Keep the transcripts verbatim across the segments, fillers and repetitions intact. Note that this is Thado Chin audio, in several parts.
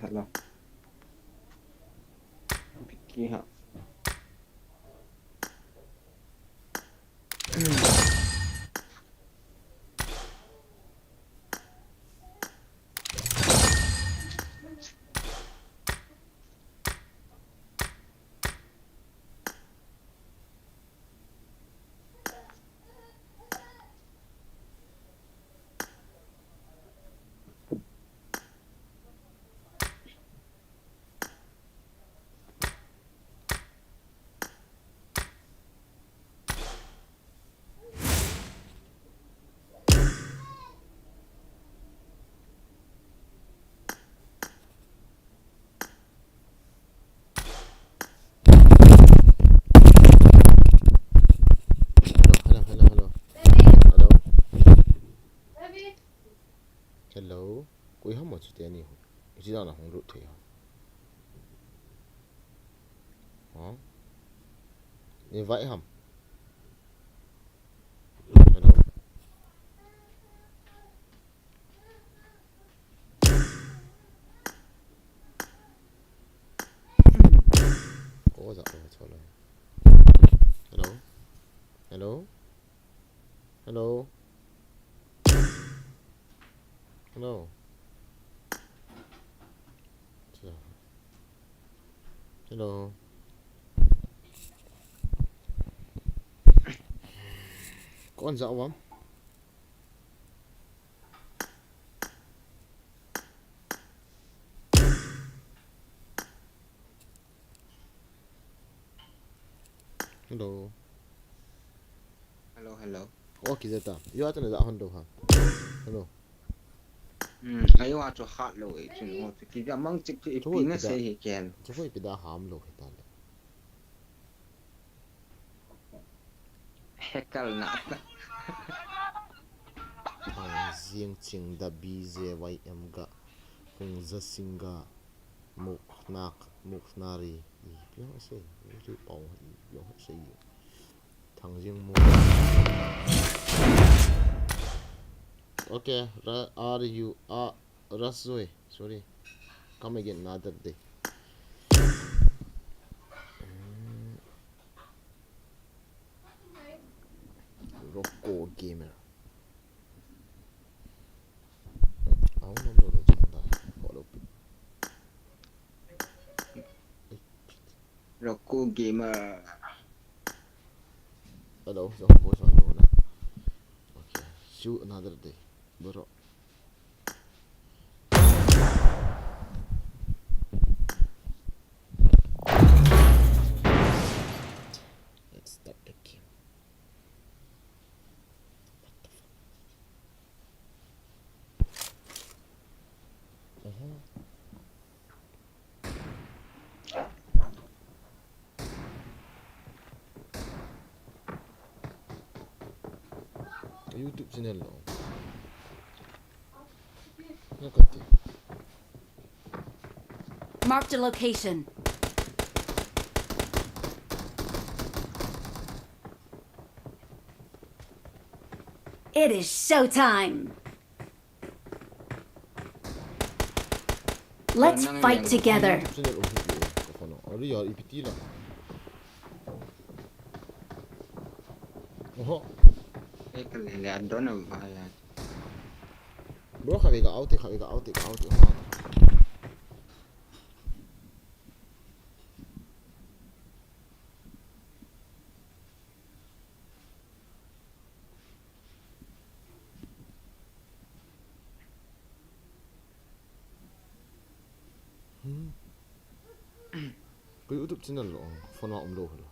Hello. Piki ha. Hello, hello, hello, hello. Hello. Hello. Koi ham mo chuti ani ho. Chuti dan a hung lut thei ham. Ha? Invite ham. Hello. Ko za lo cho lo. Hello. Hello. Hello. Hello. Hello. Kon za wam. Hello. Hello, hello. Okay, zeta. Yo ata na da hondo ha. Hello. Hmm, ayo a cho hat lo e, chun o ki da mang chik ki pi na se he ken. Cho ko pi da ham lo he ta le. Hekal na. Zing ching da B J Y M ga. Kung za sing ga. Muknak, muknari. I piang ase, i ri pau, i piang ase. Thangjing mu. Okay, ra, are you, uh, Rasoi, sorry. Come again another day. Mm. Rocco Gamer. Rocco Gamer. Hello, so voice on na. Okay. See you another day, bro. Let's start the game. What the fuck? Uh-huh. YouTube channel lo. Look at it. Marked a location. It is showtime. Let's fight together. Ari ya ipiti la. Oho. Ek le le adon ba ya. Bro, khawi ka auti, khawi ka auti, ka auti. Hmm. Ko YouTube channel lo, phone a um lo helo.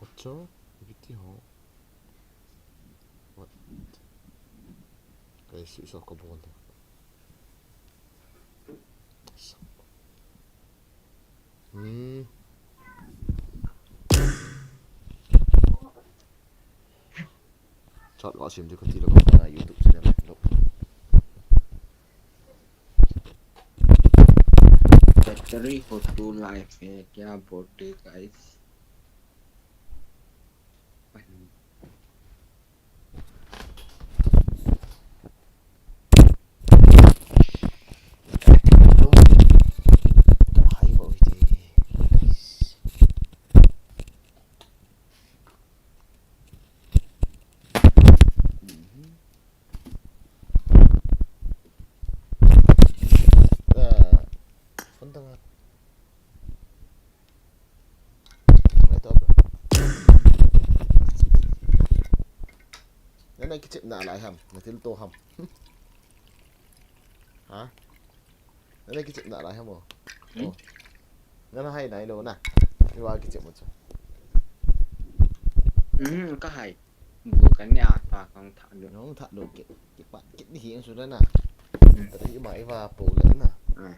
Acha, ipiti ho. What? Kai switch off ka bon. Hmm. Chat ka sim di kati lo ka YouTube channel lo. Battery for two life hai, kya bolte guys? What the fuck? Kon tanga. Ngai to, bro. Nana kichep na lai ham, na til to ham. Ha? Nana kichep na lai ham o. Hmm? Oh. Nana hai nai lo na. Iwa kichep mo chu. Hmm, ka hai. Bu kan ne a ta kang tha lo. Nong tha lo kit. Kipat kit ni hi ang su na. Hmm. Tadi ima iwa po le na. Hmm.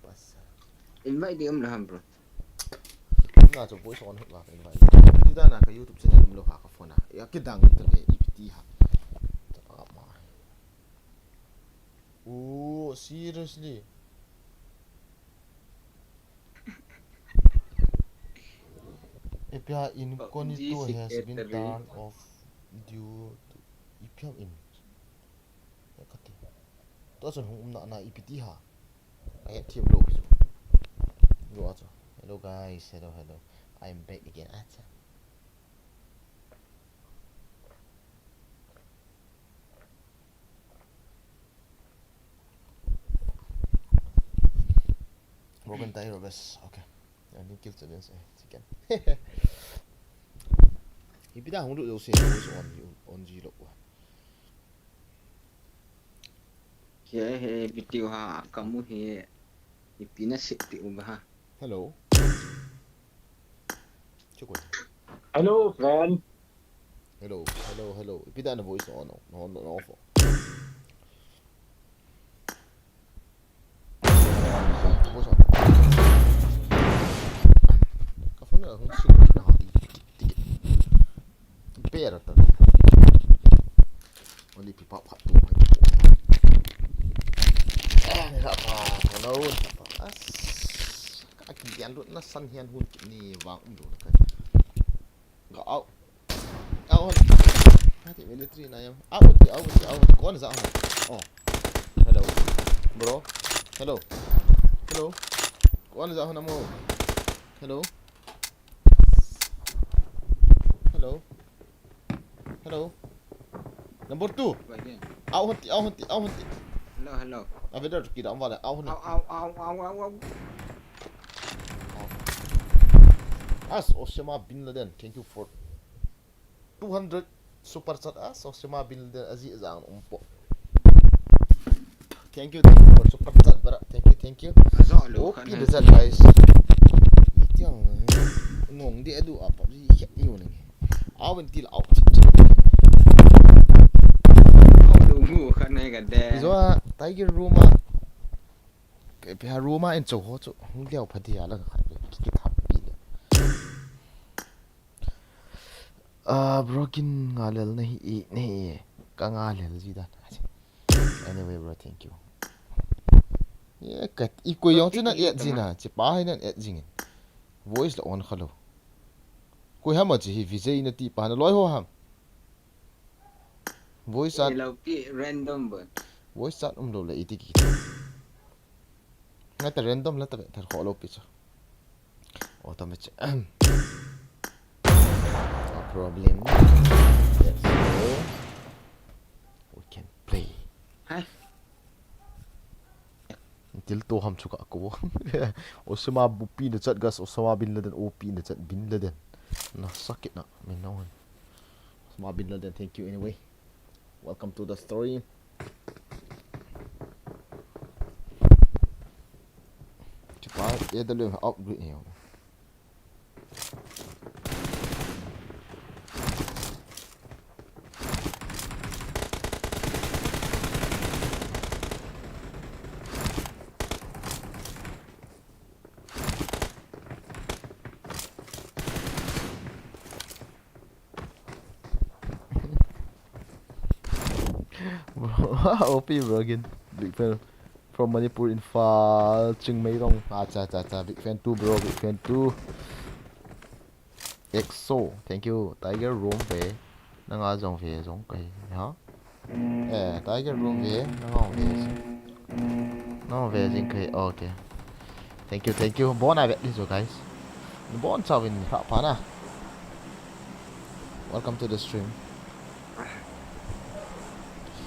Pasa. Invite di um la ham, bro. Na chu voice on hit va invite. Ti da na ka YouTube channel um lo ha ka phone a. Ya kidang ta le ipiti ha. Ta pa ma. Oh, seriously. Ipia incognito has been turned off due to ipia in. Ya kati. To chun hung um na na ipiti ha. Ai, team lo chu. Lo acha. Hello guys, hello, hello. I'm back again. Acha. Broken tie, Robes. Okay. I need kill to this, eh, chicken. Ipida hung lu lo se, on, on ji lo. He, he, video ha, kamu he, ipina se pi u ha. Hello. Chukoi. Hello, friend. Hello, hello, hello. Ipida na voice on, on, on, off. Voice on. Ka phone na hung sing na ha, tik, tik. Pera ta. Oli pi pa pa tu. Eh, ni ha pa, no, ni ha pa. As. Ka kian lut na san hian hun kini vang um do na kai. Ga au. Au hon. Hati military na yam. Au ti, au ti, au ti. Kon za hon. Oh. Hello. Bro. Hello. Hello. Kon za hon mo. Hello. Hello. Hello. Number two. Again. Au hon ti, au hon ti, au hon ti. Hello, hello. Avedar ki dam wala. Au hon. Au, au, au, au, au, au. As Osama bin Laden, thank you for two hundred super chat. As Osama bin Laden, aji jang umpo. Thank you, thank you for super chat, brother. Thank you, thank you. Ajo lo. Oh, khan pin hai. Chat, guys. Itiang, eh, ngong di adu apa di, hiat ni wala. Au ben til au. Au lo mu khan hai ka de. Zo a, Tiger Room a. Ke pia Roma in cho ho chu. Hung liao pha dia la ka khat. Ki thap pi le. Ah, bro, kin ngalel na hi e, na hi e. Ka ngalel ji dan. Anyway, bro, thank you. Ye, ka, i koi yong chu na et ji na. Chi pa hai nan et jing in. Voice la on kha lo. Koi ham a chi hi Vijay na ti pa na loi ho ham. Voice chat. Hello, pi random bot. Voice chat um lo le iti ki. Ngai ta random la ta be thar kho lo pi chu. Automatic. No problem. Let's go. We can play. Hi. Til to ham chu ka ko. Osama bu pi na chat gas, Osama bin Laden, o pi na chat bin Laden. Na sakit na, min na. Osama bin Laden, thank you anyway. Welcome to the stream. Chupa, A W M outbreak ni. Bro, O P bro again. Big fan. From Manipur, Imphal, Chingmeirong. Acha, acha, acha. Big fan too, bro. Big fan too. Exo, thank you. Tiger room ve. Nanga jong ve jong kai, ha? Eh, Tiger room ve. Nanga ve. Nanga ve jing kai. Okay. Thank you, thank you. Bon a ve li jo, guys. Bon chawin ra pa na. Welcome to the stream.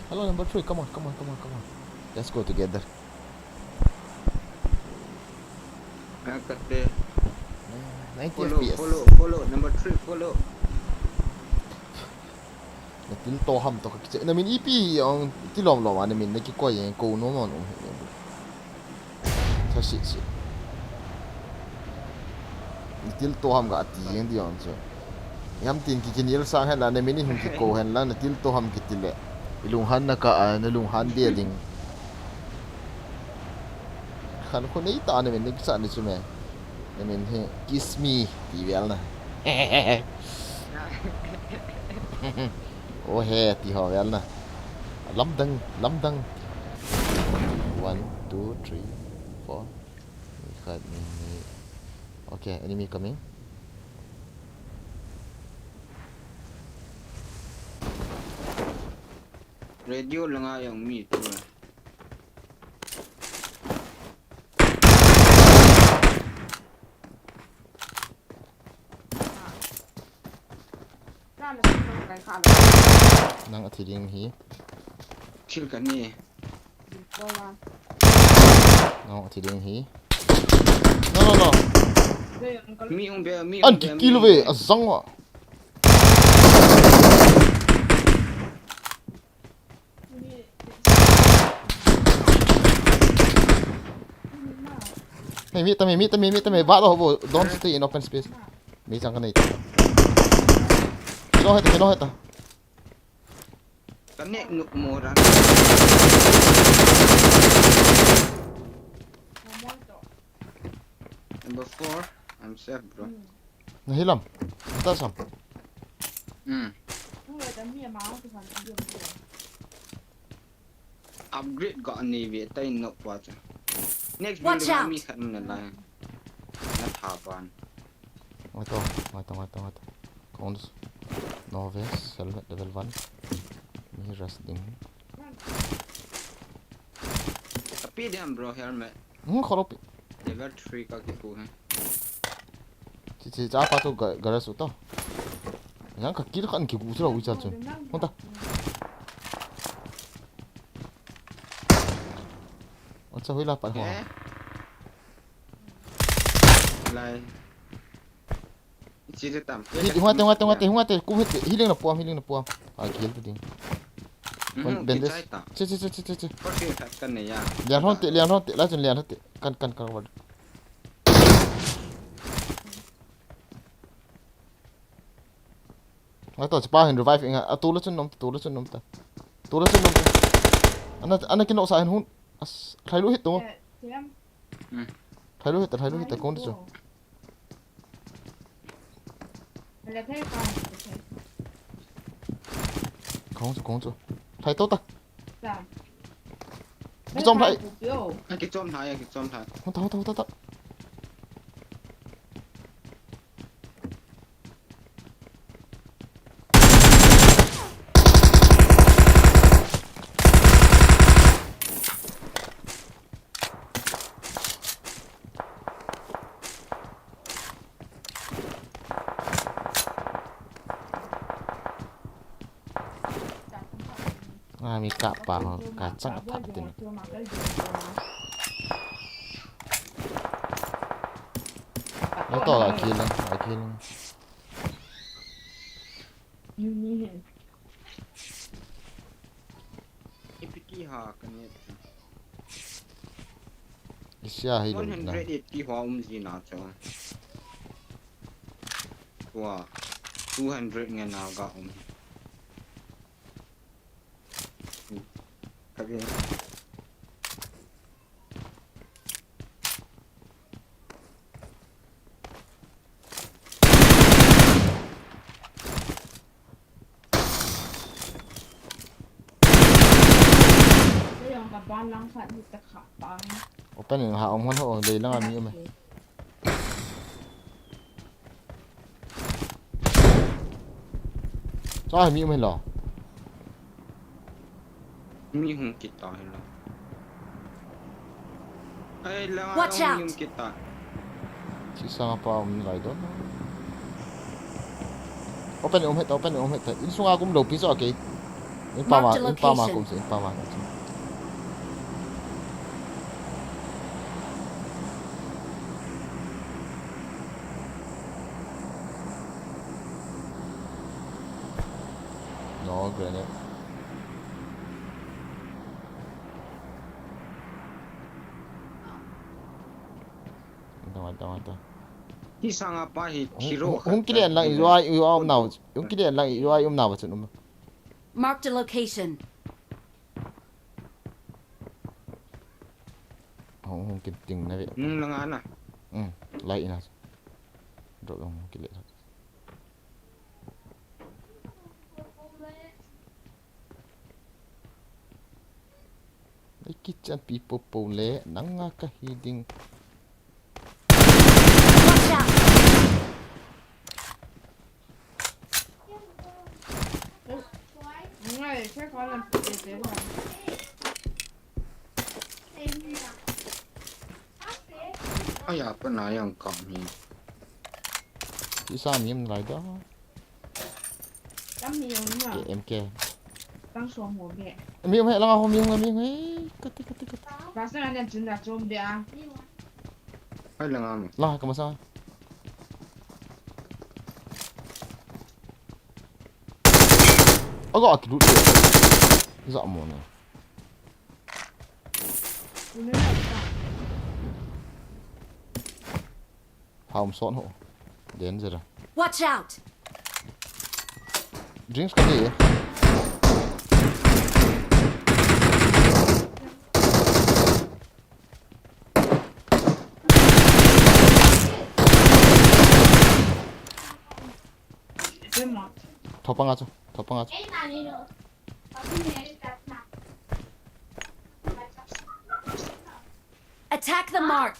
Hello, number three. Come on, come on, come on, come on. Let's go together. Kate. Ninety Follow, F P S. Follow, follow, number three, follow. Na tilto ham to ka kiche. Na min ipi ang tilom lom a na min na kikoi ang ko no mon um. Tha si si. Na tilto ham ka ati ang di ang che. Yam tin ki kinil sang hen la na min i hung kiko hen la na tilto ham kitile. I lunghan na ka a na lunghan dia ding. Khan khu nei ta na min ni kisa ni chu me. Na min hi kiss me ti vel na. Oh he ti ho vel na. Lamdang, lamdang. One, two, three, four. Ni khat, ni, ni. Okay, enemy coming. Radio langa jong mi tu. Nang athi ding hi. Thil kani. Nang athi ding hi. No, no, no. Mi hung be, mi hung be, mi hung be. An ki kill ve, azang wa. Hey, meet me, meet me, meet me, meet me. Ba to ho, don't stay in open space. Meet chang ka nei. Kino heta, kino heta. Ka ne nuk mo ran. Number four, I'm safe, bro. Na hilam. Anta sam. Hmm. Upgrade ka ani ve tai nok pa cha. Next building mi khat na lai. Na tha pan. Ngai to, ngai to, ngai to, ngai to. Kong dus. No vest, helmet level one. Mi rush ding. Api diam bro helmet. Hmm, khoro pi. Level three ka kipu hai. Chi, chi, cha pa tu ga-, garage uta. Yang ka kill khan kigu thura ui cha chun. Hon ta. Acha hui la pa ho. Eh? Lai. Chi le tam. Hi, hung ate, hung ate, hung ate, hung ate, kum hite, healing na puam, healing na puam. A kill tu ding. Mhm, bandage. Kichai ta. Che, che, che, che, che, che. First aid khat kan ne ya. Lian hon te, lian hon te, la chun lian hon te. Kan, kan, kan, wal. Nga to, chipa hin revive inga. A tu la chun nom ta, tu la chun nom ta. Tu la chun nom ta. Ana, ana kino sa hin hun. As, thai lu hit tu. Eh, tiam. Hmm. Thai lu hit ta, thai lu hit ta, kon chu. Kong chu, kong chu. Thai to ta. Kichom thai. Kichom thai, kichom thai. Hon ta, hon ta, hon ta, ta. A, mi kapa ho, ka chang a phat tin. Nang to la kill, la kill. Ipiti ha kani. Isia hi lo na. One hundred eighty ho um ji na cha. Tua two hundred nge na ga um. Kage. Open in ha, um, hon ho, lei lang a mi um e. Sa mi um e lo. Mi hung kit ta hi lo. Ai, la, Watch out! Mi hung kit ta. Chi sang pa um lai don. Open um het, open um het. In sunga kum lo pi so, okay. In pa ma, in pa ma kum si, in pa ma kum si. Oh, grenade. Ito, ito, ito. Hi sanga pa hi hero. Hung kile lang i U I um nau. Hung kile lang i U I um nau chun um. Marked a location. Hung hung kim ting na ve. Nung lang ana. Hmm, lai ina. Drop hung kile. Ei kichan pi popo le nanga kahi ding. Watch out! Ngai, che ko lam pe te te. Aya, pa na yang kam hi. Isa mim lai da. Tam mi yong na. K M K. Tang som ho be. Mi yong he langa ho mi yong mi yong he. Kati kati kati. Pasal ane jun na chom be a. Hai langa mi. Langa ka masa. Aga akilut. Za mo na. Haum son ho. Danger. Watch out! Drinks ka ni. Thopang a chu, thopang a chu. Attack the mark.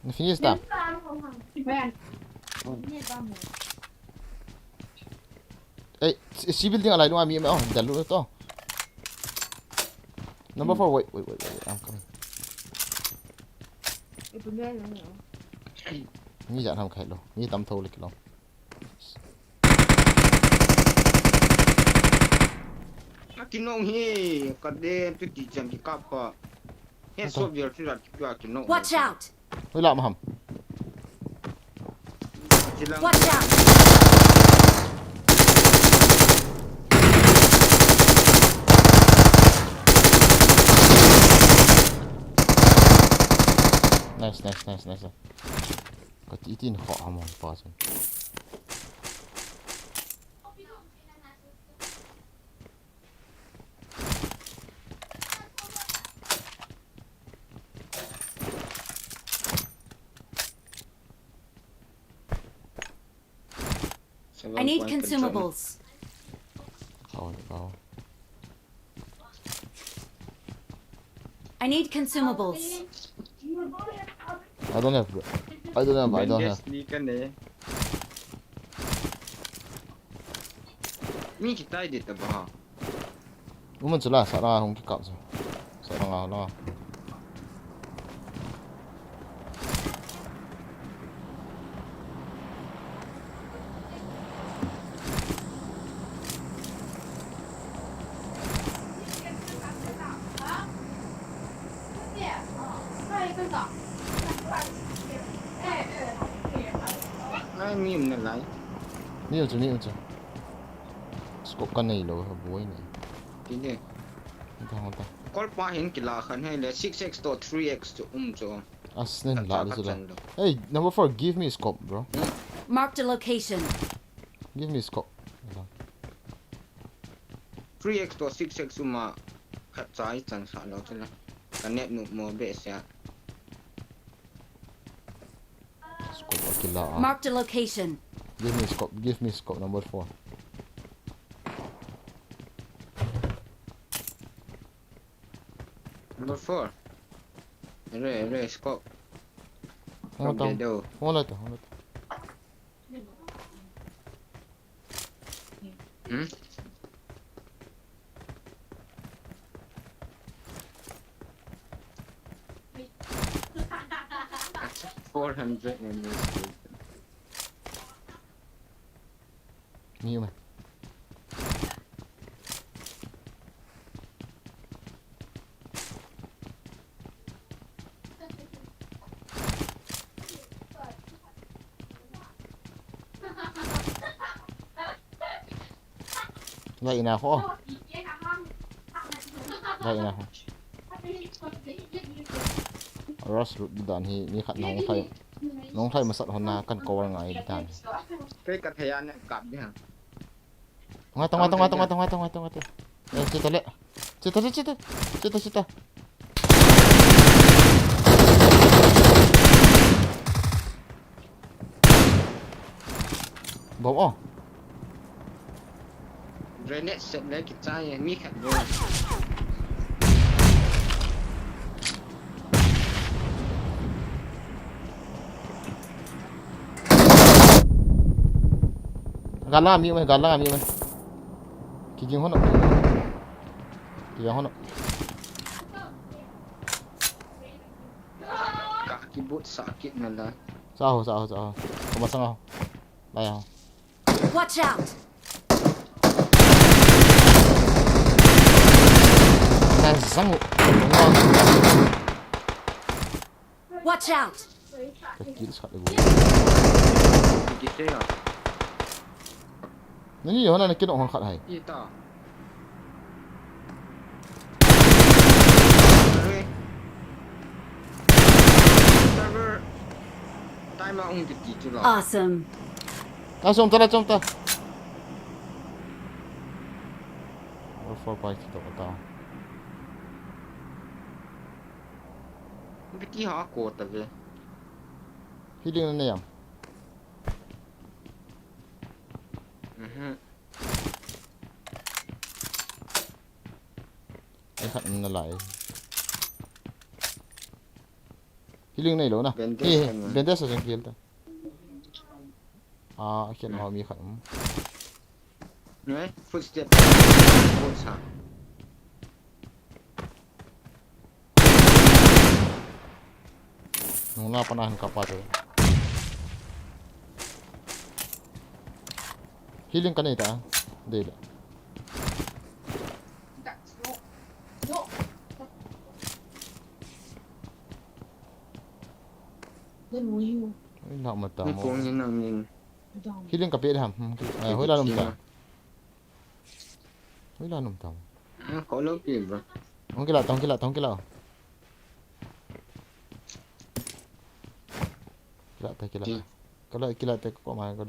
Na finish ta. Ei, si building alai lunga mi, oh, dalu to. Number four, wait, wait, wait, wait, I'm coming. Mi jan ham khai lo. Mi tam tho le kilo. Akinong hi, ka de tu ti chan ki kap pa. He so biar tu rat ki akinong. Watch out! Hoi la maham. Watch out! Nice, nice, nice, nice. Ka ti tin ho ham pa chan. I need consumables. Kau, kau. I need consumables. I don't have, bro. I don't have, I don't have. Ni kan eh. Mi kitai de ta ba. Uman chula, sa langa hung kikap chu. Sa langa, langa. Ai, mi um na lai. Mi um chu, mi um chu. Scope ka nei lou, boi nei. Ti ne. Hong ta, hong ta. Kol pa hin kila khan hei le, six X to three X to um cho. As nen la le chu la. Hey, number four, give me scope, bro. Marked a location. Give me scope. Three X to six X um a, khat chai chan sa lou chu la. Ka net nu mo be sia. Scope akila a. Marked a location. Give me scope, give me scope number four. Number four. Ere, ere, scope. Hong ta. Hong ta, hong ta. Hmm? Four hundred members. Ni ma. Lai ina ho. Lai ina ho. Rush route dan hi mi khat nong thai. Nong thai masat hon na kan cover ngai dan. Kei ka thei a ne kap ding ha. Tonga, tonga, tonga, tonga, tonga, tonga, tonga, tonga. Eh, chita le. Chita, chita, chita. Chita, chita. Bom o. Grenade set le kichai mi khat bom. Gal langa mi um e, gal langa mi um e. Kijing hon o. Kijing hon o. Ka kibut sa kit na la. Sa ho, sa ho, sa ho. Ko masang ho. Lai ho. Watch out! Nang sang u. Watch out! Ka kill shot le go. Kiti ya. Nani yo na kin hon khat hai. Ita. Server. Time a hung kiti chu la. Awesome. Ka som ta la, som ta. Four five to ta. Kiti ha ko ta ve. Healing na ne yam. Mhm. Ai khat na lai. Healing nei lou na. Bandage. Eh, kan na. Bandage sa jeng heal ta. Ah, khen ho mi khat. Ne? Footstep. Footstep. Nung na pa na han kapa te. Healing ka nei ta. Dei le. Oi, na ma ta mo. Ni pong ni nang ning. Healing ka pe de ham. Hmm, ki-, eh, hoi la lum ta. Hoi la lum ta mo. Ah, ko lo pi ba. Hong kila, hong kila, hong kila. Kila ta, kila ta. Ki- Kala, kila ta ko ma ko.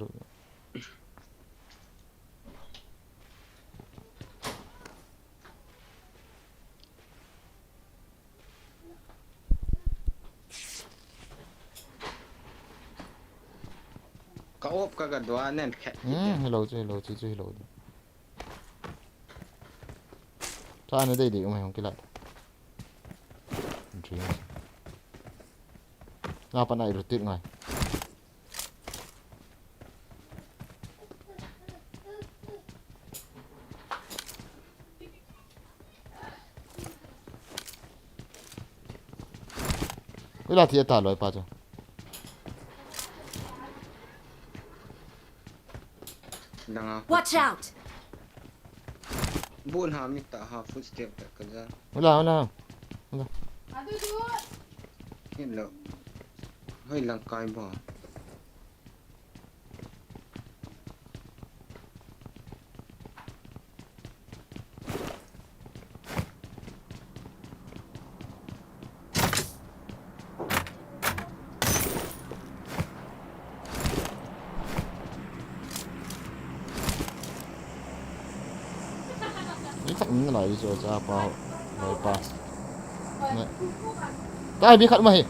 Ka op ka ga dua nen khat. Hmm, hello chu, hello chu, chu hello. Cha na dei dei um hong kila. Drinks. Na pa na i rotate ngai. Ui la thi ta loi pa chu. Dang a. Watch out! Bun ha mi ta ha footstep ta ka ja. Ui la, ui la. Ui la. Hello. Hoi lang kai ba. Ni khat min lai jo cha pa ho. Lai pa. Ne. Tai bi khat ma hi.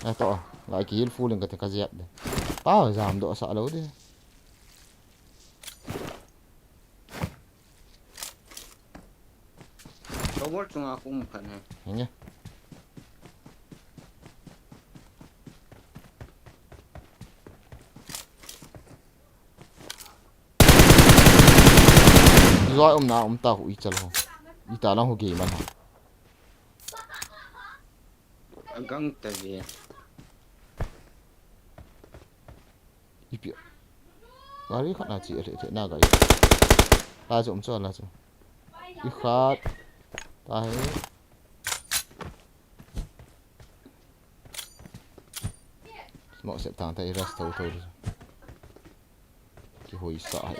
Eh, to, lai ki heal full in ka te ka jep de. Pa, jam do sa lo de. Ka wall chunga ka um khat ne. Henge. Zoi um na um ta hu i chal ho. I ta lang hu ge man ho. Agang ta ve. Ipi. Gari khat na chi, a, a, na gari. La chu um chu, la chu. I khat. Tahi. Smoke set tang tahi, rest tho tho. Kihoisa hai.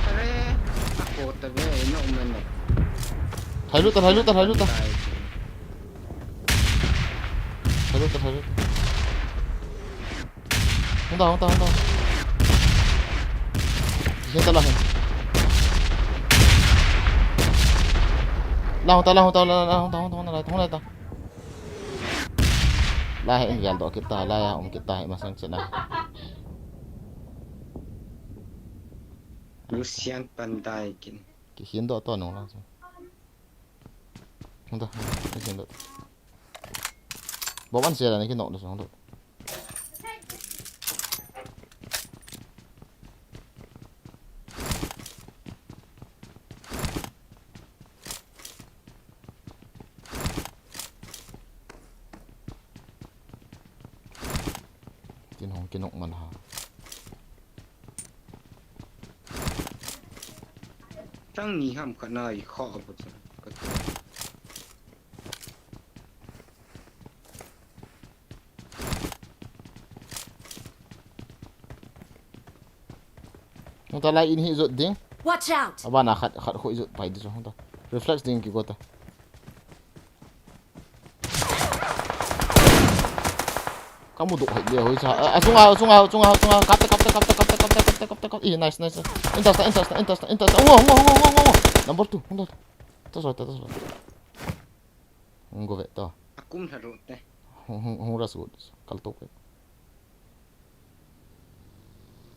Are, ako tabe, ino umano. Thailu ta, thailu ta, thailu ta. Thailu ta, thailu ta. Hung ta, hung ta, hung ta. Hian ta la hin. La hung ta, la hung ta, la, la, la, hung ta, hung ta, hung ta, la, hung ta. La hin gel doh kit ta, la ya um kit ta, hi masang chena. Lucian Pandai kin. Ki hin doh to nung la. Hung ta, hung ta, hung ta. Bomb an sia la ni ki nok da song do. Tin hong ki nok man ha. Tang ni ham khat na i kho a bu chu. Ka tu. Hung ta lai in hi zot ding. Watch out! Abana khat, khat khu i zot pai di chu hung ta. Reflex ding ki go ta. Ka mu doh hai le hoi cha. A, a, chunga, chunga, chunga, chunga. Kap ta, kap ta, kap ta, kap ta. Eh, nice, nice. Intas ta, intas ta, intas ta, intas ta. Wo, wo, wo. Number two, hung ta. Ta so, ta, ta so. Hung go ve ta. Akum tha ro te. Hung, hung, hung ra su. Kal to pe.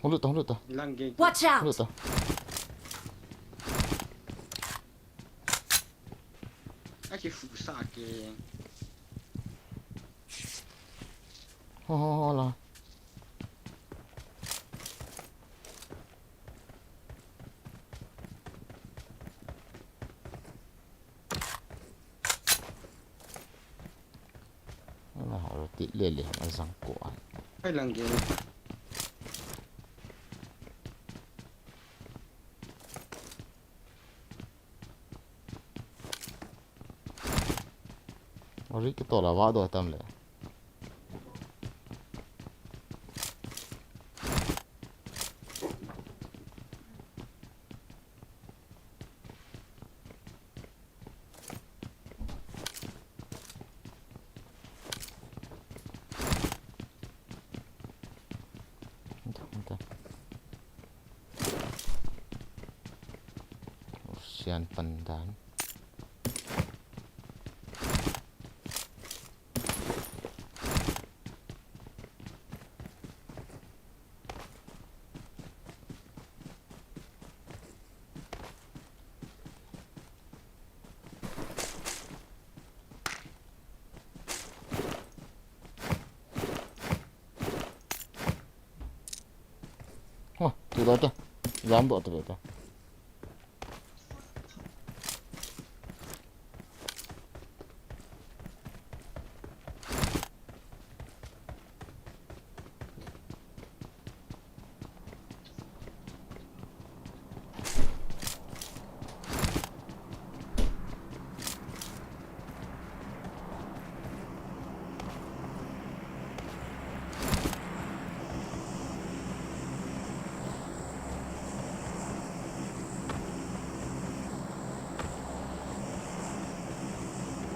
Hung lut ta, hung lut ta. Lang ge. Watch out! Hung lut ta. Aki fu sa ke. Ho, ho, ho la. Ala, ho ti le le, a zang ko a. Ai lang ge ta. Ori ki to la va do tam le. Sian pandan. Ho, tu da ta. Jam do ta ta.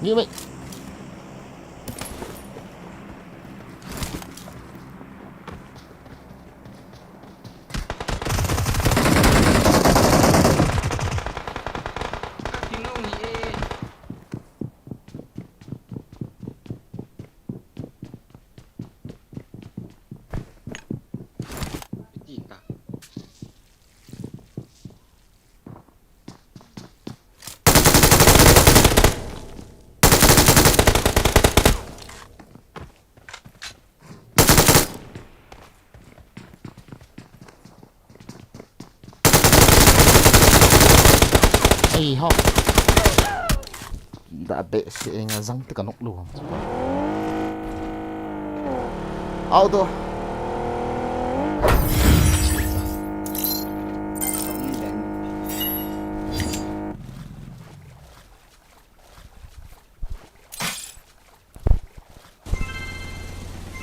Ni mai. Iho. Da be se nga jang te ka nok lu. Auto.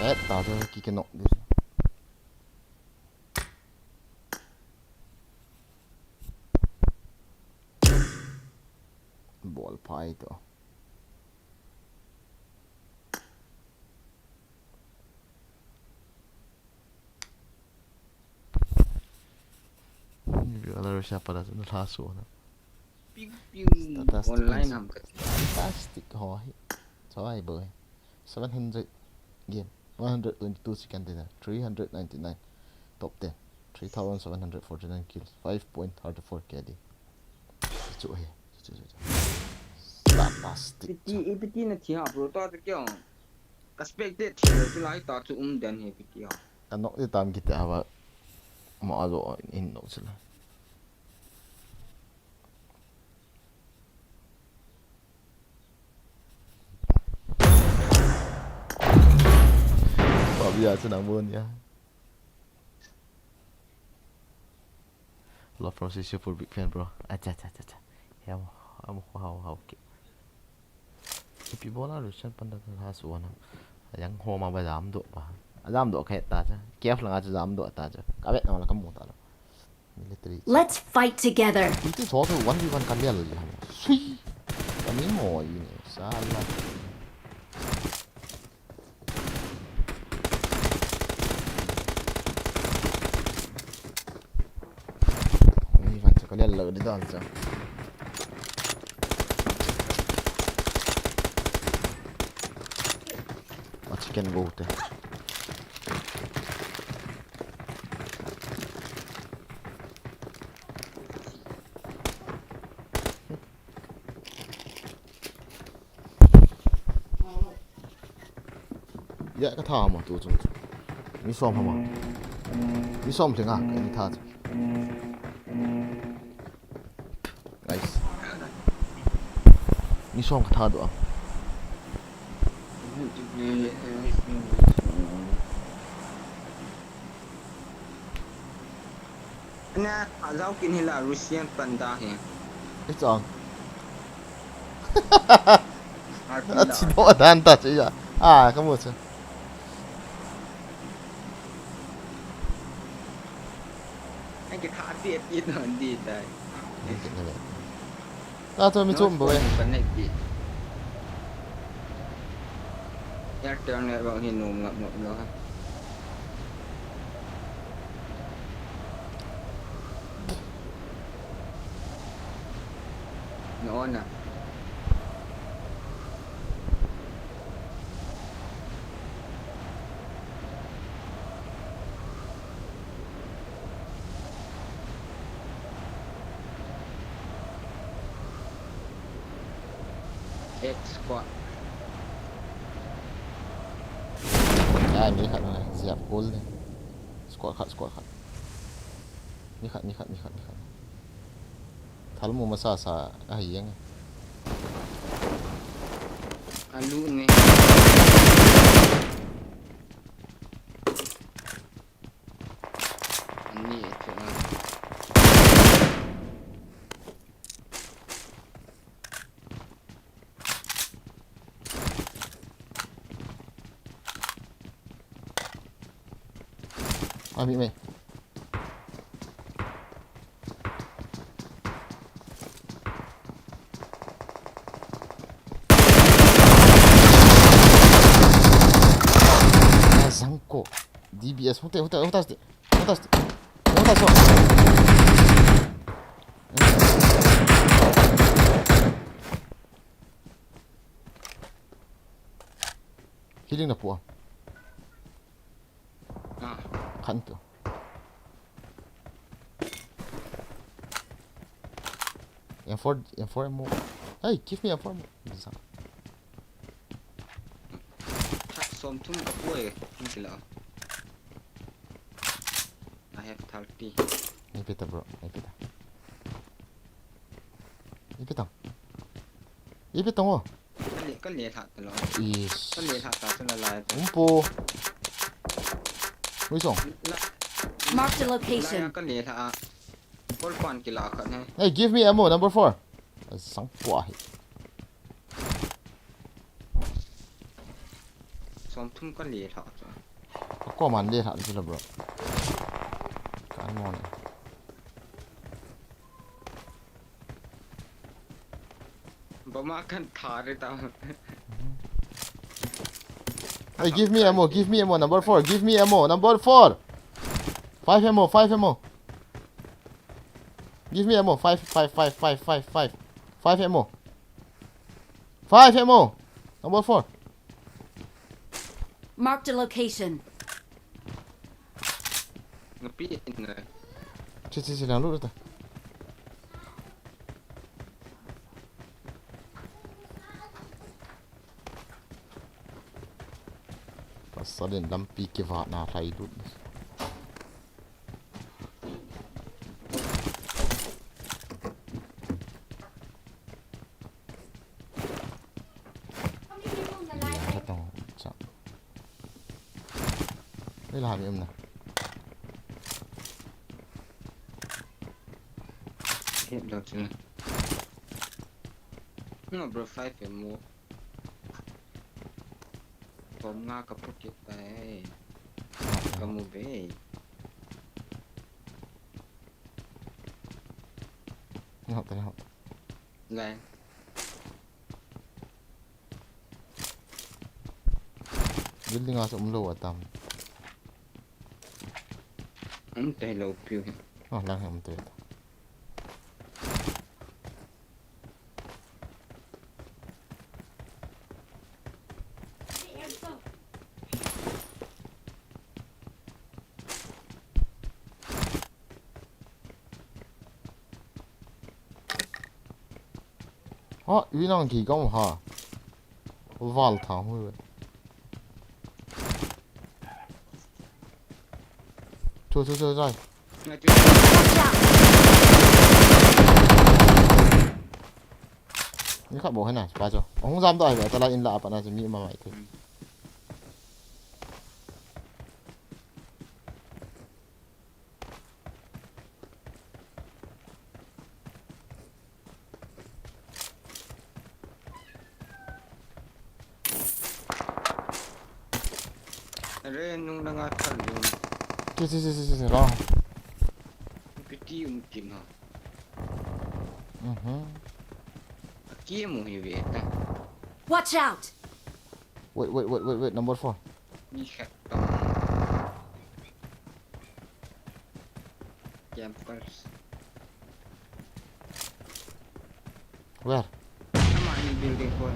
Eh, ta jo ki ke nok di. Ball phai to. Viewer siapa dah tu lah suah na. Piu, piu. Statistic online kan. Ham kat. Fantastic ho hi. Chawai bo hi. Seven hundred game. One hundred twenty-two second dinner. Three hundred ninety-nine. Top ten. Three thousand seven hundred forty-nine kills. Five point thirty-four K D. Chu chu hi. Chu chu chu. Statistic. Piti, i piti na thi ha bro, ta chu kya? Ka spectate thi lo chu lai ta chu um den hi piti ha. Ka nok di tam kiti ava. Ma ajo in nok chu la. Pabia chu nang bon ya. Love from Sisi, full big fan, bro. Acha, acha, acha, acha. Ham, ham, how, how, okay. Ipi bola Russian panda ka last one. Yang homa ba jam do ba. Jam do khe ta cha. Kiev langa cha jam do ta cha. Ka vet na la ka mu ta la. Military. Let's fight together. Iti so so one v one ka lia lo ji ham. Sui. Ka mi mo yi ni. Sa la. Ni van chu ka lel lo di dan chu. A chicken go te. Ya, ka tha ma tu chung. Mi som ha ma. Mi som lhinga, ka ni tha. Guys. Mi som ka tha do. Na, a jao kin hi la Russian panda hi. It's on. Arpin a la. Chi do dan ta chi ya. Ah, ka mu chu. Ai ki tha ti ti don di tai. Ta to mi chom bo e. Connect di. Airtel network hi nom ngap ngap lo ha. Na on na. X squad. Ai, mi khat na, ziap kul ni. Squad khat, squad khat. Mi khat, mi khat, mi khat, mi khat. Thal mu masa sa ahi jeng. Alu ni. Ani chu a. Ami mai. Zangko. D B S. Hote, hote, hote, hote. Hote, hote. Hote, hote. Healing na pu a. Ah. Khan tu. M four, M four ammo. Hey, give me M four ammo. Bisa. Khat som thum ka pu e. Ni kila. I have thirty. Ni pita, bro. Ni pita. Ipi tang. Ipi tang o. Ka le, ka le lha ta lo. Is. Ka le lha ta chu la lai ta. Umpo. Ui song. La. Marked a location. La ya ka le lha a. Ball pan kila khat ne. Hey, give me ammo, number four. Sang pua hi. Som thum ka le lha chu. Ka ko man le lha chu la, bro. Kan mo ne. Bama kan thare ta. Hey, give me ammo, give me ammo, number four, give me ammo, number four. Five ammo, five ammo. Give me ammo, five, five, five, five, five, five. Five ammo. Five ammo. Number four. Marked a location. Ngapi in le. Chi, chi, chi, lang lut ta. Pasal in lampi kivat na lhai lut. Nia, khatong cha. Ei la mi um na. Hit lo chu. No, bro, five ammo. Bom nga ka put kit tai. Ka mu be. Ni hop ta, ni hop ta. Lai. Building a chu um lou atam. Um tai lou piu hi. Oh, lang hi um tai. Ha, ui nang ki gam ha. Val tha hui ve. Chu, chu, chu, chu. Watch out! Ni khat bou hena, pa chu. Hung jam doh ahi, tala in la apa na chu mi ma mai thei. Hmm. Are nung na nga thal yung. Che, che, che, che, che, che, lang. Piti yung tim ha. Mhm. Aki mo hi ve ta. Watch out! Wait, wait, wait, wait, wait, number four. Ni khat. Campers. Where? Ama ni building ko.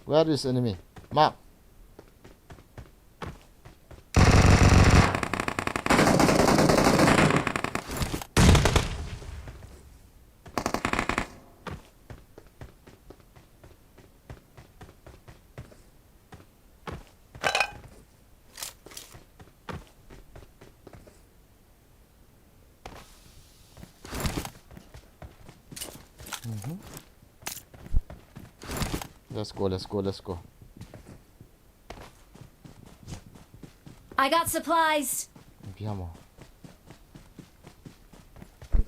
Where is enemy? Mark. Mhm. Let's go, let's go, let's go. I got supplies. Ipi ham o.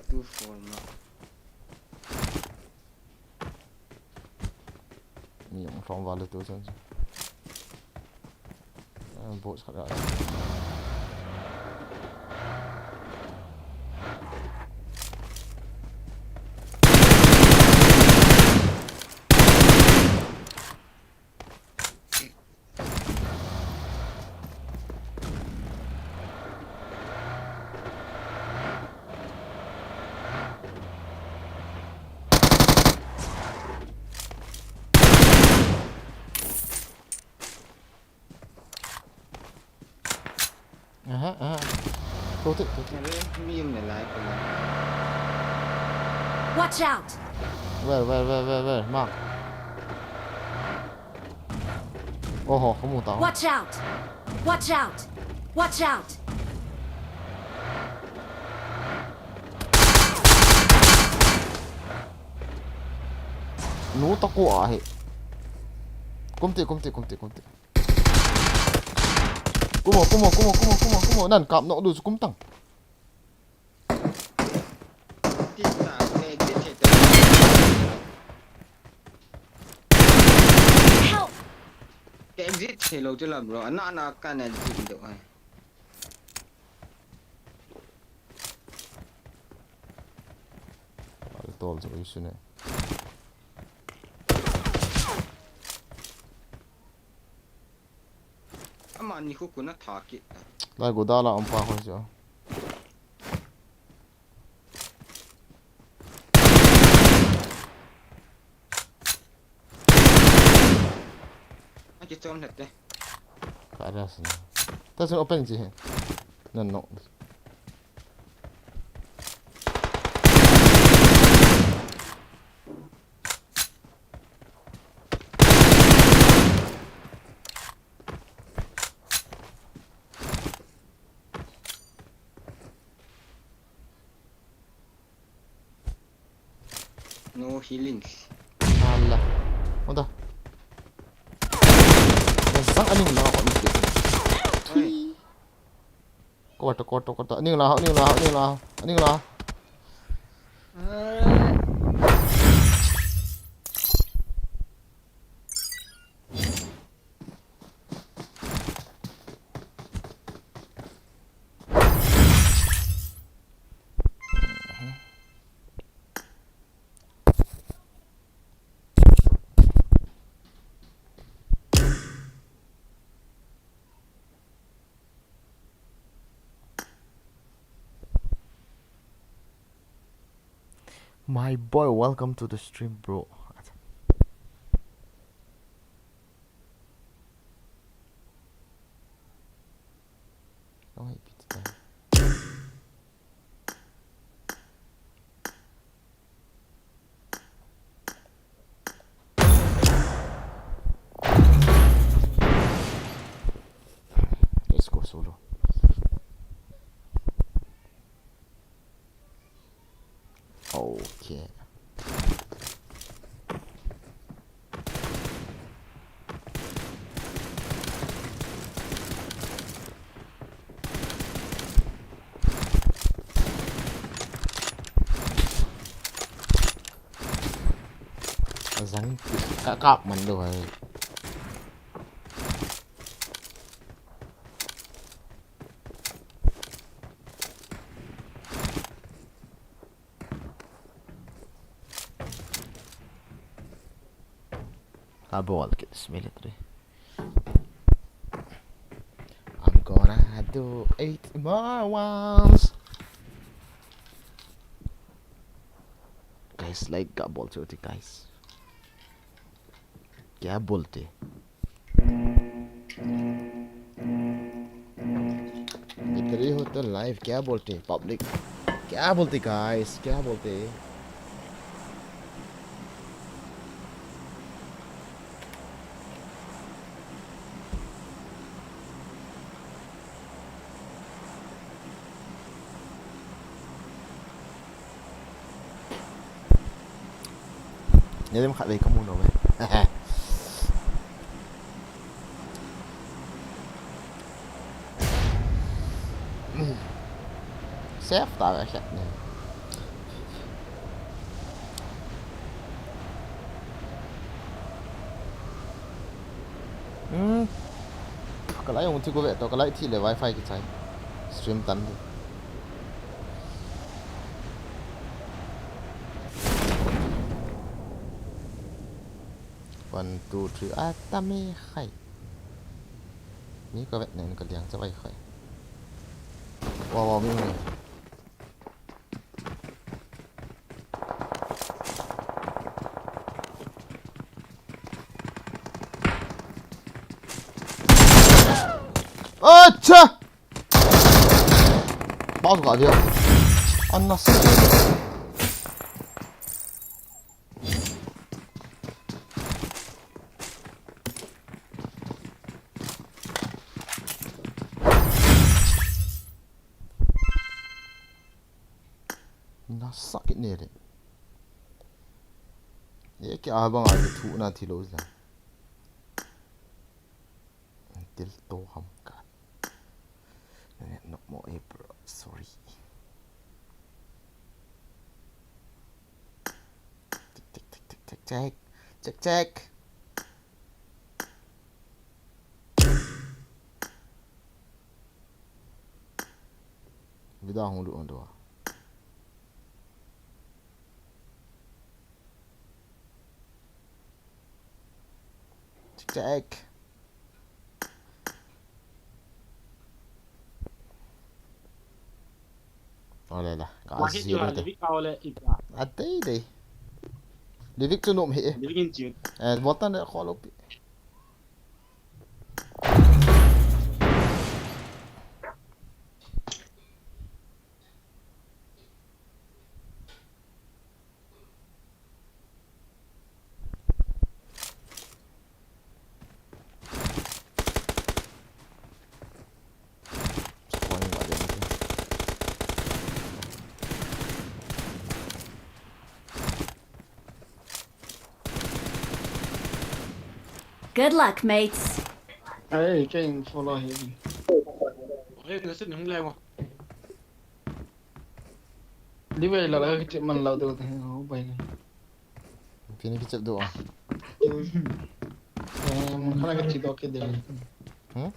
Two four ma. Mi jong lhom val le tu chan chu. Eh, boat khat a. Aha, aha. Tou te, tou te. Are, mi um le lai ko le. Watch out! Where, where, where, where, where? Mark. Oho, kamu ta. Watch out! Watch out! Watch out! Nu ta ko ahi. Kum ti, kum ti, kum ti, kum ti. Kumo, kumo, kumo, kumo, kumo, kumo. Nan kap nok du chu kum tang. Ti ta, ke exit thei ta. Help! Ke exit thei lou chu la, bro. Ana, ana, ka na exit deu ai. Al tol chu isu ne. Amani khu kuna tha kit ta. Lai go dala um pa khoi chu. Aki chom hete. Ka ra sin. Ta sin open ji he. Nan no. No healing. Ala. Oda. Sang aning na ko ni. Oi. Ko to, ko to, ko to. Aning la, aning la, aning la, aning la. My boy, welcome to the stream, bro. Don't hate pizza time. Let's go solo. Okay. Azang ka kap man do hai. Ka bol kit military. I'm gonna do eight more rounds. Guys, like ka bol chuti, guys. Kya bolte? Itari hotel live, kya bolte public? Kya bolte guys? Kya bolte? Nilem khat vei ka mu nau ve. Save ta ve khat ne. Hmm. Ka lai ong thi ko ve to, ka lai thi le wifi kichai. Stream tan di. One, two, three. A, tami khai. Ni ka vet nen ka liang cha vai khai. Wow, wow, mi, mi. Acha! Boss ka dia. Anna sa. Na sakit ni re. Ye ki a bang a ki thu na thi lo sa. Til to ham ka. Net nok mo e bro. Sorry. Tik tik tik tik tik tik. Tik tik. Vida hung lut hung lut. Tik tak. Ole la. Ka zero te. Livik ka ole ita. Adei dei. Livik chu nom hi e. Livik in chiu. Eh, botan de kholo pi. Good luck, mates. Hey, keng follow hi. Hey, nasi nung leng. Di bai la la ka chip man lau deu te ho bai ni. Pini ki chip deu a. Eh, mun khana ka chip deu ke de. Hmm?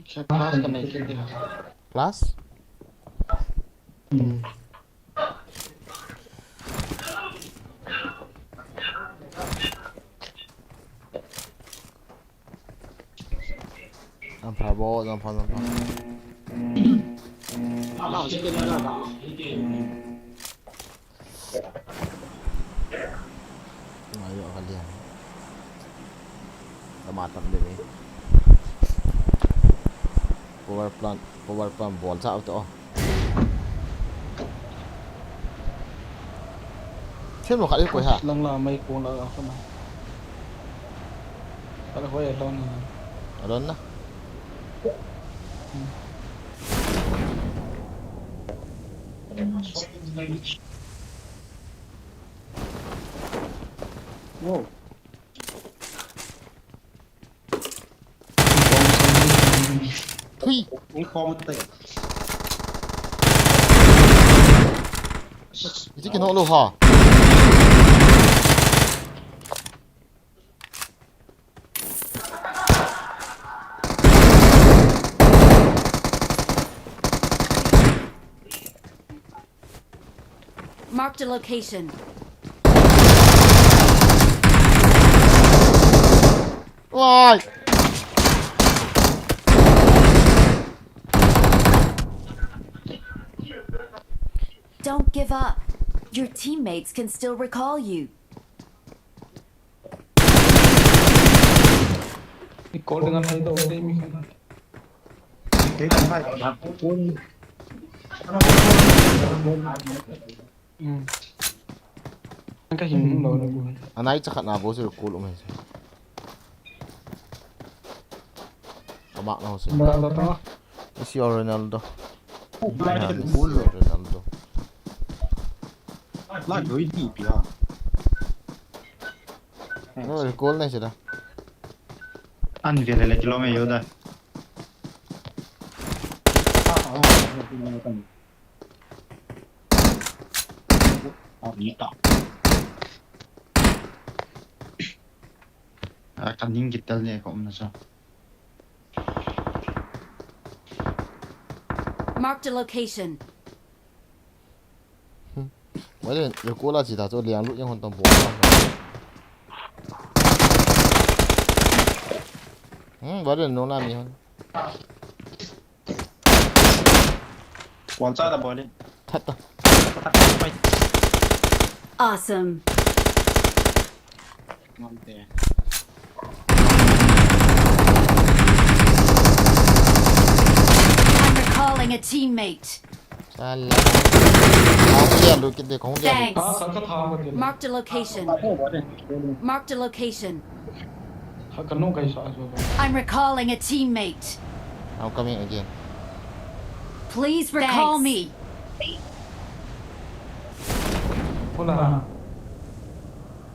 Kya class ka nei ke de. Class? Hmm. Jam pha bo, jam pha, jam pha. Ngai yo ka lian. Tama tam de. Power plant, power plant bol cha auto. Thil mo khat i koi ha. Lang la mai kong la a khona. Kala hoi alon na. Alon na. Wow. Thui. Ui, khom te. Iti kino lo ha. Marked a location. Why? Don't give up. Your teammates can still recall you. Recall dengan hai tau dei mi khan. Kei kan hai. Hmm. Ka hin lo na bu. Anai cha khat na bo se recall um hai se. Ka mak na ho se. Ba ba ta. Messi or Ronaldo. Ba Messi or Ronaldo. La doi di pia. No, recall nahi sila. An vele le kilo me yoda. Ah, ni ta. Ah, kan ning kitel ne ko um na sa. Marked a location. Vale, recall a chi ta chu liang lut yang hon tam bo. Hmm, vale, no na mi hon. Wall cha da bole. That ta. Awesome. Ngam te. I'm recalling a teammate. Sala. Kong dia lu kit de, kong dia lu. Thanks. Marked a location. Marked a location. I'm recalling a teammate. I'm coming again. Please recall me. Hola.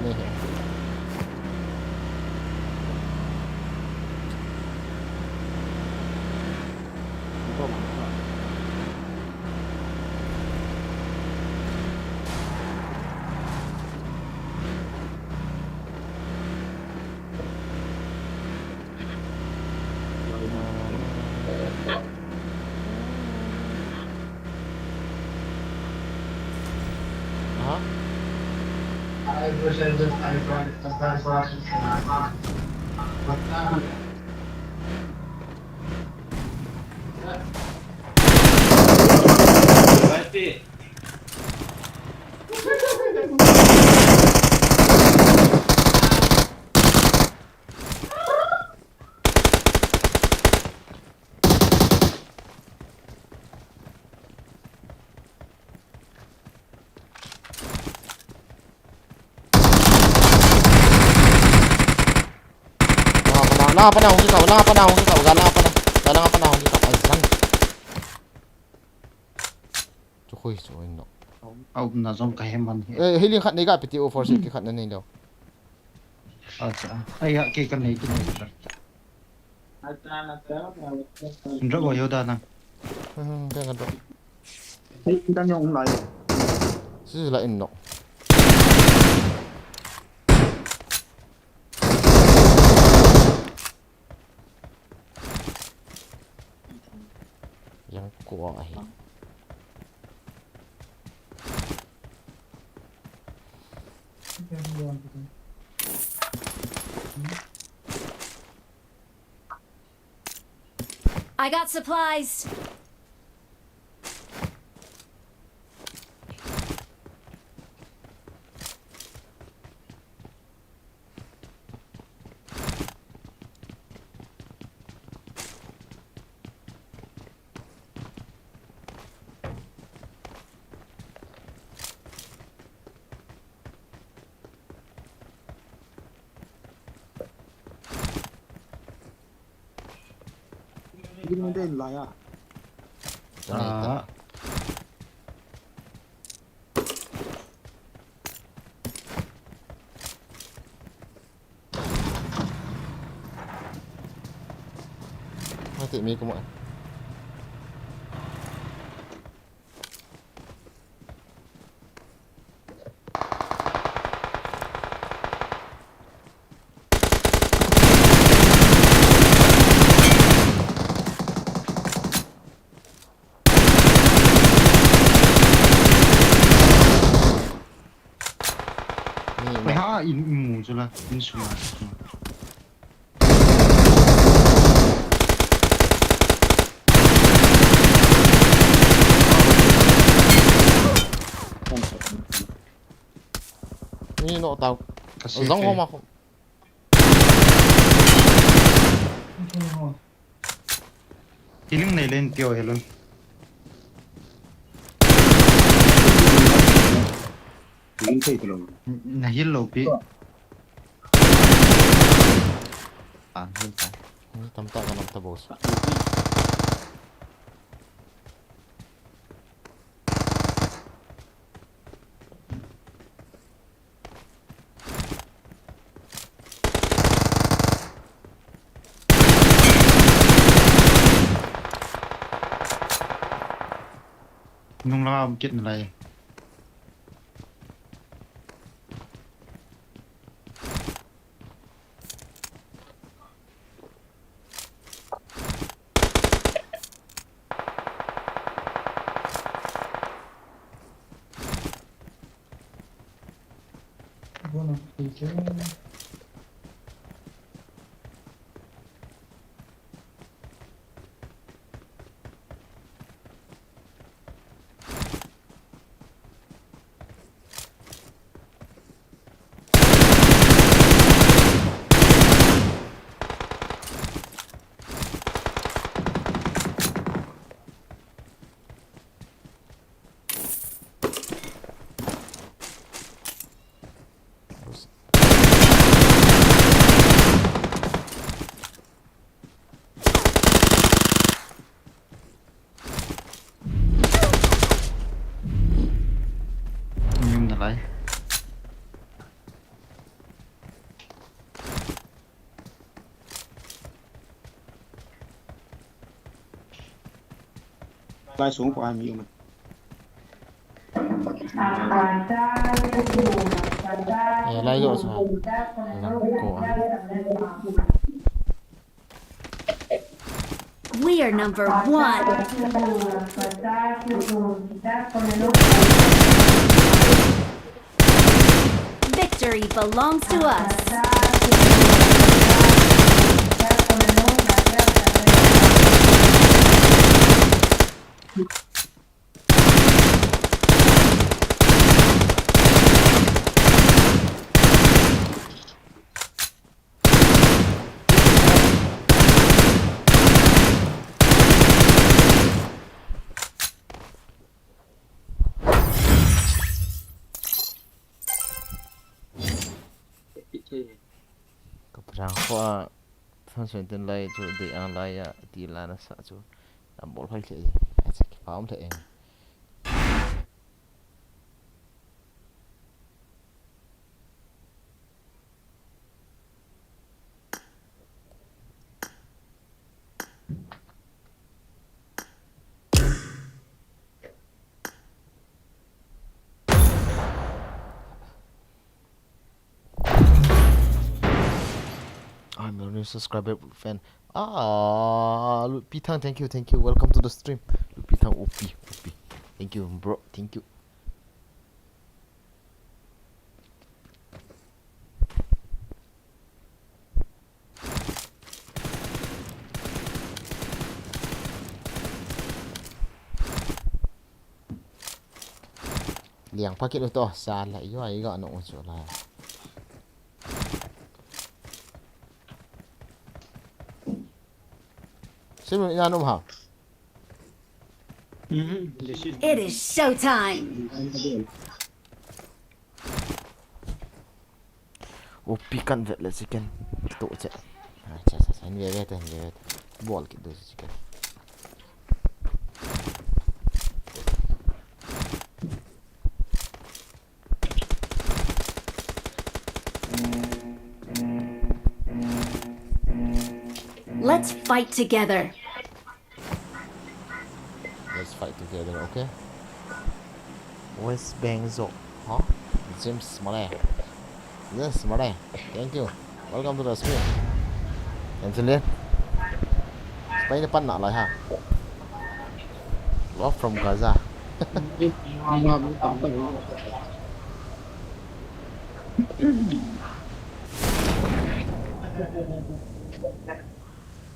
Nei he. Aha. Langa pana, langa pana hung kikap, langa pana hung kikap, ga langa pana, ga langa pana hung kikap, azang. Chu khui chu in lo. Au, na jong ka he man he. Eh, healing khat nei ga pe ti o, four sixty khat na nei lo. Acha. Ai ha, kei ka nei, kei nei. Drop o, yo da na. Hmm, kei ka drop. Hei, dan jong lai. Si la in lo. Yang kuang ahi. I got supplies. Ding den lai a. Ah. Mati mi kuma. Ni Oi, ma- ha, in, in mu chu la, in sung la. Ni no tau. Ka se Zong fe. Ho ma ho. Healing nei len pio helon. Healing thei talo. Na heal lo pi. Ah, heal ta. Ni tam ta ka nam ta boss. Nung la um kit na lai. Ni um na lai. Lai sung ko a mi um. Eh, lai jo sa. Lang ko a. We are number one. Victory belongs to us. Ka prang kho a, fan sen ten lai chu de ang lai a, ti la na sa chu. Am bol phai le, a che ki pa um le eng. I'm a new subscriber fan. Ah, Lupitang, thank you, thank you. Welcome to the stream. Lupitang, O P, O P. Thank you, bro. Thank you. Liang pakit u to, sa la yo ai ga no u chu la. Sim ina num ha. Mhm, this is It is showtime. O P kan vet le chicken. To che. Ah, cha, cha, cha. Ni ve ve te, ni ve ve te. Bol kit do chicken. Let's fight together. Let's fight together, okay? West Bank Zone, huh? James Male. James Male, thank you. Welcome to the stream. Anthony. Spain pan na lai ha. Love from Gaza.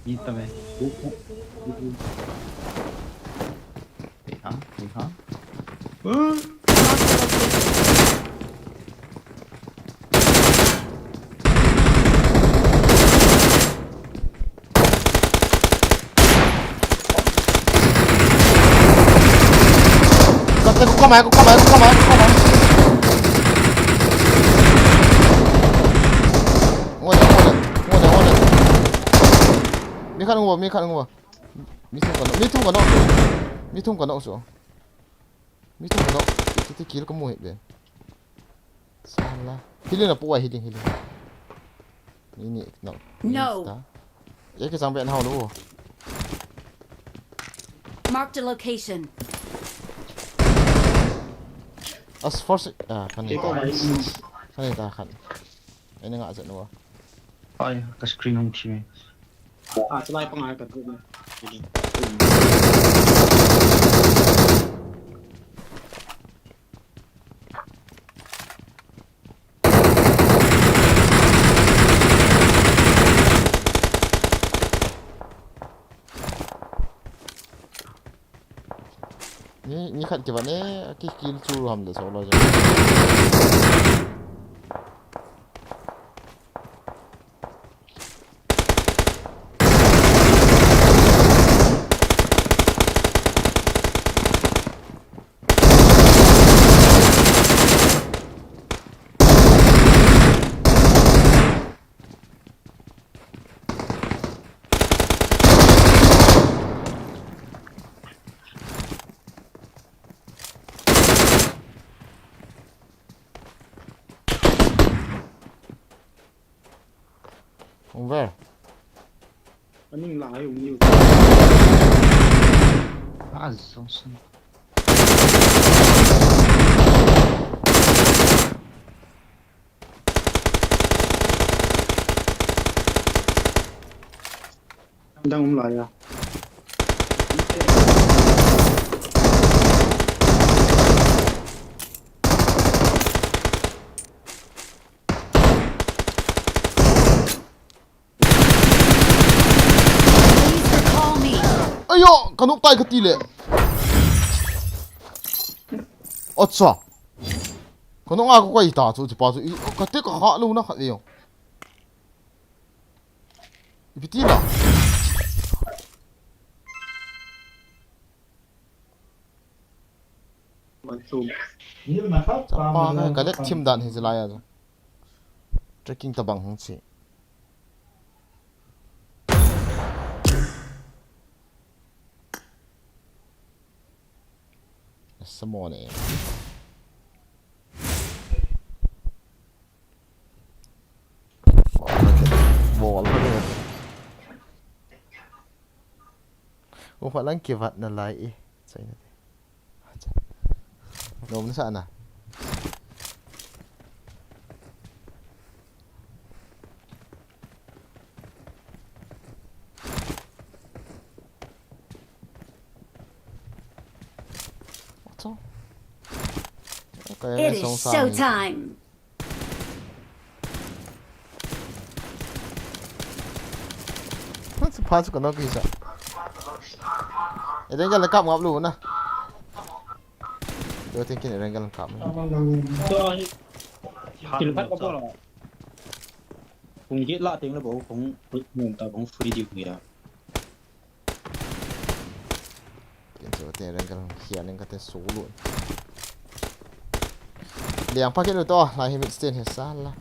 Ni ta me. Te ha, te ha. Kau, kau, kau mai, kau, kau mai, kau, kau mai, kau, kau mai. Ngoi, ngoi, ngoi, ngoi. Mi khat ngoi, mi khat ngoi. Mi thum ka nok, mi thum ka nok. Mi thum ka nok chu. Mi thum ka nok. Ti, ti, ti kill ka mu hi be. Sala. Healing na pu ai, healing, healing. Ni ni nok. No. Ye ke sang be na ho lo. Marked a location. As force, ah, kan ni ta. Kan ni ta kan. Ai, na nga sa no. Ai, ka screen hong thi me. Ah, salai pang ai ka tu me. Ni, ni khat kiva ne, ki kill chu ham de so lo je. Hung ve. Aning la ai hung niu. Azawng san. Dang um lai a. Please recall me. Ayo, ka nop tai ka ti le. Acha. Ka nop nga ka koi ta chu, chu pa chu. I, ka te ka ha lo na khat le yo. Ipi ti na. One, two. Chapa ka, ka let thim dan hi jilai a. Trekking tabang hung chi. Samone. Bol. Ufa lang kivat na lai e. Chai na te. Nom na sa na. It is showtime. Pha chu, pha chu ka nok kisa. Eren ka le kap ngap lu na. Yo, thinking Eren ka le kap. Kung gate la teng le bo kung, kung ta kung free di kung ya. Ken chu te Eren ka hian eng ka te solo. Liang pa ke lu to, lai hi mit sten he sa la.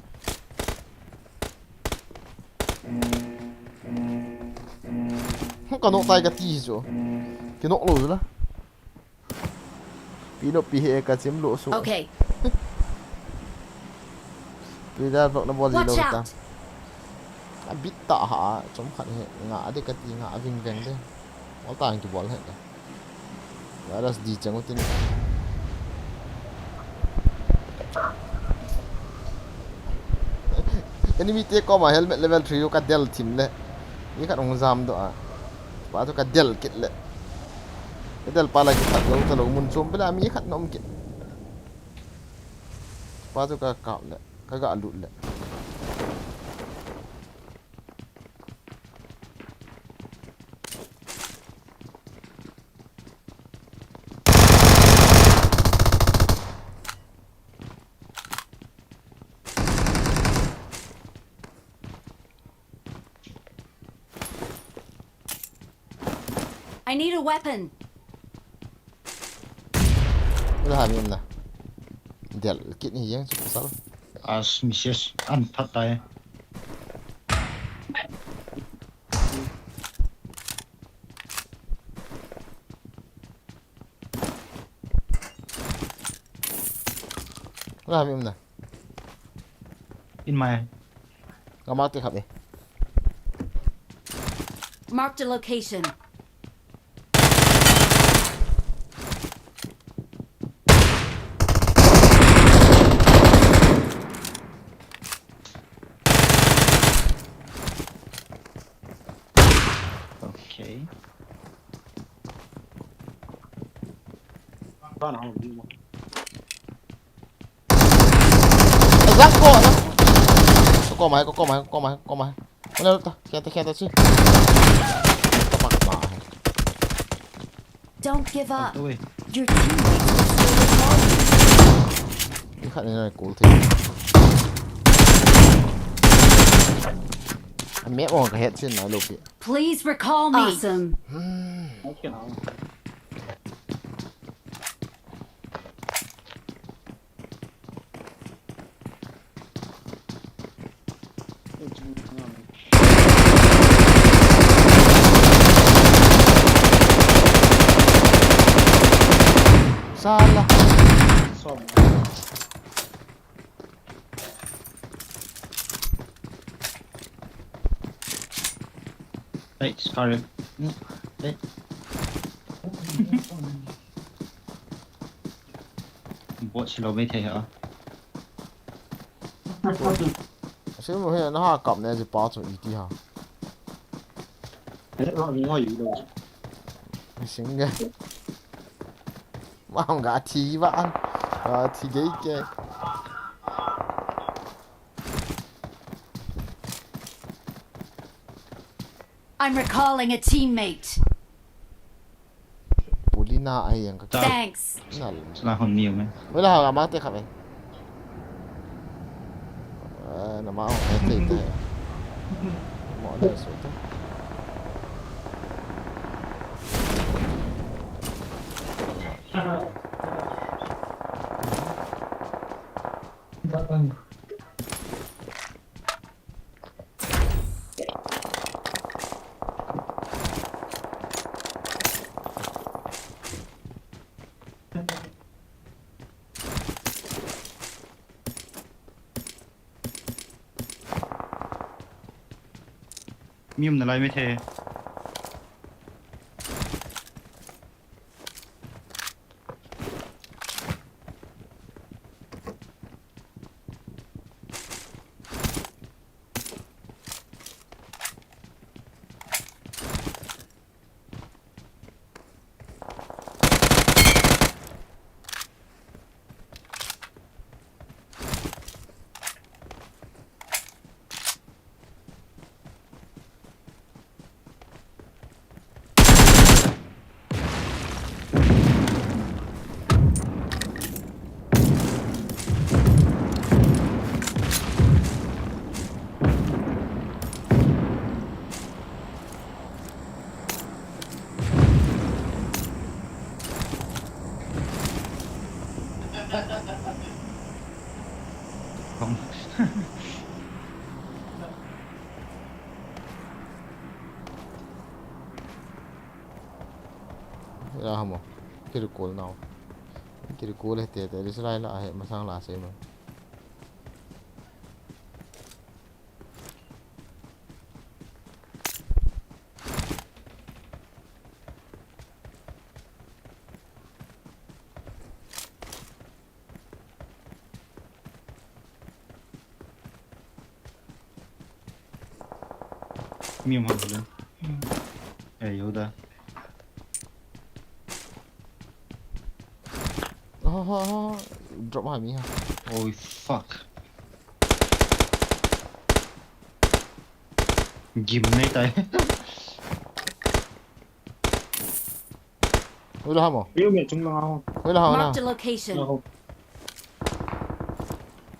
Ka nok tai ka ti chu. Ki nok lo la. Pi no pi he ka chim lo su. Okay. Pi da vlog na bol lo ta. A bit ta ha, chom khat he nga de ka ti nga a ving veng de. Ol ta ki bol he de. Virus di chang utin. Enemy te koma helmet level three ka del thim le. Ni khat ong jam do a. Pa chu ka del kit le. Ka del pa la ki that zo ta lo mun chom pela mi khat nom kit. Pa chu ka kap le. Ka ga lut le. I need a weapon. Ila ha mi um na. Del kit ni yang chu pasal. As message an that tai. Ila ha mi um na. In my. Ka mark te khat e. Marked a location. Okay. Azang ko, azang ko. Ko mai, ko mai, ko mai, ko mai. Wala ta, kaya ta, kaya ta si. Tapak ba. Don't give up. Oi. Your teammates will still recall you. Ni khat ni na kul the. Ame ong ka het sin na lo pi. Please recall me. Awesome. Sala. Hey, Scarlet. Hmm, hey. Bot si lo mai thei ha. Simo he na ha kap ne ji pa chu iti ha. Singe. Mam ga thi van. Ga thi gei ke. I'm recalling a teammate. Pulina ai yang ka. Thanks. Na. Sala hon ni me. Wala ha ma te kha me. Eh, na ma ho te te. Mo ne so te. Mi um nalai mai thei. Ya hamo. Kiri kol nau. Kiri kol he te te, Israel a he masang la se mo. Mi um ham le. Eh, yo da. Oh, oh, oh. Drop ha mi ha. Oh, fuck. Gim nei tai. Ui la hamo. Yo me chung la ho. Ui la hamo na. Marked a location.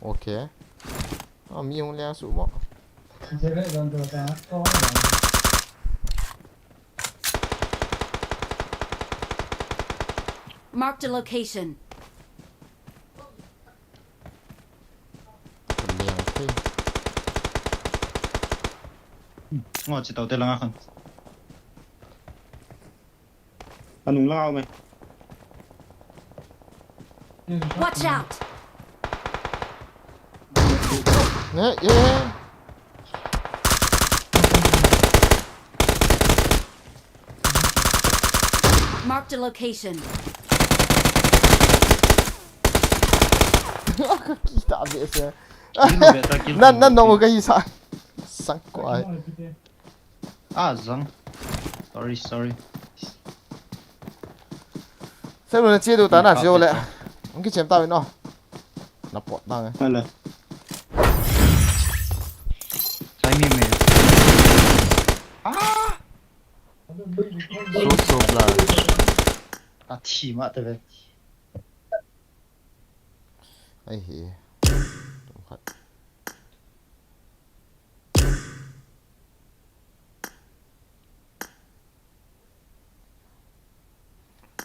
Okay. Ah, mi hung liang su mo. Marked a location. Liang thei. Ngo chi tau te langa khan. Anung langa me. Watch out! Ne, ye. Marked a location. Kita be se. Kill be ta, kill. Nan, nan, no, ka hi sa. Sang ko ai. Ah, zang. Sorry, sorry. Sem lo na che do ta na, che o le. Ang ki chem ta wi no. Na pot na nge. Hala. Sai mi me. Ah! So, so bla. A thi ma te ve. Ai he. Tum khat.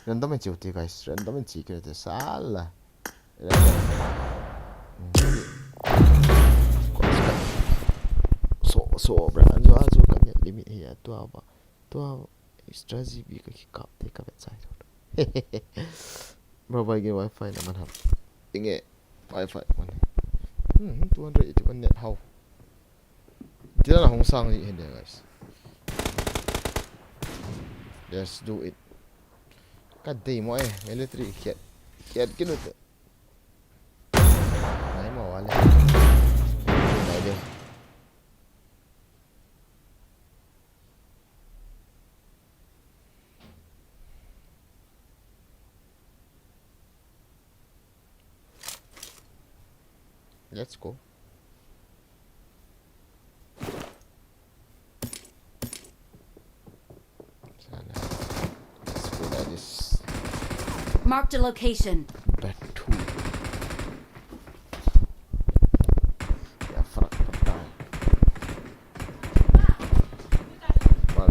Random in chiu ti, guys. Random in chi kit te sala. Random. So, so, bra. Anjo, anjo, ka net limit hi a tua ba. Tua extra G B ka ki kap te ka bet sai. Bro, bai ge wifi na man ham. Inge wifi man. Hmm, two hundred eighty-one net how. Tira na hong sang ni hen dia, guys. Let's do it. Ka dei mo e, military khet. Khet kinu te. Let's go. Sana. Let's go like this. Marked a location. Batu. Ya, fuck, fuck. Well.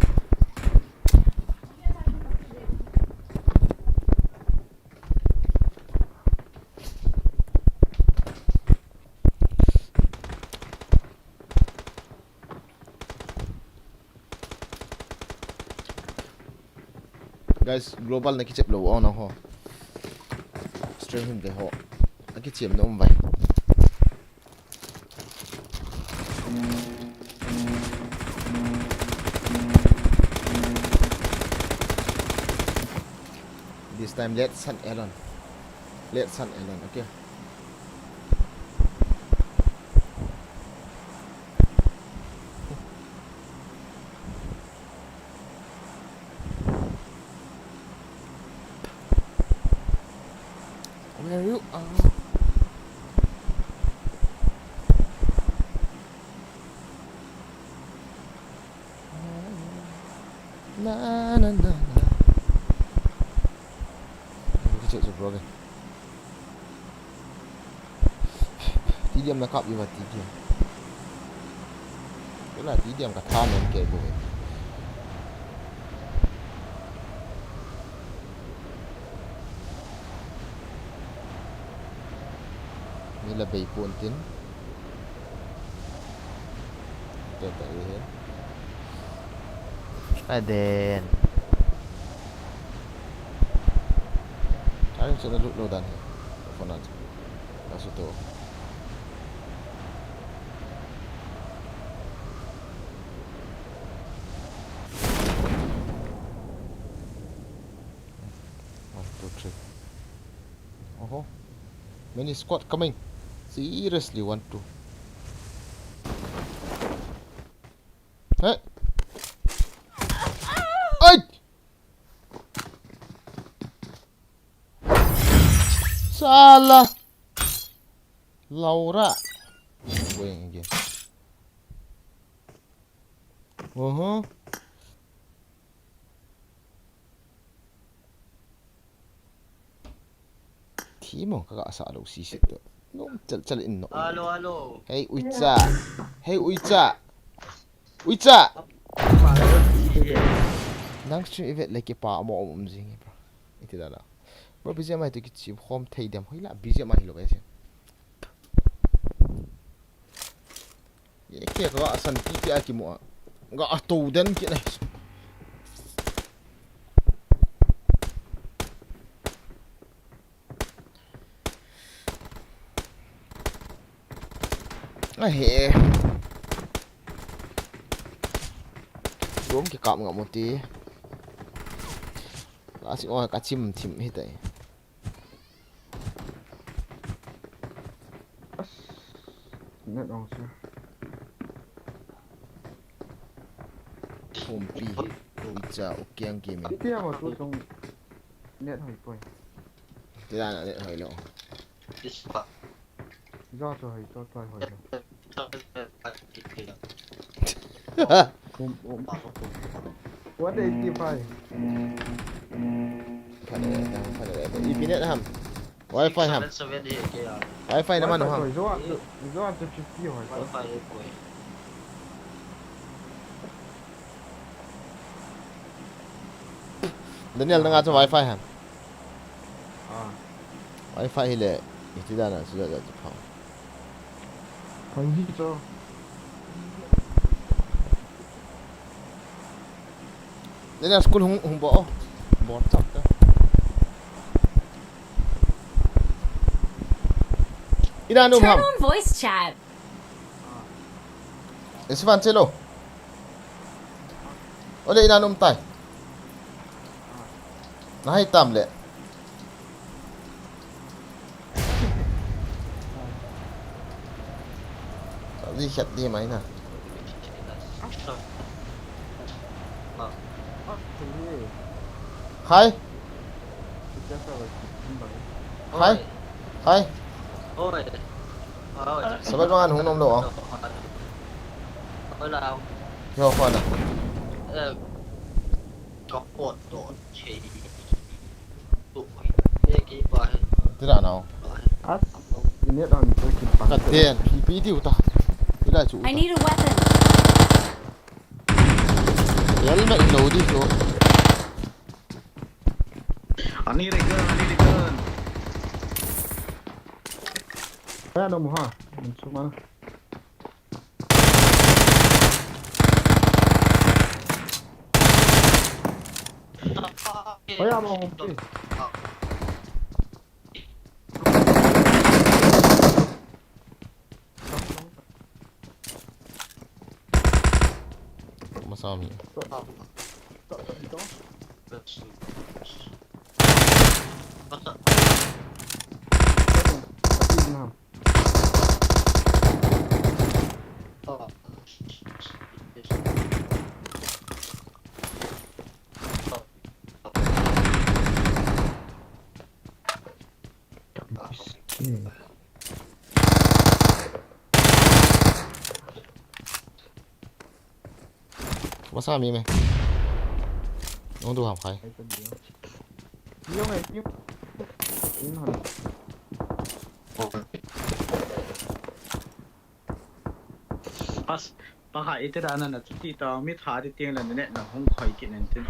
Guys, global na kichep lou, oh, na ho. Stream him de ho. Na kichep na um vai. This time, let's hunt Elon. Let's hunt Elon, okay? Where you are? Na, na, na, na. Kichep chu bro ke. T D M na kap iva T D M. Kila T D M ka tha nom ke bo. Ni la bei pon tin. Te ta e he. Aden. Ai, se na lut lo dan he. Phone an. Kasu to. One, two, three. Oho. Many squad coming. Seriously, one, two. Hey. Hey. Sala. Laura. Going again. Oho. Thi mo ka ga sa lo si si to. Nom chal chal in no. Hello, hello. Hey, Uicha. Hey, Uicha. Uicha. Nang stream event le kipa mo um jing, bro. Iti da la. Bro, B G M I to kichim khom thei dem. Hoi la, B G M I lo be se. Ye ke ka san ti ti a kimu a. Ga a to den ki ne. Ahe. Room kikap ngam u ti. Ka si o ka chim chim hi tai. As, net on sir. Khompi hi Uicha, Ukiang Gaming. Iti ama tu tong net hoi poi. Ti dan a net hoi lo. This part. Ja cho hoi to, to hoi lo. One eighty-five. Pha le, pha le, pha le. Ipi net ham? Wi-Fi ham? Seven seven eight K R. Wi-Fi naman ham? Wi-Fi, jo, jo, jo, fifty hoi. Wi-Fi eight ko. Daniel, nanga chu Wi-Fi ham? Ah. Wi-Fi hile, iti dan a, chu ja, ja, chu phang. Phang hi cho. Nena school hung, hung bo. Bo chap ta. Ina num ham. Turn on voice chat. Esi van chelo. Ole ina num tai. Na hai tam le. Di khat di mai na. Hai. Hai. Hai. Oi. Sabat bang an hung nom lou a. Yo, kho na. Tira nau. As, ini dah ni tu kita. Kaden, P P diu ta. Ila chu. I need a weapon. Helmet lou di chu. Ani regan, ani regan. Aya no muha. Mun suma. Aya mo humpi. Masami. Masa mi me. Nung tu ham khai. Pas, pa khai ite da na na chuti ta mi tha ti ting la ne na hung khai ki nen tin.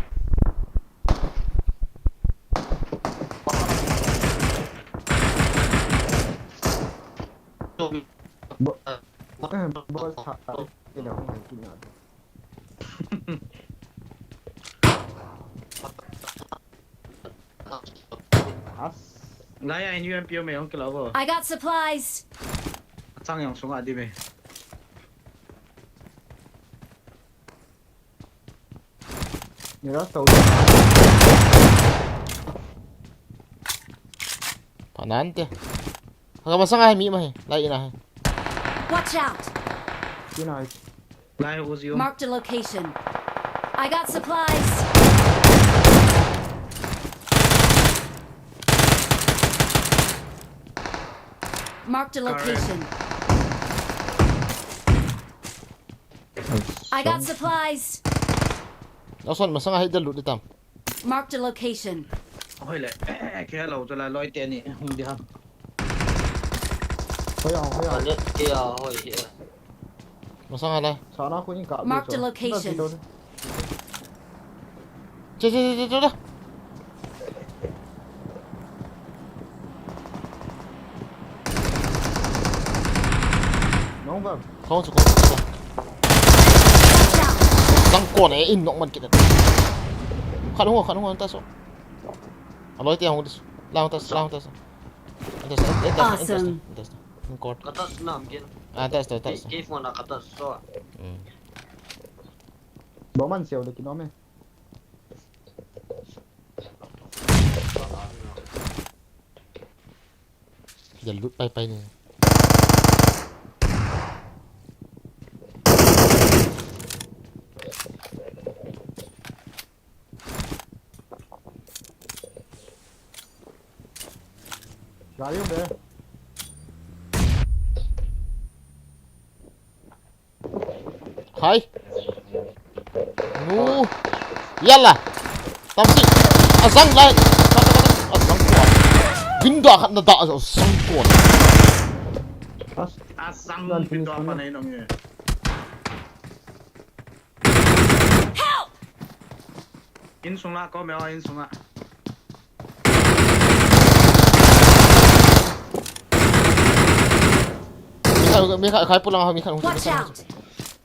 Bo, eh, bo tha ti na hung khai ki na. As. Lai a in U M P O me hung kilo bo. I got supplies. Chang yang sunga di me. Ni ra tau. Panan te. Haka masang ai mi ma he. Lai ina he. Watch out! Ina he. Lai Uzi um. Marked a location. I got supplies. Marked a location. I got supplies. Nason masang ai da lut tam. Marked a location. Hoi le. Ke lo cho la loi te ni hung di ham. Hoi ya, hoi ya. Anet ke ya hoi he. Masang ala. Sana ko in ka. Marked a location. Che, che, che, che, che. Nong bang. Kong chu kong chu. Watch out! Sang kon e in nok man kit. Khat hung, khat hung ta so. Aloi te hung dis. Lang ta, lang ta so. Awesome. Kata snam kin. Ah, ta so, ta so. Cave mo na kata so. Hmm. Bo man seo le kinom e. Jalut pai pai ni. Gari um be. Hai. Nu. Yalla. Tamsi. Azang lai. Azang ko. Window khat na da azang ko. Azang window pa nei nong e. Help! Insung la ko me o insung la. Mi khat, mi khat, khai pulang, mi khat. Watch out!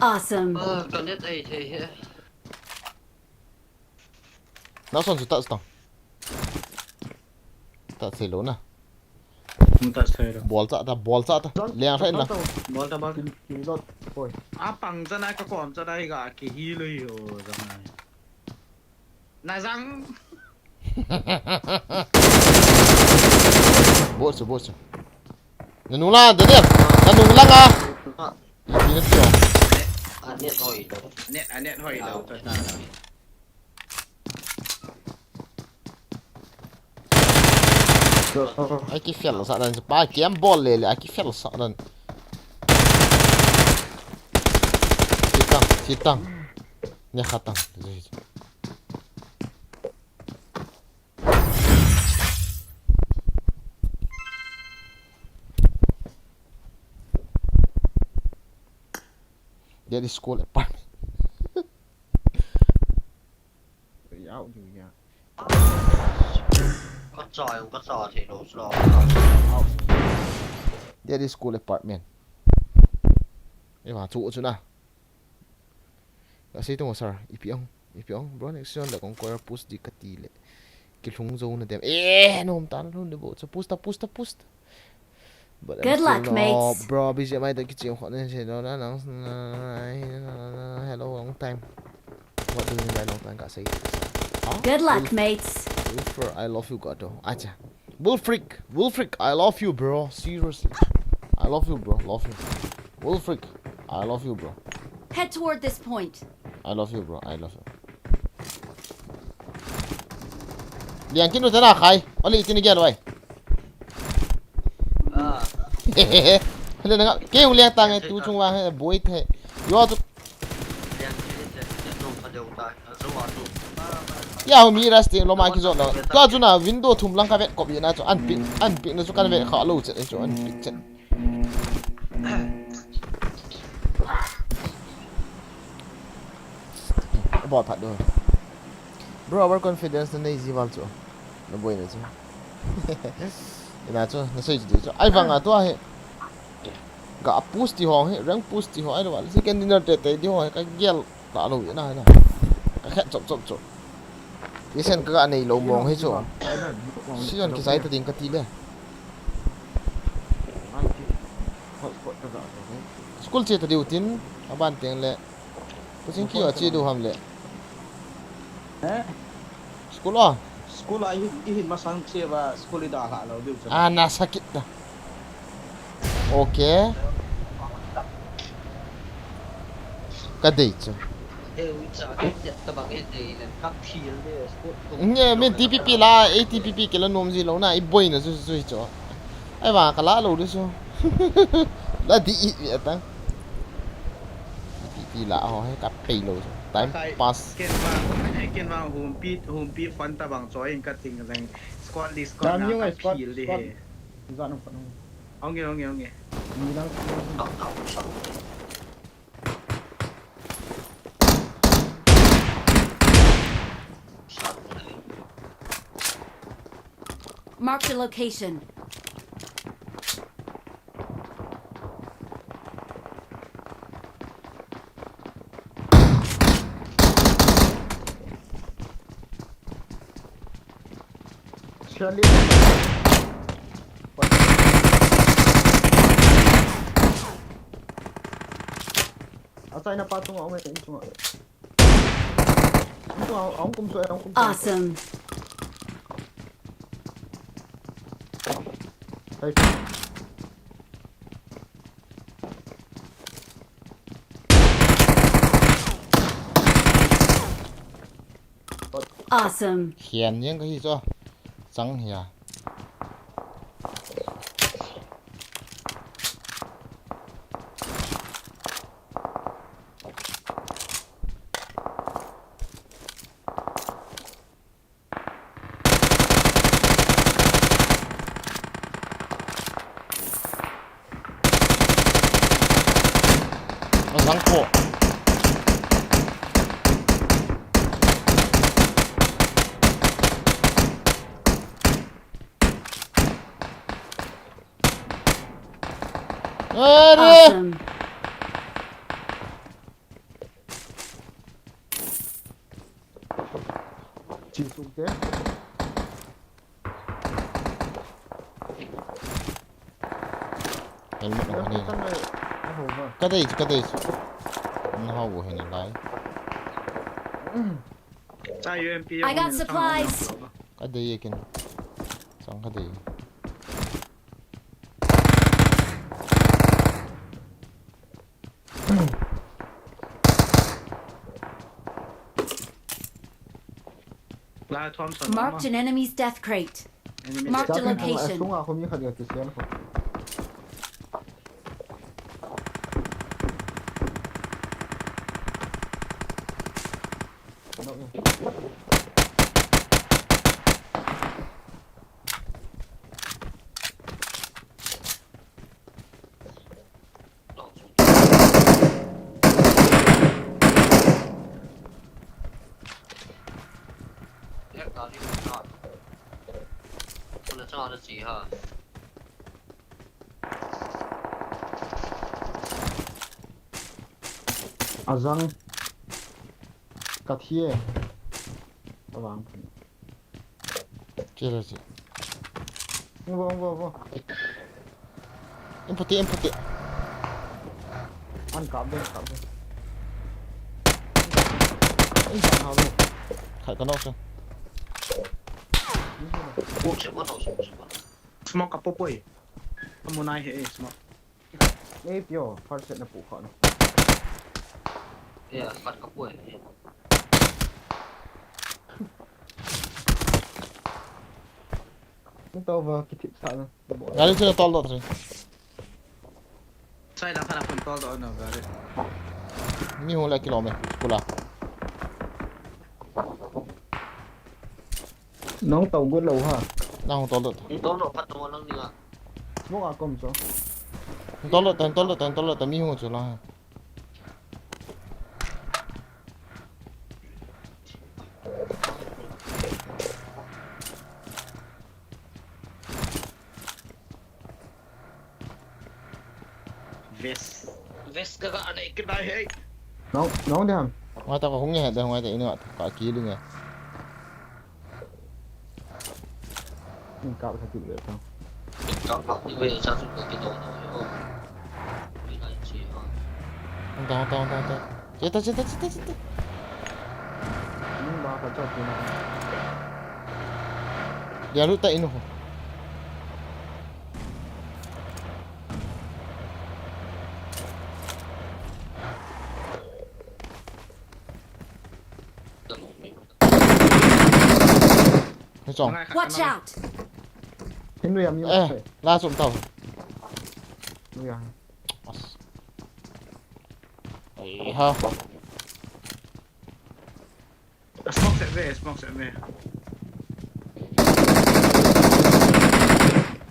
Awesome. Ah, ka net ai thei he. Nason chu ta tang. Ta thei lou na. Hung ta thei lou. Bol cha ta, bol cha ta. Leng thei na. Bol ta, bol ta. Ki, ki lot. Oi. A pang cha na ka kom cha na ga ki hi lou yo jang na. Na jang. Bol chu, bol chu. Na nung la, Daniel. Na nung la nga. Ina tio. Anet hoi lou. Anet, anet hoi lou. Ai ki fel sa dan pa kiam bol le le ai ki fel sa dan. Thi tang. Ne kha tang. That is called apartment. Yau, yau, yau. Ka chai, ka cha thei lo, slo. That is called apartment. Ema chu chu na. Ka sei tong sir, ipi ong, ipi ong, bro, next round la kong kora push di kati le. Kilhung zo na dem. Eh, nom tan lhun de bo. Chu push ta, push ta, push ta. But I'm Good luck, still not, mates. Bro, B G M I ta kicheng khon ne se no na nang. Hello, long time. What do you mean by long time? Ka sei. Huh? Good luck, Wolf, mates. Wolfer, I love you, God. Acha. Wolfric, Wolfric, I love you, bro. Seriously. I love you, bro. Love you. Wolfric, I love you, bro. Head toward this point. I love you, bro. I love you. Liang kin u tana khai. Oli tin gel wai. Ah. Le na ke u liang tang tu chung wa he boy the. Yo tu. Liang kin te te no ka deu ta. Zo wa tu. Ya ho mi ras ting lo ma ki zo lo. Tu chu na window thum lang ka vet kop ye na chu an pi an pi na chu kan vet kha lo che chu an pi che. Bol phat do. Bro, overconfidence na nei ji val chu. Na boi na chu. Ina chu, na sei chu chu. Ai vang a tu a he. Ga push ti ho he, rank push ti ho ai lo. Si ken dinner te te di ho he, ka gel ta lo ina na. Ka khet chop chop chop. Isen ka ga nei lo mong he chu. Season kisai ta ding ka ti le. School che ta diu tin, aban teng le. Kuching ki wa che diu ham le. Eh? School a? School a i hin, i hin masang che va, school i da la lo diu chu. Ah, na sakit da. Okay. Ka dei chu. Nge, mi D P P la, A T P P kila nom ji lo na, i boi na chu, chu, chu. Ai va, ka la lo de chu. La di i, i atang. Ti, ti la ho he ka pei lo chu. Time pass. Ken vang, ken vang humpi, humpi fun ta bang choi in ka ting leng. Squad list squad na ka phil de he. Zan phone. Ong e, ong e, ong e. Ni lang. Mark the location. Achaina pa chunga, ong e, chunga. Ong kum so, ong kum so. Awesome. Hey. Awesome. Hian yang ka hi cho. Chang hia. Azang ko. Are. Awesome. Chisuk te. Helmet na kani. Ka dei, ka dei. Na hau bo hin lai. I got supplies. Ka dei kin. Sang ka dei. Marked an enemy's death crate. Marked a location. Sunga kho mi khat ya ti sian kho. Chi ha. Azang. Ka thi e. Avang. Che le che. Vo, vo, vo. Empty, empty. An kap de, kap de. An kap ha de. Khai ka nok se. Smoke se ko to, smoke se ko. Smoke ka po poi. Ka mu nai he, eh, smoke. Ei, pio, first set na pu kha na. Ya, khat ka pu e. Ni to va ki thip sa na. Gari chu tol dot ri. Sai la khat a phun tol dot na gari. Mi hu la kilo me, kula. Nong tau got lou ha. Nang tol dot. Tol dot phat to nang ni la. Smoke a kom so. Tol dot, tol dot, tol dot, mi hu chu la. Vest. Vest ka ga nei kit nai he. Nong, nong de ham. Ngai ta ka hung nge de, ngai ta inu ka ki lu nge. Ning ka sa ti le ta. Ning ka pa ti ve sa su ko ki do do yo. Ning ka chi yo. Tong, tong, tong, tong. Cheta, cheta, cheta, cheta. Ning ba ka cha ti na. Dia lu ta inu ho. Ni chong. Watch out! Hin lui am ni. Eh, la sum tau. Lui am. Ai ha. Smoke set ve, smoke set ve.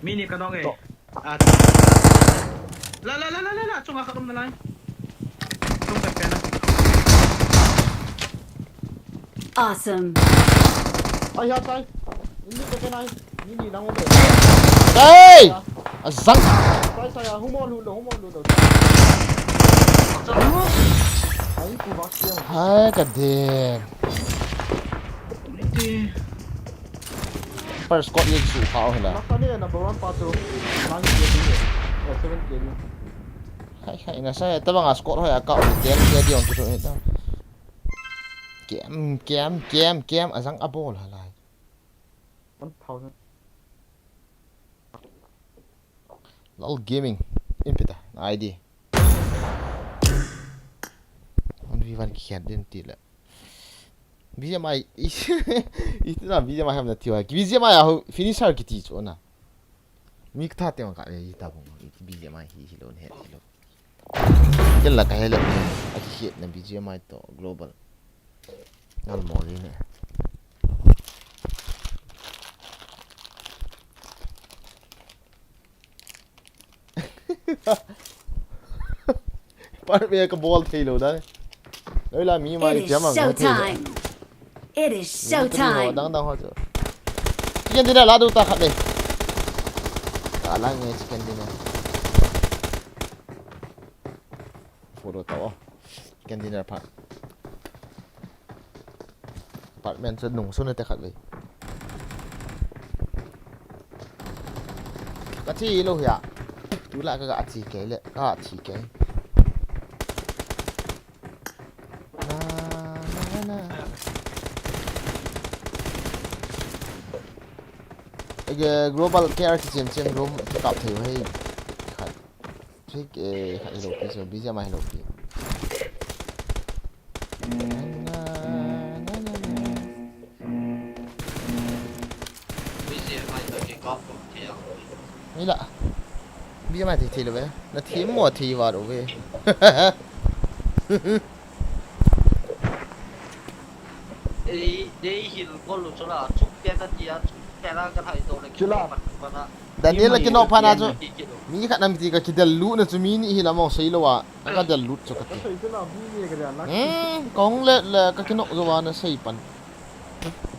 Mini ka nong e. To. Ah. La, la, la, la, la, la, chunga khat um na lai. Chunga khat na. Awesome. Ai, ya, tai. Ini ka kenai. Ini nang um. Hey! Azang. Tai saya, humol hulo, humol hulo. Ai, ku bak siang. Hai, ka de. Iti. First squad ni su kha hela. Masa ni number one pa tu. Nine K D. Eh, seven K D. Hai, hai, na sa, tabang a squad hoi a ka, ten K D on tu hita. Kem, kem, kem, kem, azang a bol halai. One thousand. Lol Gaming. In pita, na I D. One v one kikhen din ti le. B G M I, i, i, na B G M I ham na tiwa. B G M I a ho finisher kiti chu na. Mi ka tha te ka, i ta bong, i B G M I hi, hi lo ne, hi lo. Kel la ka hele, a ki hit na B G M I to global. Ngal mo li ne. Par be ka bol thei lo da. Oi la mi mai. It is tiam ang thei lo. Showtime. It is showtime. Dang dang ho chu. Chicken dinner la du ta khat le. Ta la nge chicken dinner. Follow tao. Chicken dinner pha. Apartment chu nung sun te khat vei. Ka thi lo hia. Tu la ka, ka thi ke le, ka thi ke. Na, na, na, na. Ege global care ki chem chem room kap thei hei. Khat. Thik, eh, khat hi lo pi, so B G M I hi lo pi. Na, na, na, na. B G M I to ke kap ko ke ya. Ni la. B G M I thei thei lo ve. Na thei mo thei va lo ve. Ei, dei hil ko lu chu la, chu pe na ti a, chu pe na ka thai to le ki Chu la. Pan pan a. Daniel la kinok pha na chu. Mi khat nam ti ka kidel lut na chu mi ni hi la mo sei lo a. Ka del lut chu ka ti. Ka sei chu la, mi ni ka del na. Hmm, kong le le ka kinok zo wa na sei pan.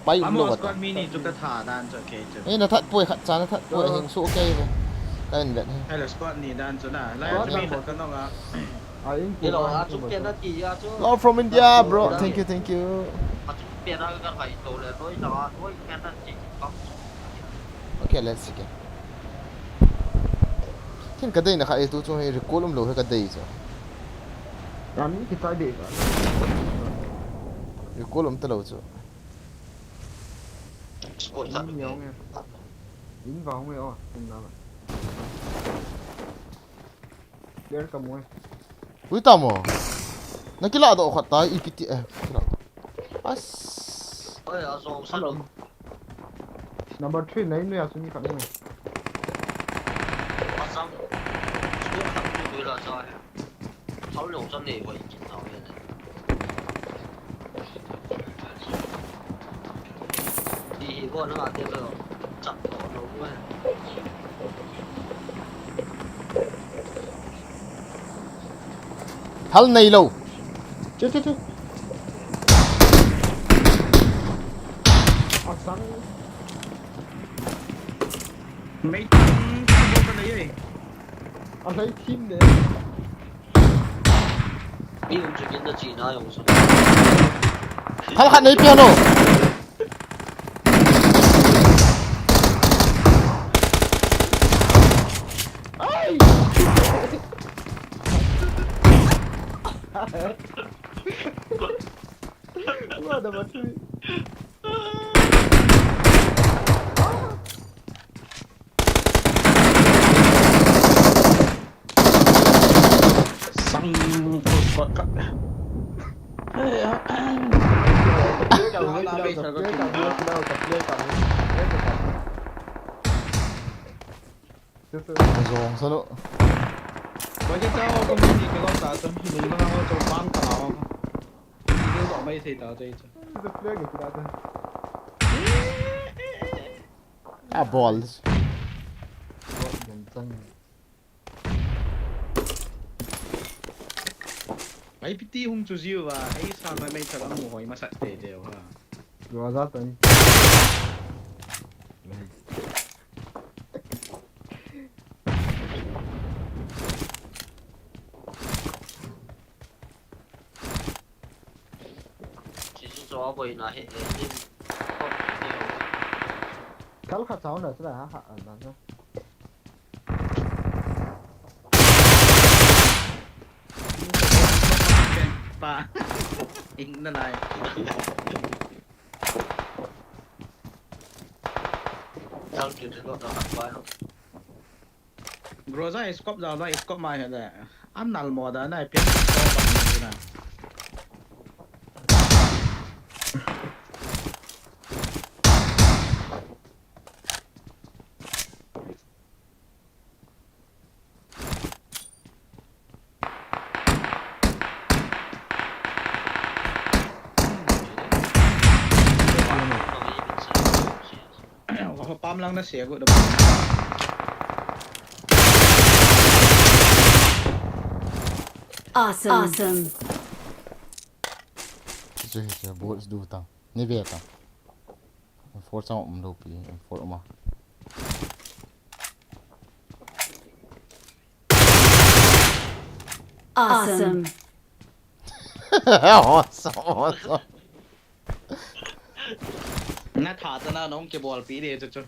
Pai um lou ta. Squad mi ni chu ka tha dan chu kei chu. Ei, na that poi, khat cha na that poi, hing su kei ve. Ka in vet hi. Hello, squad ni dan chu na. Lai chu mi khat ka nong a. A in pu. Hello, a chu penalty a chu. Love from India, bro. Thank you, thank you. A chu penalty ka hai to le, noi na, noi penalty. Okay, let's see. Ken ka dei na kha e tu chu hi recall um lou hi ka dei chu. Ram ni ki chai dei ka. Recall um ta lou chu. Spot sa. In yong e. In vang e o. In na. Player ka mu e. Ui, tamo. Na kila do khat ta, ipi ti, eh, kila. As. Oi, a zong sa lo. Number three, nai nu ya suni khat nu. Pasang. Squad khat tu tu la sa. Hao lo sa nei wai kin na ya. Ti hi bo na te lo. Chak to lo wai. Thal nei lou. Chu, chu, chu. Asang. Mei, hmm, ka bo ka nei e. A lei thim de. Mi um chu kin da chi na yong sa. Thal khat nei pian o. Ai! What the fuck? Sang kot kot kat. Zong sa lo. Bagi tao ko mi ni ka lo ta tam hi ni ma ho to bang ta ho. Ni ko mai sei ta te. A bol. Ai piti hung chu jiu va, ai sa mai mai tha mu hoi ma sat te te ha. Lo za tan. Chi chu chaw a boina he, he, he. Kal kha chaw na chu la ha, ha, na chu. Pa. Ing na lai. Thal chu chu lo ta pa. Groza scope da, da scope mai he le. An nal mo da na pian scope ba na. Pam lang na sia gu da. Awesome. Awesome. Hiche, hiche, bullets du ta. Ni ve ta. M four chang um lou pi, M four um a. Awesome. Awesome, awesome. Na tha ta na nong ke bol pi de chu chu.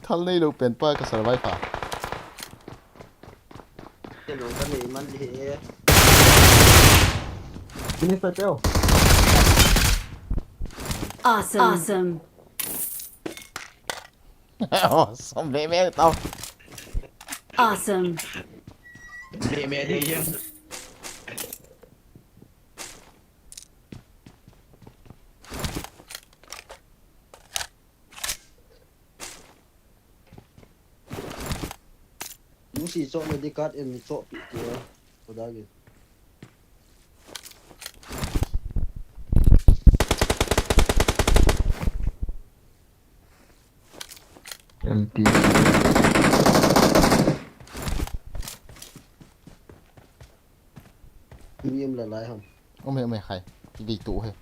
Thal nei lou pen pa ka survive a. Ke lo ka nei man le. Finish pa teo. Awesome. Awesome, ve ve tao. Awesome. Ve ve de ye. Nung si chok na di kat in chok pi tia. Ko da gi. M T. Mi um la lai ham. Um he, um he, khai. Ki dei tu he.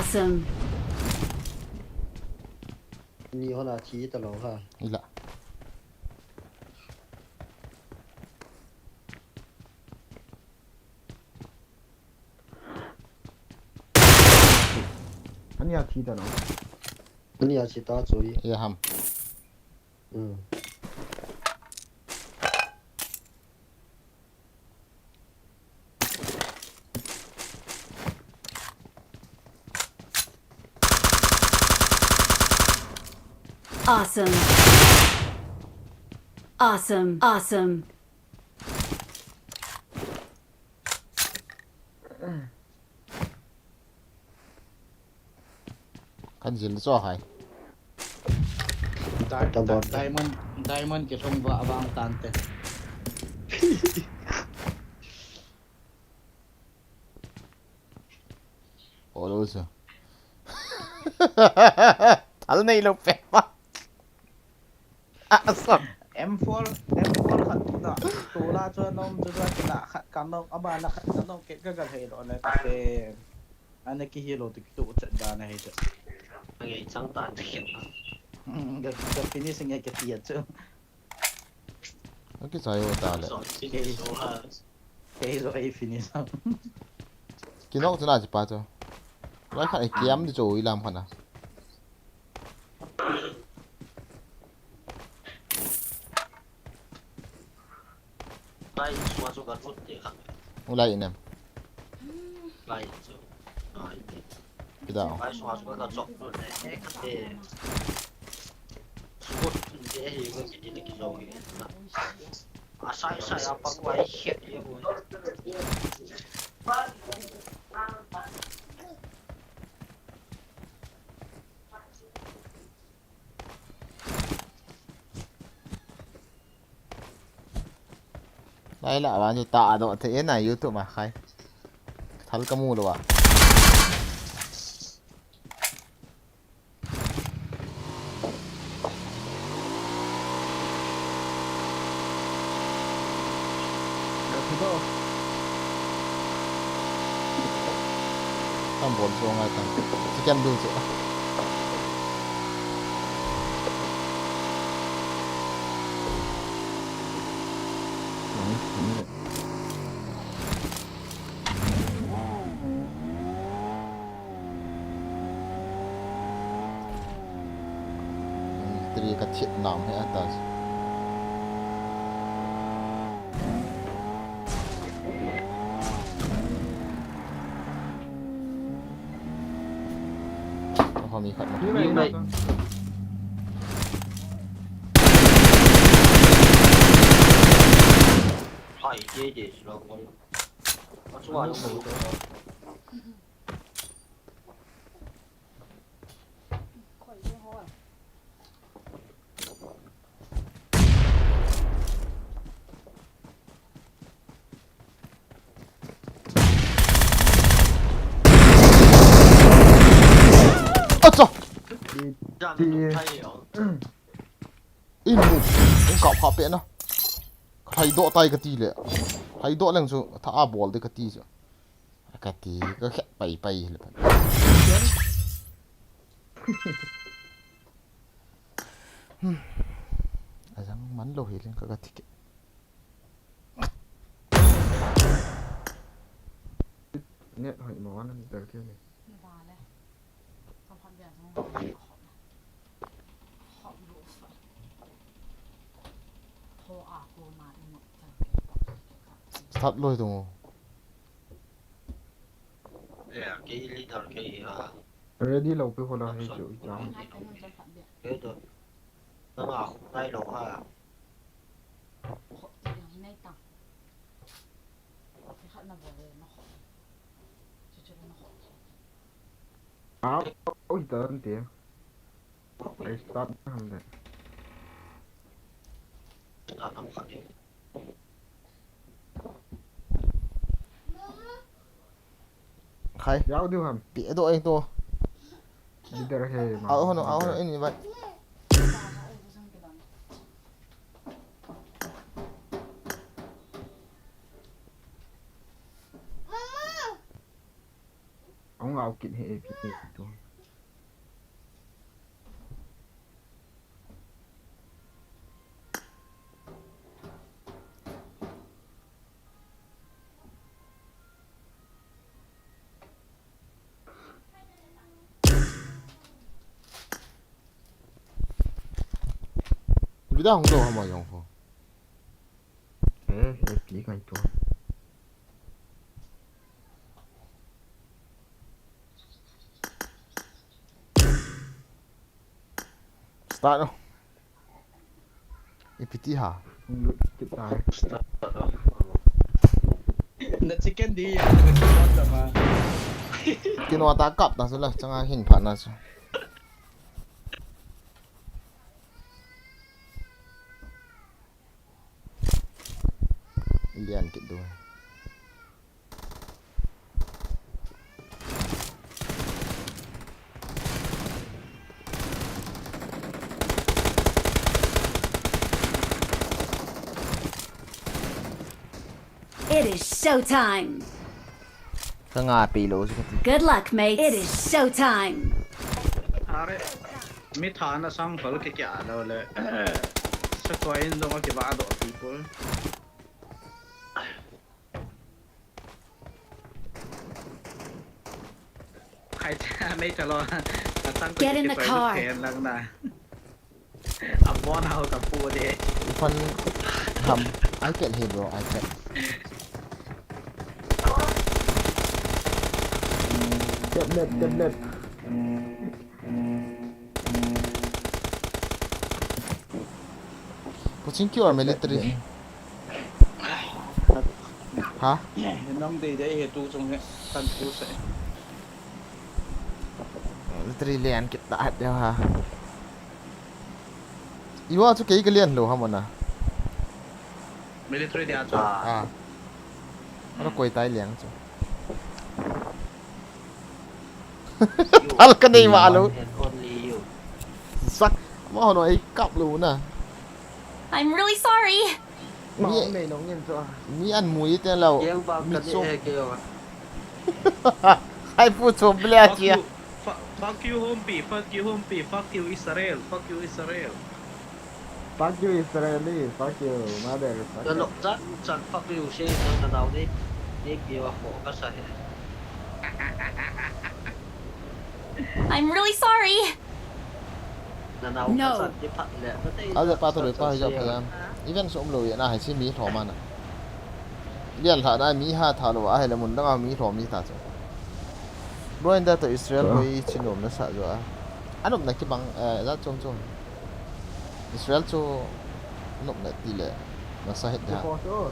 Awesome. Ni hon a thi ta lo ha. Ila. Ani a thi ta lo. Ani a thi ta chu i. Ya ham. Hmm. Awesome. Awesome. Awesome. Kan zil cho hai. Di-, di-, diamond, diamond ke song ba abang tante. Olo so. Thal nei lo pe pa. Ah, so. M four, M four khat tu da. Tu la chu nom chu da kila khat ka nom, aba la khat ka nom ke ka ga hei lo le ka pe. Ana ki hi lo tu ki tu chat da na hei chat. Ngai chang ta ti khen. Hmm, ga, ga finish ngai ka ti chu. Aki sai ho ta le. So, finish so ha. Kei zo ei finish. Ki nok chu na chi pa chu. Lai khat ei kiam di chu i lam khat na. Lai sua chu ka lut te kha. U lai inem. Lai chu. Ai te. Kidao. Lai sua chu ka chok lut te kha te. Sua chu te hi mo ki ni ki zo hi. Asai sai a pa ko ai khet ye ko. Lai la, aban chu ta doh thei na YouTube ma khai. Thal ka mu lou a. Tam bol chu ngai tam. Chicken du chu. Three ka thiat nam he ata. Kho mi khat ma. Hi mai. Hai, ye, ye, sila ko. Achu wa lo ko. Acha! Jan lu thai yo. In mu, in kap kap pe na. Khai do tai ka ti le. Khai do leng chu, tha a bol de ka ti chu. Ka ti, ka khe pai pai le pan. Hmm. Ajang man lo hi leng ka ka ti ke. Net hoi mo wan an tel ke ni. Start loi tung. Ya, kei leader kei ha. Ready lo pe hola he chu i chang. Kei to. Nanga khu nai lo ha. Au, oi, ta an te. Ai start na ham de. Khai. Yau diu ham. Pi do ai to. Leader he ma. Au hono, au hono, ini bai. Ong Pau kit he A P K tu. Vida hung do hama yong ho. Eh, eh, pi kai to. Start no. Ipiti ha. Lut kit tai. Na chicken di ya, na chicken sama. Kino ta kap ta sula, changa hin pha na su. Lian kit du. It is showtime. Ka nga pi lo si kati. Good luck, mate. It is showtime. Are, mi thana sang phal ke kya lo le. Sa ko in dong ke ba do people. Khai cha, mei cha lo. Ka sang ko Get in ke the pai car. Ken lang na. Abon hao ka pu de. Ipan ham. iPad he bro, iPad. Tablet, tablet. Pushing Q or military? Ha? Nang dei dei he tu chung he kan tu se. Military lian kit ta deu ha. Iwa chu kei ka lian lo ha mona. Military dia chu. Ah. Ara koi tai liang chu. Thal ka nei ma lo. One and only you. Sak. Ma hono ei kap lo na. I'm really sorry. Ma Mi- nei nong ngen chu. Mi an mui te lo. Keu ba Mi ka ni so. E keu. Hai pu chom ble a Fuck chia. You. Fu- fuck you, Humpi. Fuck you, Humpi. Fuck you, Israel. Fuck you, Israel. Fuck you, Israeli. Fuck you, mother. Fuck Ka you. Lok chan chan fuck you, she, na, na, nau ni. Ni ki wa ko ka sa he. I'm really sorry. Na, nau No. Ka sa ki phat le. Ka te Aja sa, pa to sa, le pa sa, ja sa, pa ya. Even so um lo ya na hai si mi tho ma na. Lian tha na mi ha tha lo a hai le mun dang a mi tho mi ta chu. Bro, inda to Israel Bro. Hoi chin nom na sa jo a. Anom na ki bang, eh, za chom chom. Israel chu nop na ti le, na sa het da. Before sure.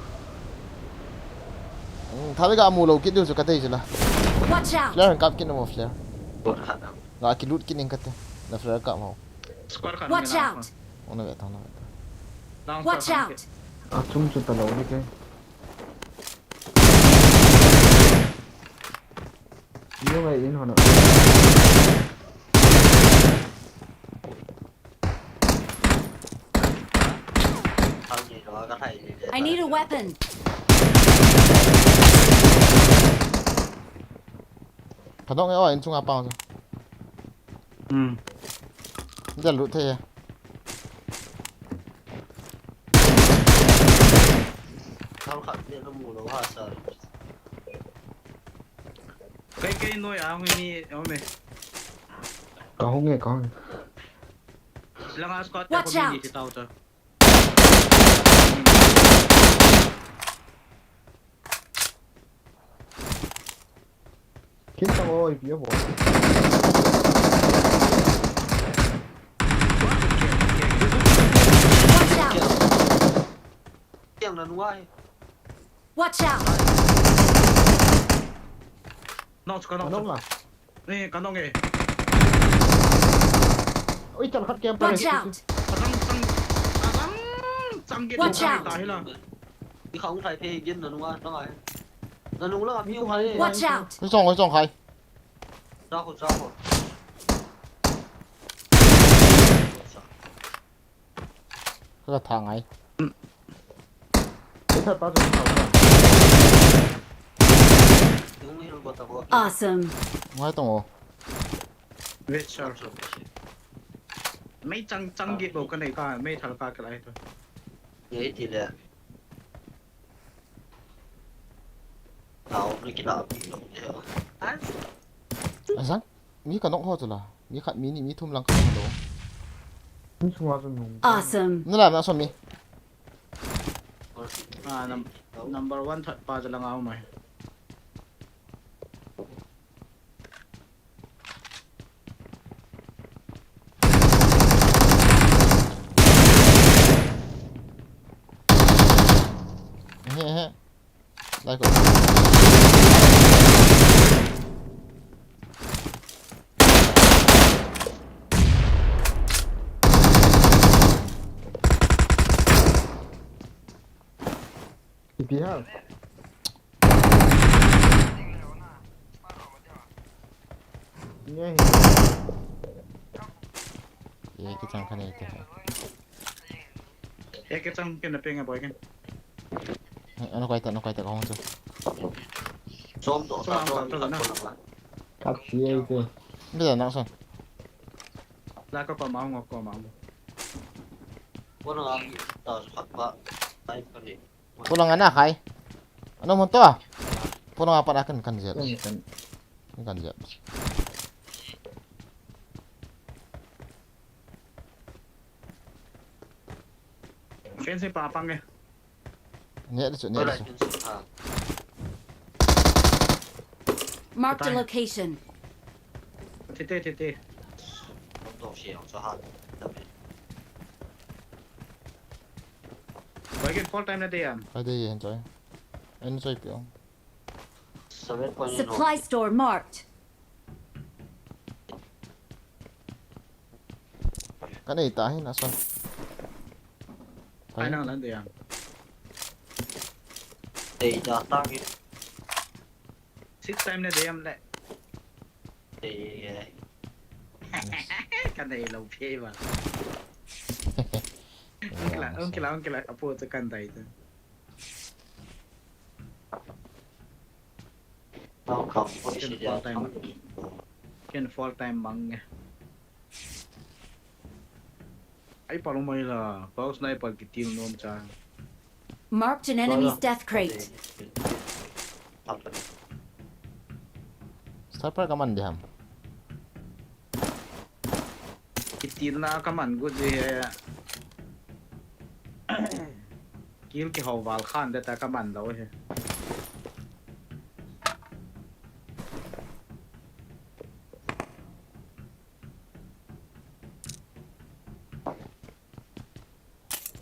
Hmm, thabe ka mu lo kit du chu ka tei chu la. Watch out! Flare kap kit na mo flare. Bot khat. Nga ki loot kit ning ka te. Na flare kap mo. Squad khat Watch nge lang out! Ona ve ta, ona ve ta. Lang Watch squad khat out! Nge. A chung chu ta lo ni ke. Ni ngai in hona. I need a weapon. Ka dong e o in chunga pang. Hmm. Dia lut thei. Thal khat ni lo mu lo ha sa. Kei kei noi a hung ni o me. Ka hung e, ka hung e. Langa squad te Watch ko mi out. Ni si tau ta. Kin tang oi, pia bo. Watch out! Kiang na nuai. Watch out! Knock, knock, knock. Knock na. Ni, ka nong e. Ui, chal khat kem pare. Watch out! Atang, tang, atang, tang, Watch out! Tahi la. Di khong thai phe gin na nunga, tang ai. Na nung la, mi khong thai. Watch out! Ni chong, ni chong khai. Cha ko, cha ko. Ka tha ngai. Cái thật tao cho mày. Awesome. Ngai tong o. Wait, sir. Mei chang chang git bou ka nei ka, mei thal ka ka lai to. Ye ti le. Tao ni kila pi lo le. Asang. Mi ka nok ho tu la. Mi khat mi ni mi thum lang ka lo. Ni sunga tu nung. Awesome. Nala na so mi. Ah, num number one third pa jalang au mai. He he. Lai ko. Ipi ha. Ye kichang kane te. Ye kichang kane ping a boy ken. Ano kai ta, ano kai ta kong tu. Som to, som to na. Kap si ai te. Bila na son. La ko pa ma ngok ko ma ngok. Ko na ta khat pa. Ai kane. Pulang ana khai. Ano mo to? Pulang apa akan kan jel. Kan kan jel. Ken se pa pang e. Nia de chu nia de chu. Ah, Marked a location. Tete tete. to si ang sa ha. Wai ken full time na de am. Ka de yen choi. En choi pio. Seven point no. Supply store marked. Ka nei ta hin asan. Ai nang lan de am. Tei da tang hi. Six time na de am le. Tei ye. Ka nei lo phe ba. Ong kila, ong kila, ong kila, apo tu kan dai tu. Tao kam ko si Ken dia. Full time. Ken full time mang nge. Ai pa lo mai la, pa sniper kitil nom cha. Marked an enemy's death crate. Sniper ka man de ham. Kitil na ka man gu de he. Kill kihou val khan de ta ka man lo he.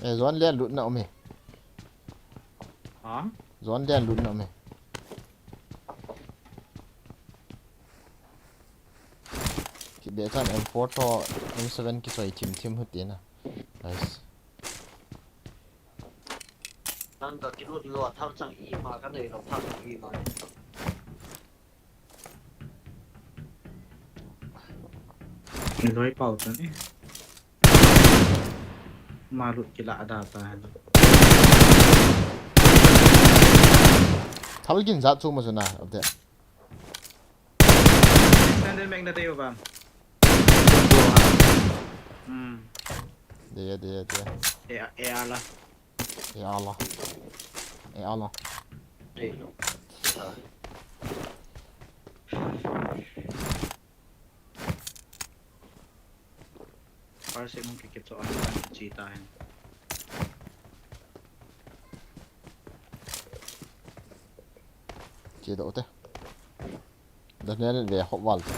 Eh, zone lian lut na um e. Ha? Zone lian lut na um e. Ki be chan M four to M seven ki soi thim thim hu ti na. Nice. Nang ka kilut lo thal chang i ma ka nei lo thal chang i ma. Ni loi pau ta ni. Ma lut kila ada ta. Thal gin jat chu ma chu na, update. Sandal meg na tayo ba? Hmm. Dia, dia, dia. E, e ala. Ya Allah. Ya Allah. Parse mong kikit so ang kichita hen. Che do te. Daniel ve hop val te.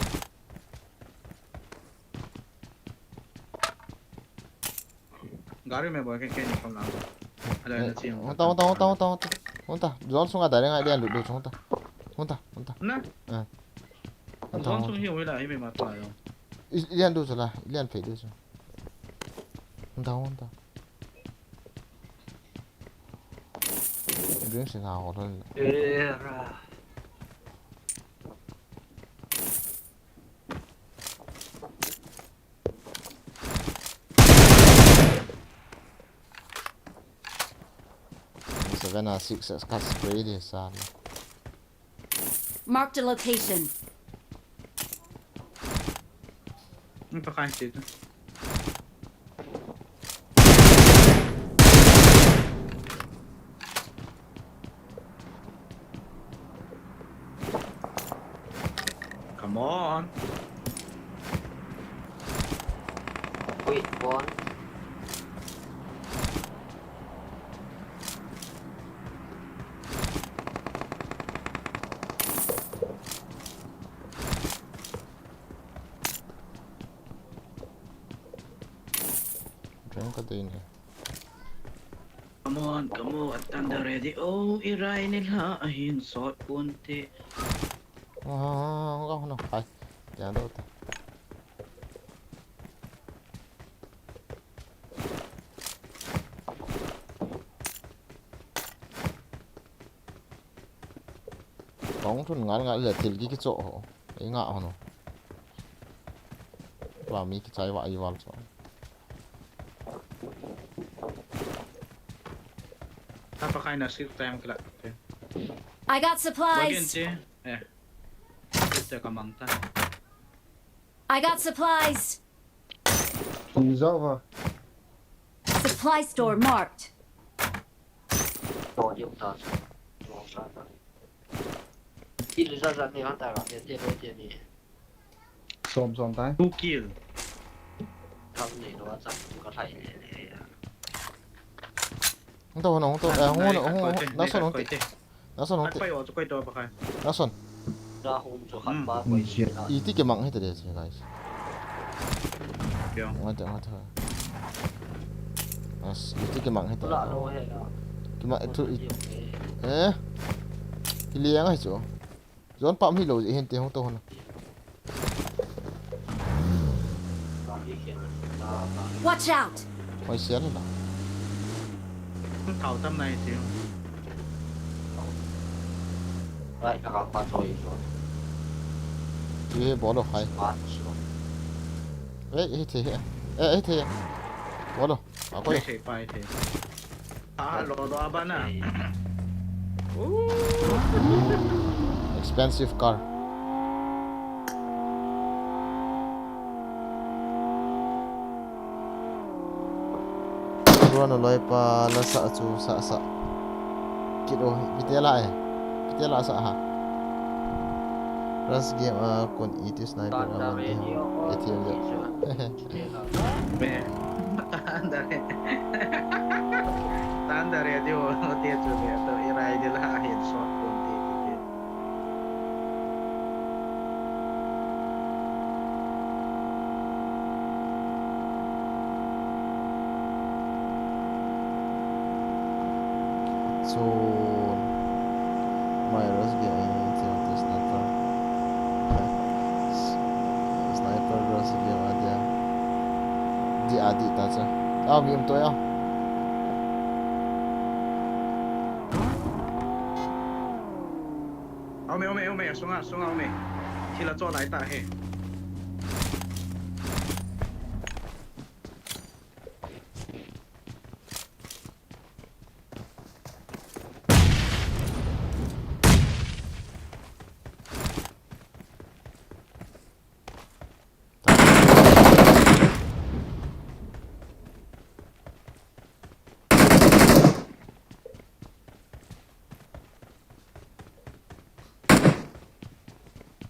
Gari me boy ken ken kon lang. Ala na chin. Hunta, hunta, hunta, hunta, hunta. Hunta. Zone sunga direct ngai dia lut lut hunta. Hunta, hunta. Na. Ah. Hunta, Zone hunta. Sung hi wei la hi me ma to yo. Ilian du sala, ilian phe du sala. Hunta, hunta. Bring sing ha ho lol. Era. Seven a six a ka spray de sa. Marked a location. Ang pakain dito. Come on. Wait, one. Drink ka dei ne. Come on, come on, Thunder Ready. Oh, i rai ni la ahin sot pun te. Oh, oh, oh, oh, no, hai. Tiang dou te. Kong thun ngal ngal le thil ki kicho ho. Ei nga ho no. Wa mi kichai wa i wal cho. Ta pa khai na sik time kila. Okay. I got Login supplies. Chi. Eh. Ita ka mang ta. I got supplies. Kin zo va. Supply store marked. To yung ta. Kill za za ni han ta ga te te lo te ni. Som som tai. Two kill. Thang ni lo za tu ka thai le le ya. Hung to, hung to, eh, hung, hung, hung, nason, hung to. Nason, hung to. At payo, so koi to pa kai. Nason. Ra hung so khat pa koi. Iti ke mang hita de, guys. Yo. Ngai te, ngai te. As, iti ke mang hita. La lo he la. Ke mang tu i. Eh. Ke liang ai chu. Zon pam hi lo, hin te hung to hon. Watch out! Hoi sial na. Thau tam nai ti. Rai ka ka pa to i so. Ye bolo hai. Pa so. Eh, eh, te. Eh, eh, te. Bolo. Ako. Pai thei, pai thei. Ah, lo do abana. Expensive car. Ruan a loi pa la sa chu sa sa. Kit o, pitela eh. Pitela sa ha. Rush game a kon iti sniper a man de. Eti de. Me. Thunder. Thunder ya dio, dio tu me to irai de la headshot kon ti ti. So, my rush game, I need to sniper. Sniper rush game, adia. Di adi ta cha. Ah, mi um to ya. Aume, aume, aume, asunga, asunga, aume. Thil a cho lai ta he.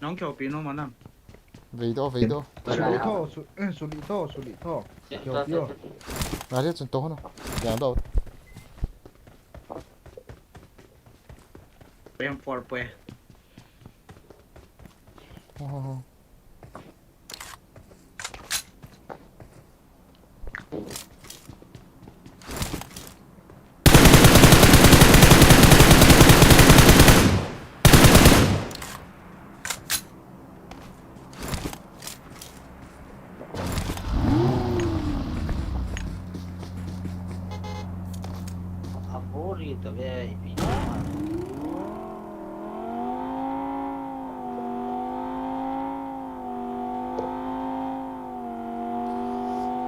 Nong kyo pi no manam. Vei do, vei do. Suli tho, su-, eh, suli tho, suli tho. Kyo pi o. Na ria chun to no. Yang do. Pem for pwe. Oh, oh, oh. A boring ta ve ipi.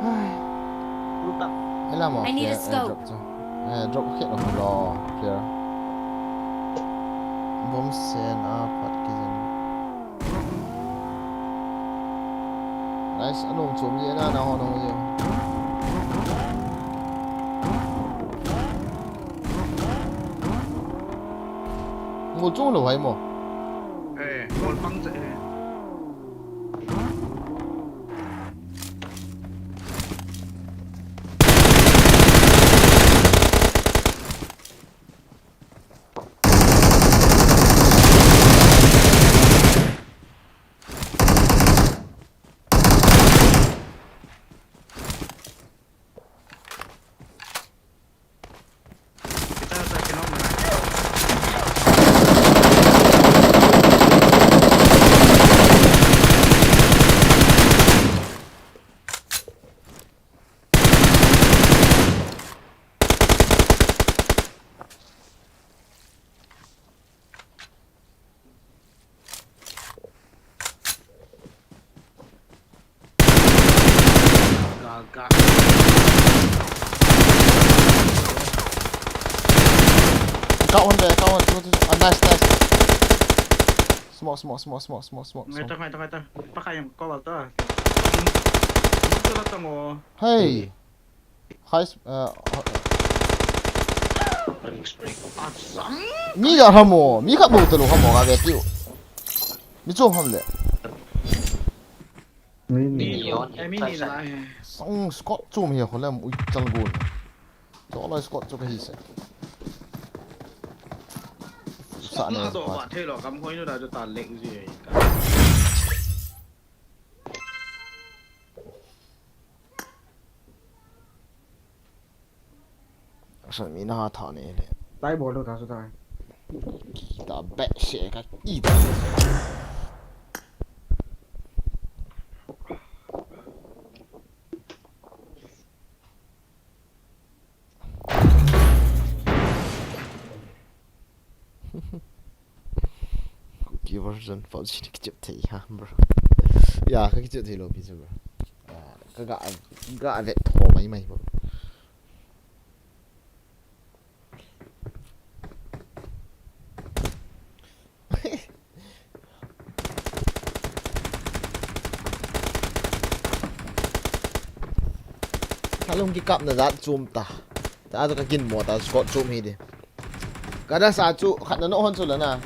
Ai. Ela mo, I need a scope. Drop chu. Eh, drop kit lo, lo, clear. Bomb sen a phat ki jin. Nice, anung chom ji na na ho na ho ji. Ngol chung lou hai mo. Eh, ngol pang che, eh. Got one there, got one. Two, two, two. Ah, nice, nice. Smoke, smoke, smoke. Ngai ta, ngai ta, ngai ta. Pakai yang kau ta. Itu lah tengok. Hey. High, uh, mi da hamo, mi khat bou talou hamo ka ve tiu. Mi chom ham le. Mi ni. Mi ni on. Eh, mi ni la. Song squad chom hi kholem ui chal gon. Cho loi squad chu ka hi se. Sa ne. Squad na do ba thei lo kam hoi nu da jo ta lek ji. Asan mi na ha tha ne le. Tai bol lo ta su tai. Kita bek se ka kita. Kuki version PUBG ni kichep thei ha, bro. Ya, ka kichep thei lou pi chu, bro. Ah, ka ga, ga vet tho mai mai, bro. Halong kikapna jat chom ta. Ta chu ka kin mo ta, squad chom hi di. Ka da sa chu khat na no hon chu la na.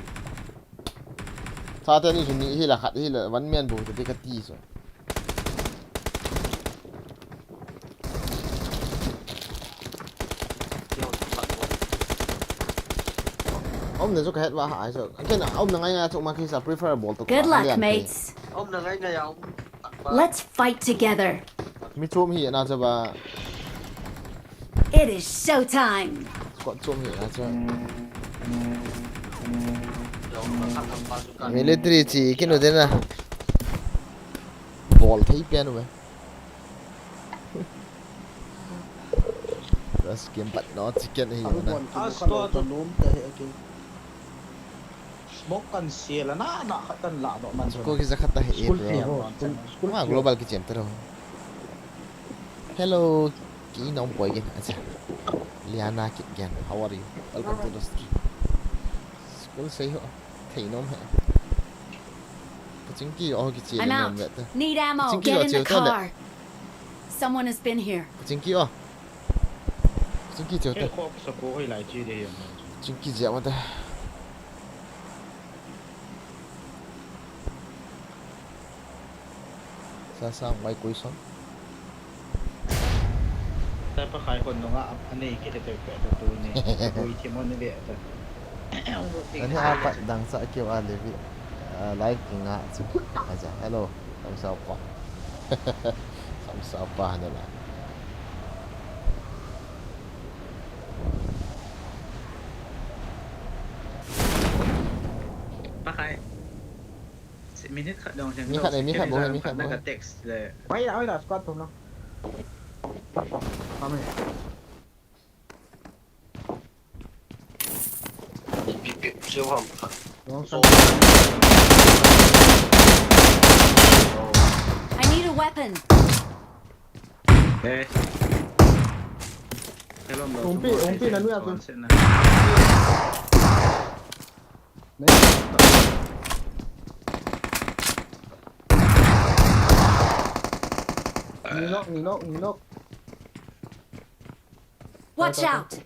Sa te ni chu ni hi la, khat hi la, one man bu te ka ti chu. Aumna chu ka het va ha ai chu. Again, aumna ngai ngai chu ma khi sa prefer bol to. Good luck, mates. Aumna ngai ngai a um. Let's fight together. Mi chom hi na chu ba. It is show time. Squad chom hi na chu. Military chi kinu de na. Bol thei pian ve. Last game but no chicken hi na. Smoke kan sia la na, na khat kan la no man. Ko ki za khat ta hi, bro. School fee, oh, school, school fee. Ma global ki chem ta ro. Hello, ki nom poi ki. Acha. Liana Kipgen, how are you? Welcome to the stream. School sei ho. Thei nom he. Ka chingki o ki che nom ve ta. Need ammo. Ka chingki. Get in the car. Someone has been here. Ka chingki o. Ka chingki che ta. He ko sa ko hoi lai chi de ya. Ka chingki je ma ta. Sa sa mai koi son. Ta pa khai kon nunga a nei ke te pe tu ni. Koi ti mo ni ve ta. Ani a pat dang sa keu a le vi. Ah, live ki nga chu. Aja, hello. Sam sa pa. Sam sa pa na la. Pa khai. Minute khat dong. Mi khat, mi khat bou, mi khat bou. Ka text le. Wait, wait, squad thum lo. Kami. Pi, pi, pi, pi, pi. Wrong side. I need a weapon. Eh. Umpi, umpi, nanu ya tu. Nei. Ni nok, ni nok, ni nok. Watch out!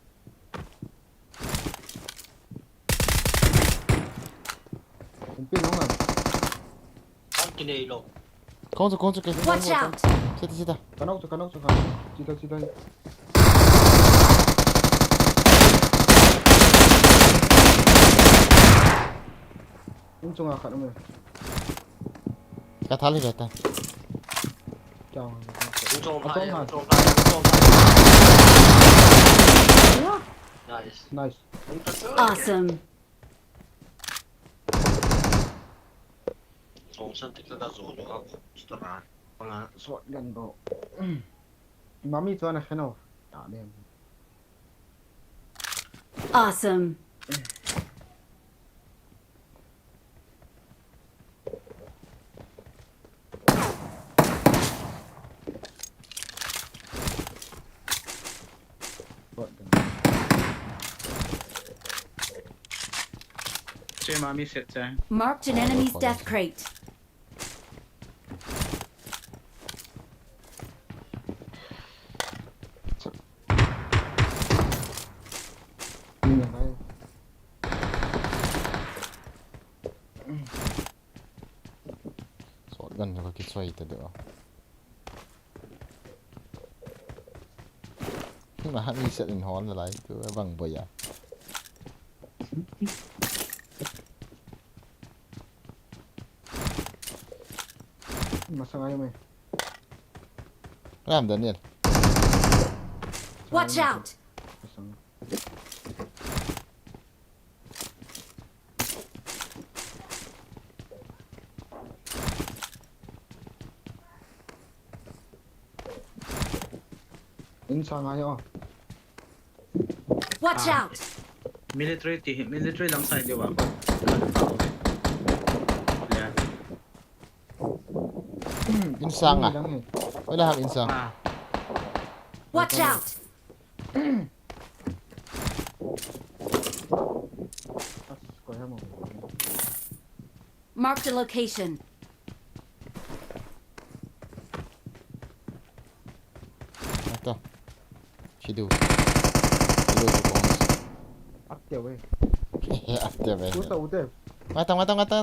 Inpi nong na. Ang kinei lo. Kong chu, kong chu, kong chu. Watch out! Sita, sita. Kanok chu, kanok chu, kanok. Sita, sita. In chunga khat um e. Ka thal hi beta. Chang. Chong phai, chong phai, chong phai. Nice. Nice. Awesome. Chong san tik ka zo lo ha. Star. Panga shotgun bo. Mami chuan a khen o. Ta dem. Awesome. Shotgun. Che mami set che. Marked an enemy's death crate. Shotgun ka kichoi ta deuh a. Hima ha mi set in hon lai tu bang boya. Masang ayo mai. Ram Daniel. Watch out! Masang. Insang ayo. Watch out! Military ti, military lang side deuh a. Insang a. Wala ham insang. Watch out! Marked a location. Ato. Shidu. Shidu tu kong. Atte we. Atte we. Uta, uta. Mata, mata, mata.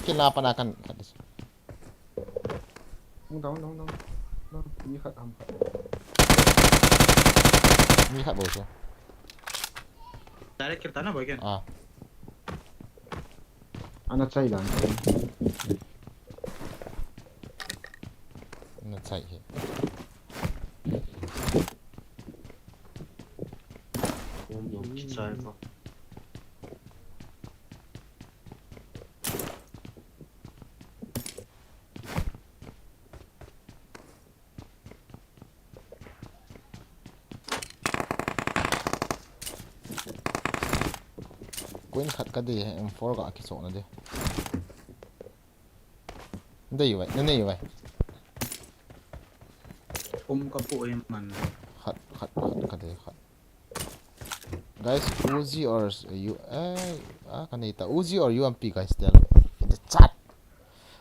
Kila panakan. Kadis. Down, down, down. Down. Mi khat ham khat. Mi khat bou chu. Direct kir ta na boy ken. Ah. Ana chai dan. Ana chai hi. Kichai ko. Queen khat ka dei, M four ka kichon na dei. Dei vai, na nei vai. Um ka pu e man. Khat, khat, khat ka dei, khat. Guys, Uzi or s-, you, eh, ah, ka nei ta. Uzi or U M P, guys, tell me in the chat.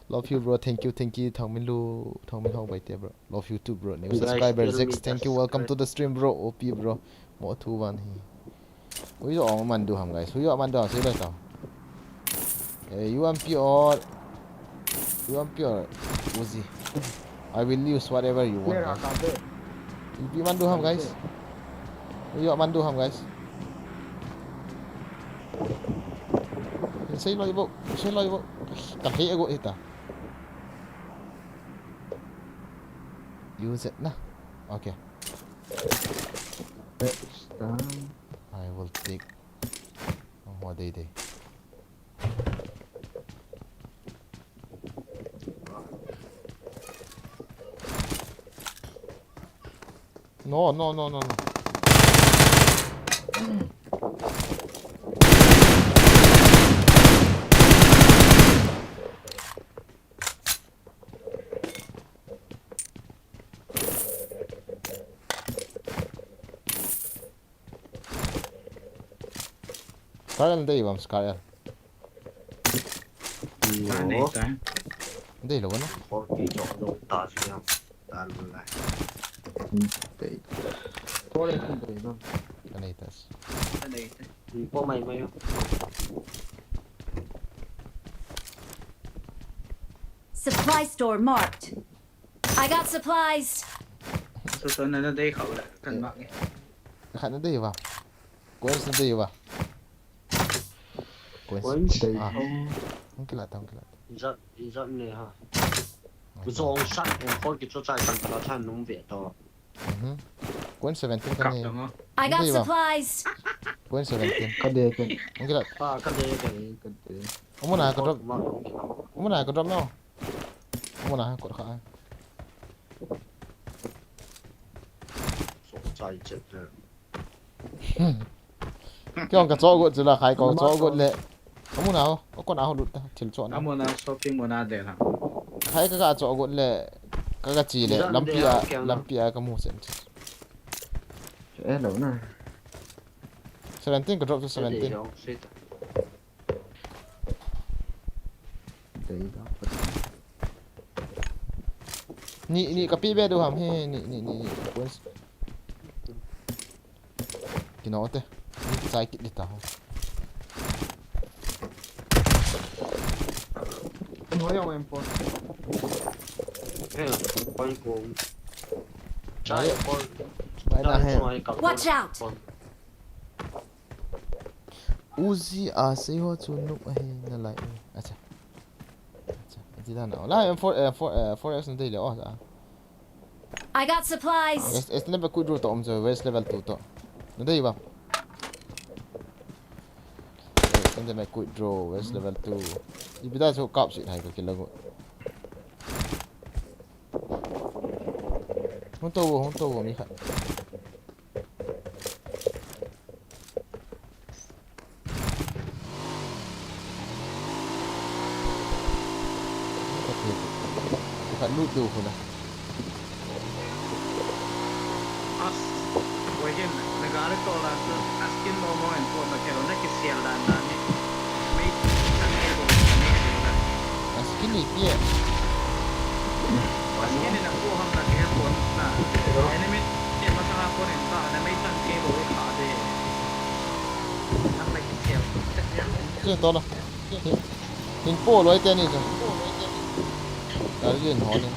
Love you, bro. Thank you, thank you. Thangminlu, Thangminhao Baite, bro. Love you too, bro. New subscriber, Zex. Thank you. Welcome to the stream, bro. O P, bro. Mo thu van hi. Hui jo ong man du ham, guys. Hui jo man du ham, sei loi tao. Eh, U M P or, U M P or Uzi. I will use whatever you want, guys. U M P man du ham, guys. Hui jo man du ham, guys. Sei loi bo, sei loi bo. Ka hei go hita. U Z na. Okay. Next time. I will take. Oh, what they, they. No, no, no, no, no. Scar L dei bam, Scar L. Ka nei ta. Dei lo na. Por ki chok lo ta siam. Tal lai. Tei. Ko le kun tei no. Ka nei tas. Ka nei te. Ko mai mai. Supply store marked. I got supplies. So so na na dei khau la kan ma nge. Khat na dei va. Coins na dei va. Coins. Coins. Dei. Ah. Hung kilat, hung kilat. Izat, izat ne ha. Okay. Zong sat, em, kol ki cho chai kan kala chan nung ve to. Mhm. Coin seventeen ka nei. I got supplies. Coin seventeen. Ka dei ken. Hung kilat. Ah, ka dei ken. Ka dei. Amuna ka drop. Amuna ka drop no. Amuna ka kot kha. So chai chet. Kei ong ka cho got chu la khai ko cho got le. Amuna ho, ko na ho lut ta, thil cho na. Amuna shopping muna de na. Khai ka ka cho got le, ka ka chi le, lampi a, lampi a ka mu sen. Eh, lo na. Seventeen ka drop to seventeen. Ni, ni ka pi be do ham he, ni, ni, ni, ni. Points. Kino te. Ni ki chai kit di ta ho. Hoi ang M four. He, point ko. Chai ko. Bai na he. Watch out! Uzi a sei ho chu nuk ahi na lai. Acha. Acha. Iti da na. La M four, eh, four, eh, four X na dei le o sa. I got supplies. Yes, yes, level quick draw to um jo, where's level two to? Na dei ba? Yes, and then quick draw, where's level two? Ipi da chu kap si hai ka kilago. Hung to, hung to, mi kha. Ka lut do ko na. As, wegen, nagare to la, as kin mo mo en ko na kero na kisial dan na ni. Mei, tan ke do, mei ke do na. As kin ni pia. As kin ni na ko ham na ke ko na. Enemy, ke ma sa ko ni ta, na mei tan ke do kha de. Ang na kisial. Ke to la. Hin po loi te ni chu. Ka yin ho ni.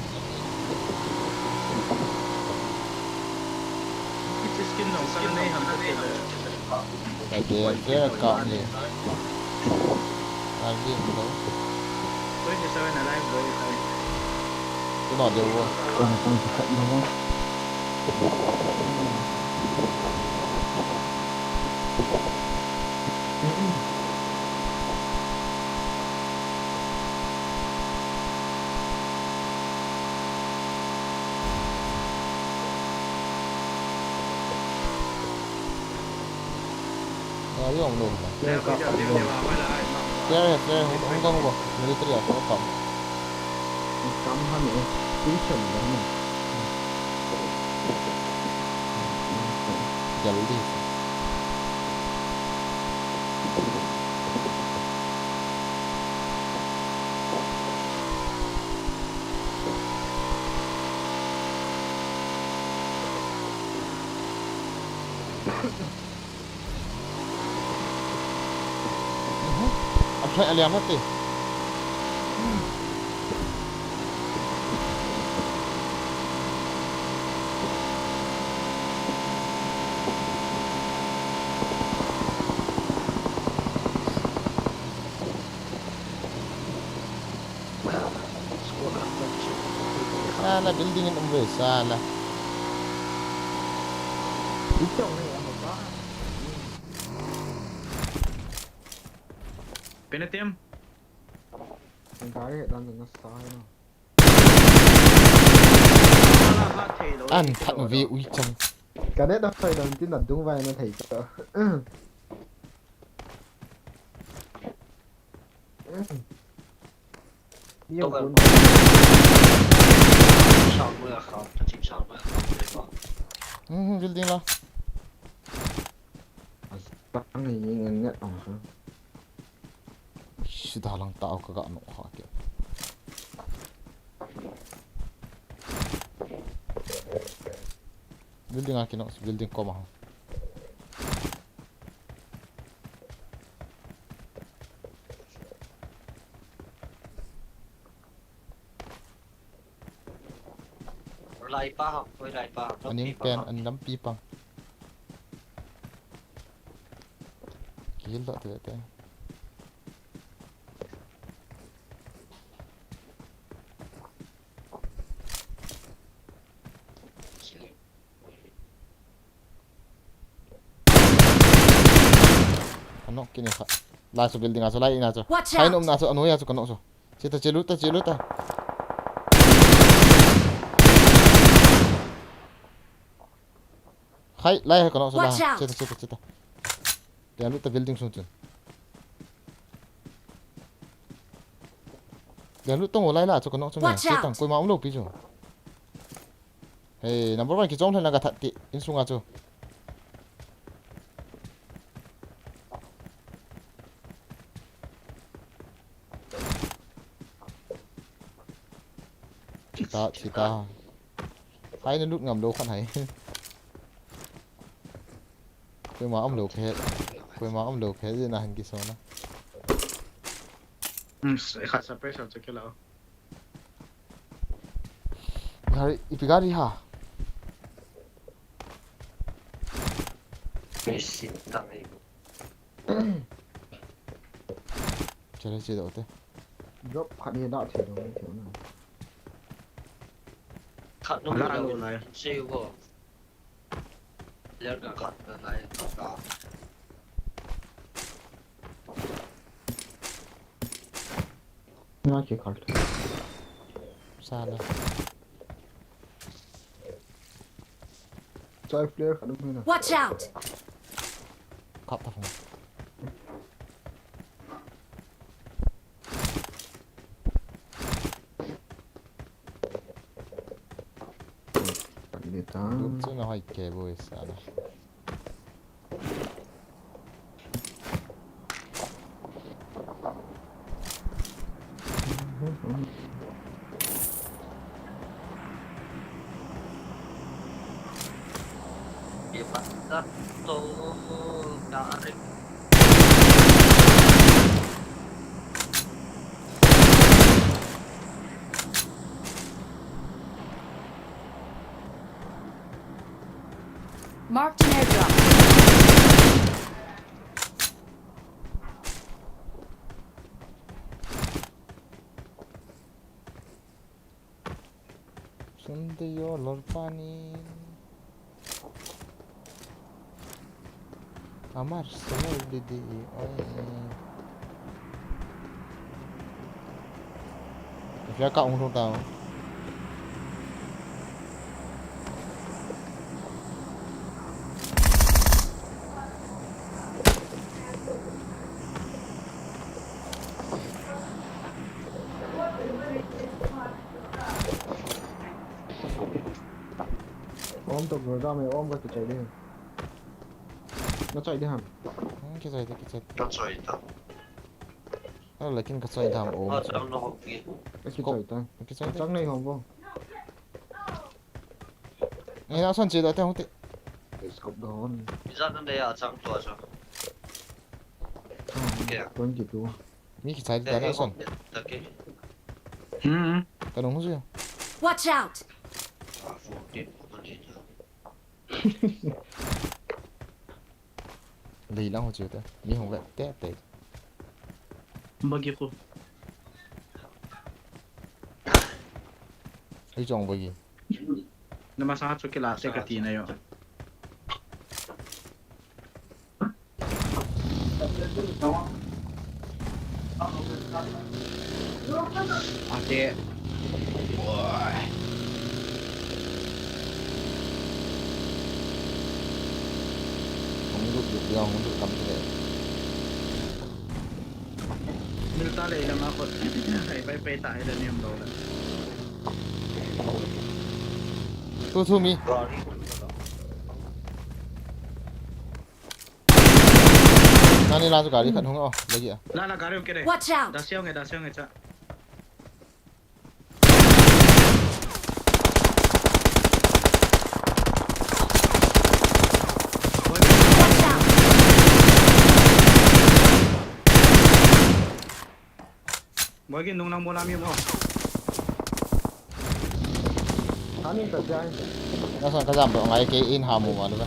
Ka de, de ka ni. Ka yin lo. Twenty seven alive boy. Kino de wo. Kong kong khat lo. Ayong lo. Clear, clear, hung, hung kang bo. Military a, hung kang. Kam ham e, station lo mo. Jaldi se. Athai aliam ate. Sala building in umve sala. Pinatim. Ang kaya lang na sa ano. An that ve ui chang. Ka ne da phai dan tin da dung vai na thei ta. Ni yong kun. Sang mo ya kha, ta chim sang mo ya kha. Hmm, building la. As tang ni ngan ngat ang kha. Sida lang tao ka ga no kha ke. Building a kinok, building koma ho. Lai pa ho, koi lai pa ho. Aning pen, an lampi pang. Kihil doh te te. Anok kini kha. Lai chu building a chu, lai in a chu. Watch out! Hai nom na chu, anoi a chu kanok chu. Cheta, chelut ta, chelut ta. Khai, lai hai kanok chu la. Watch out! Cheta, cheta, cheta. Dia lut ta building sung chun. Dia lut tong lai la chu kanok chu me. Watch out! Chetang, koima umlou pi chu. Hey, number one, kichom lhon la ka that ti, insunga chu. Thita, thita. Hai na lut ngam lou khan hai. Koima umlou phe. Koima umlou phe, je na hin kisona. Hmm, kha sa pressure chu kila. Gari, ipi gari ha? Chale, che doh te. Drop khat hi dah thei ding thei na. Khat nung la lo lai. Sei u bo. Ler ka khat ka lai ka. Nga ke khat. Sala. Chai player khat um na. Watch out! Kap ta phone. Dum chu na hoi ke boys ala. Marked an airdrop. Sunday yo lorpani. Amar solo didi oi. Fia ka ung thong tao. Om to program e, om ka kichai de. Na chai de ham. Hmm, kichai de, kichai de. Ka chai ta. Ah, lekin ka chai dam om. Ah, chang na hok ki. Ka kichai ta. Kichai de. Chang nei hom bo. Eh, na son che da te hong te. Scope don. Iza na de ya chang to sa. Kya? Twenty-two. Mi kichai da na son. Ta ke. Hmm. Ka nung ju. Watch out. Ah, forty. Lei lang ho chu te. Mi hong ve te te. Bagi ko. Ei chong bagi. Na masa chu kila te ka ti na yo. Ate. Oi. Hung lut lut dia, hung lut kam te. Mil ta le lama ko. Ai pai pai ta he da niam lo la. Tu thu mi. Nani la chu gari khat hung o, lagi a. La la gari ke re. Watch out! Da siang e, da siang e cha. Boy, kin nung lang mo lam yum o. Hanin ka jai. Nasan kajam doh ngai kei in hamu ma le.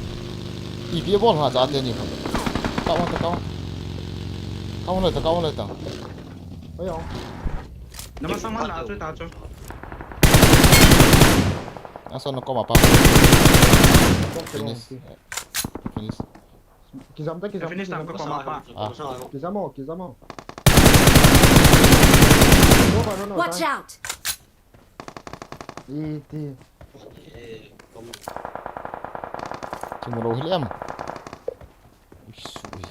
Ipi bol ha cha te ni khun. Ka on ta ka on. Ka on le ta ka on le ta. Oi yo. Namasang man la chu ta chu. Nasan ko ma pa. Finish. Finish. Kijam ta kijam. Finish tam ko ma pa. Ah. Kijam o kijam o. Go ba no no. Watch out! Iti. Kimu lo hiliam. Ui sui.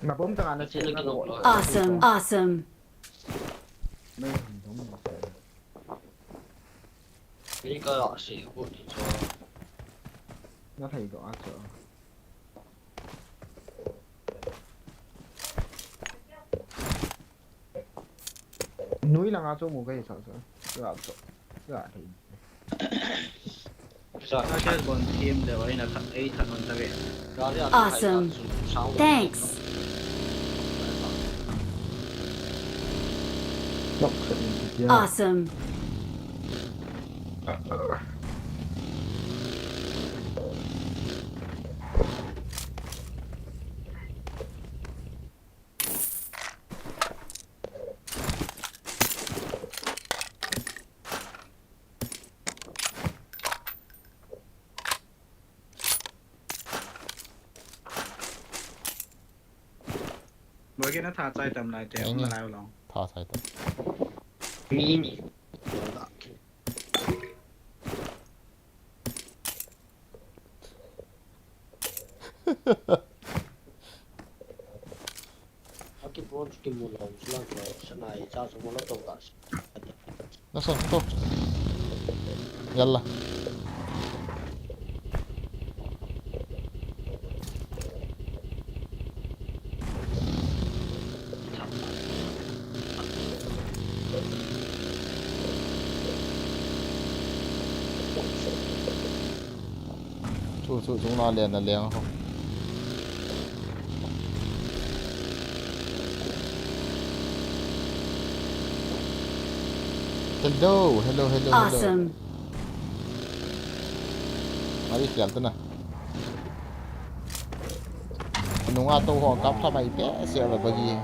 Na bom ta na che na ko. Awesome. Awesome. Mai han dom na che. Ni ka la se ko ti cho. Na thai do a cho. Nui langa chu mu ka hi sa sa. Ra cho. Ra thei. Sa Ka cha bon team le oi na tha ei tha non ta ve. ga ya. Awesome. Thanks. Nok sa in ti ya. Awesome. Boy, kin na tha chai tam lai te. Ei, Ma ni. Lai long. Tha sai ta. Mi ni. Aki bon ki mu lo la ko sa nai cha so mo lo to ka. Nasan to. Yalla. Chu chu chung na len na leng ho. Hello, hello, hello, hello. Awesome. Mari khel ta na. Nunga to ho kap tha mai pe se ba bagi.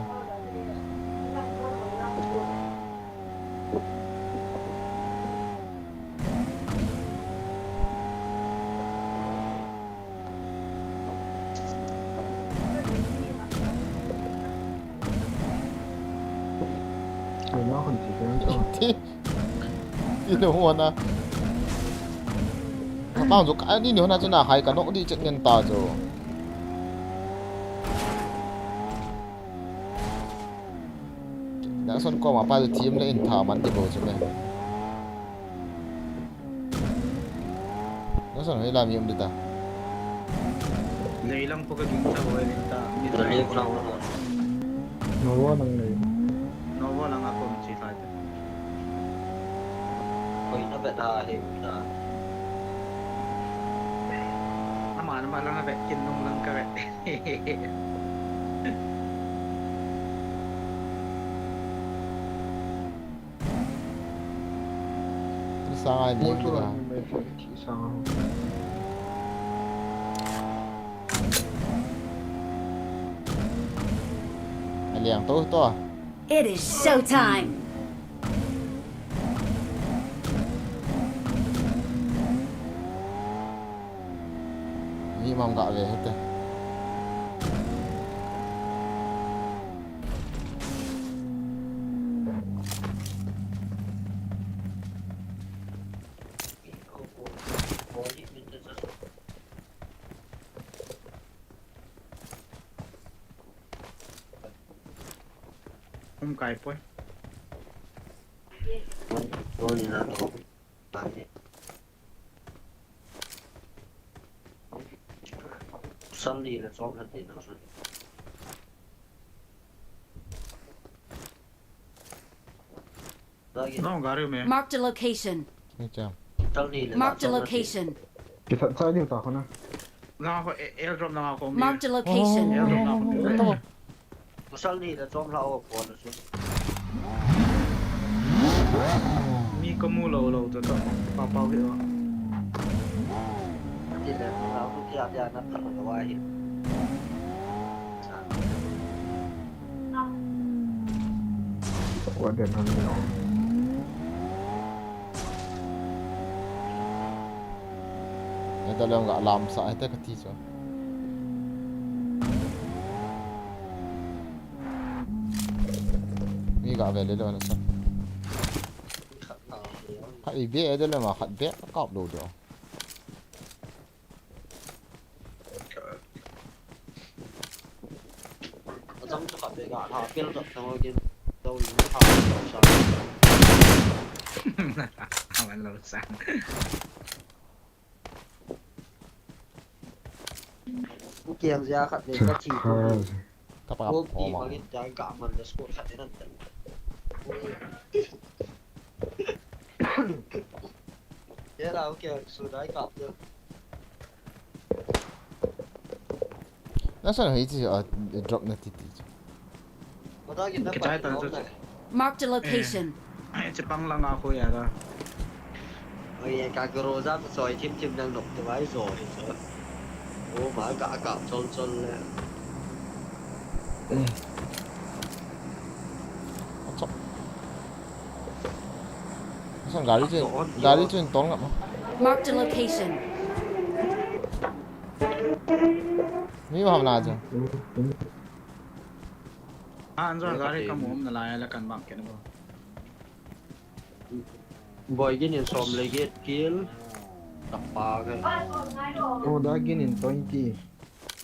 Ni ma khun ti ken cho. Ti. Ti no ho na. Ka tang jo ka ni no na chu na hai ka nok di chek ngen ta jo. Nasan ko ma pa team le in tha man di bo chu me. Nasan hoi la mi um di ta. Lei lang po ka ging ta boy, nin ta. Ni ta. Ni ta. No wa nang nei. No wa lang a ko mi chi lai te. Ko ina be da he na. Ama na ma lang a be, kin nung lang ka be. Sa ngai ni Mo chu di la. Ni mai fe ti sa. Aliang to to. It is showtime. Ni mam ga ve hete. Um kai poi. Sunday le chok khat te na sun. No, gari me. Marked a location. Ni chang. Tal ni le Marked a la chom na ti. Location. Kisat chai diu ta kho na. Nga ho, eh, airdrop na nga kong ni. Marked a location. Airdrop na kong ni. Pasal ni le chom la o ko na su. Mi ka mu lo lo to to. Pa pau hi o. Ti le na ku tia tia na ta lo wa hi. Squad den han ni. Ita lem ga lam sa ita ka ti so. Mi ga ve le lo na sa. Khat i be ita lem a khat be ka kap lo do. Achang chu khat ve ga tha pel jop thang kin. Dou in tha lo sa. Aman lo sa. Kiang zia khat ve ka thi ko. Ka pa ko ma. Mangin jang ka man da score khat nan. Ye la, okay, so dai ka. Na san hei chi a drop na ti ti. Kichai tan chu. Marked a location. Eh, chepang langa khu ya da. Oi, ka gro za soi thim thim nang nok te vai zo hi zo. O ma ka ka chol chol le. Acha. San gari chu, gari chu in tol ngam. Marked a location. Mi ma ham na chu. Ah, an zo gari ka mu um na lai la kan bang ken bo. Boy gin in som le get kill. Tapa ke. Oh, da gin in twenty.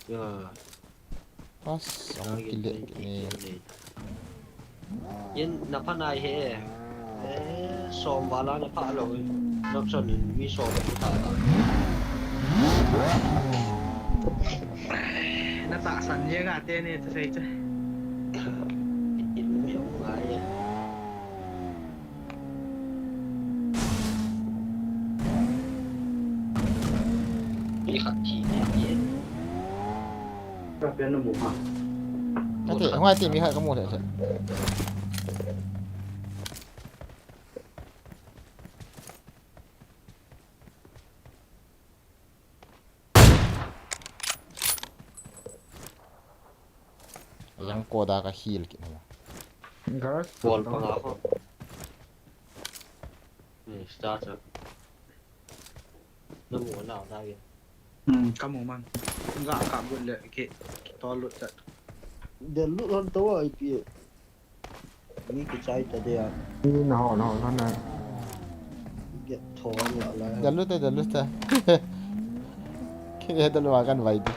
Ya. Pas, ang kile ni. Yin na pha nai he. Eh, som bala na pha lo. Nok son in mi som ba ta ta. Na ta san ye ga te ne ta sai cha. In mi ong ngai ye. Mi khat thi ne ye. Ka pe na mu ha. Ate, hoi ate mi khat ka mu le le. Yang ko da ka heal kit na. Garage wall pa nga ko. Ni start. Na mu na na ye. Hmm, ka mu man. Nga ka bu le ki, ki to lut ta. De lut lon to ai pi. Mi kichai ta dia. Ni na ho, na ho, na na. Get thon la la. Dalu ta, dalu ta. Kile dalu a kan vai di.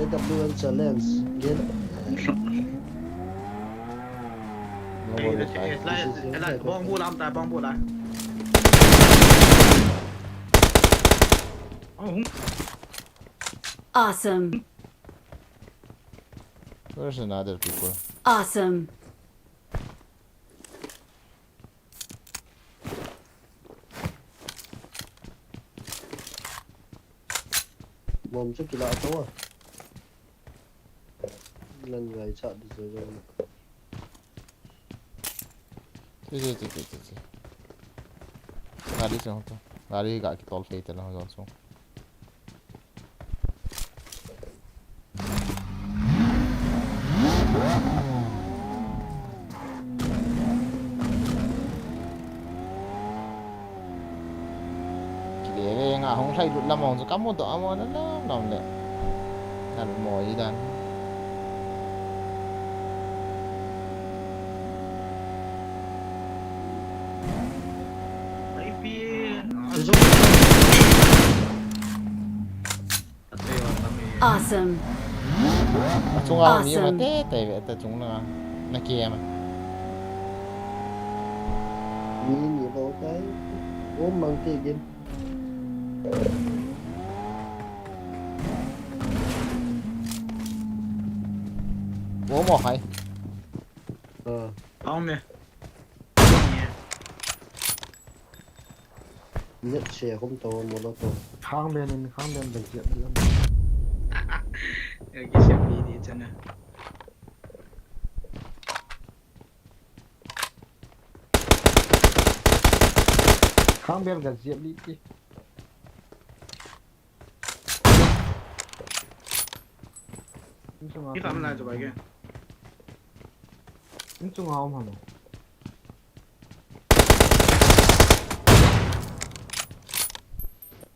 A W N challenge. Get. Bong bu lam ta, bong bu la. Oh, hung. Awesome. Where's another people? Awesome. Bom chu kila to a. Lan ngai cha di se jong. Che, che, che, che, che, che. Gari sung to. Gari ga kitol phei te lang jong sung. Kile ve nga hung lhai lut lam hung chu ka mu doh a mo na lam lam le. Kan mo i dan. Ai pi, a zo. Awesome. Achunga mi ma te te ve ta chung na. Na ke ma. Mi ni lo tai. O mang te gin. O mo hai. Ờ, Hong me. Net share khum to, Molotov. Khang ben in, khang ben ben jep jep. Kaki siap di di chana. Khang ben ga jep li ti. Insung a Ki kam na chu ba ke. Insung a um hamo.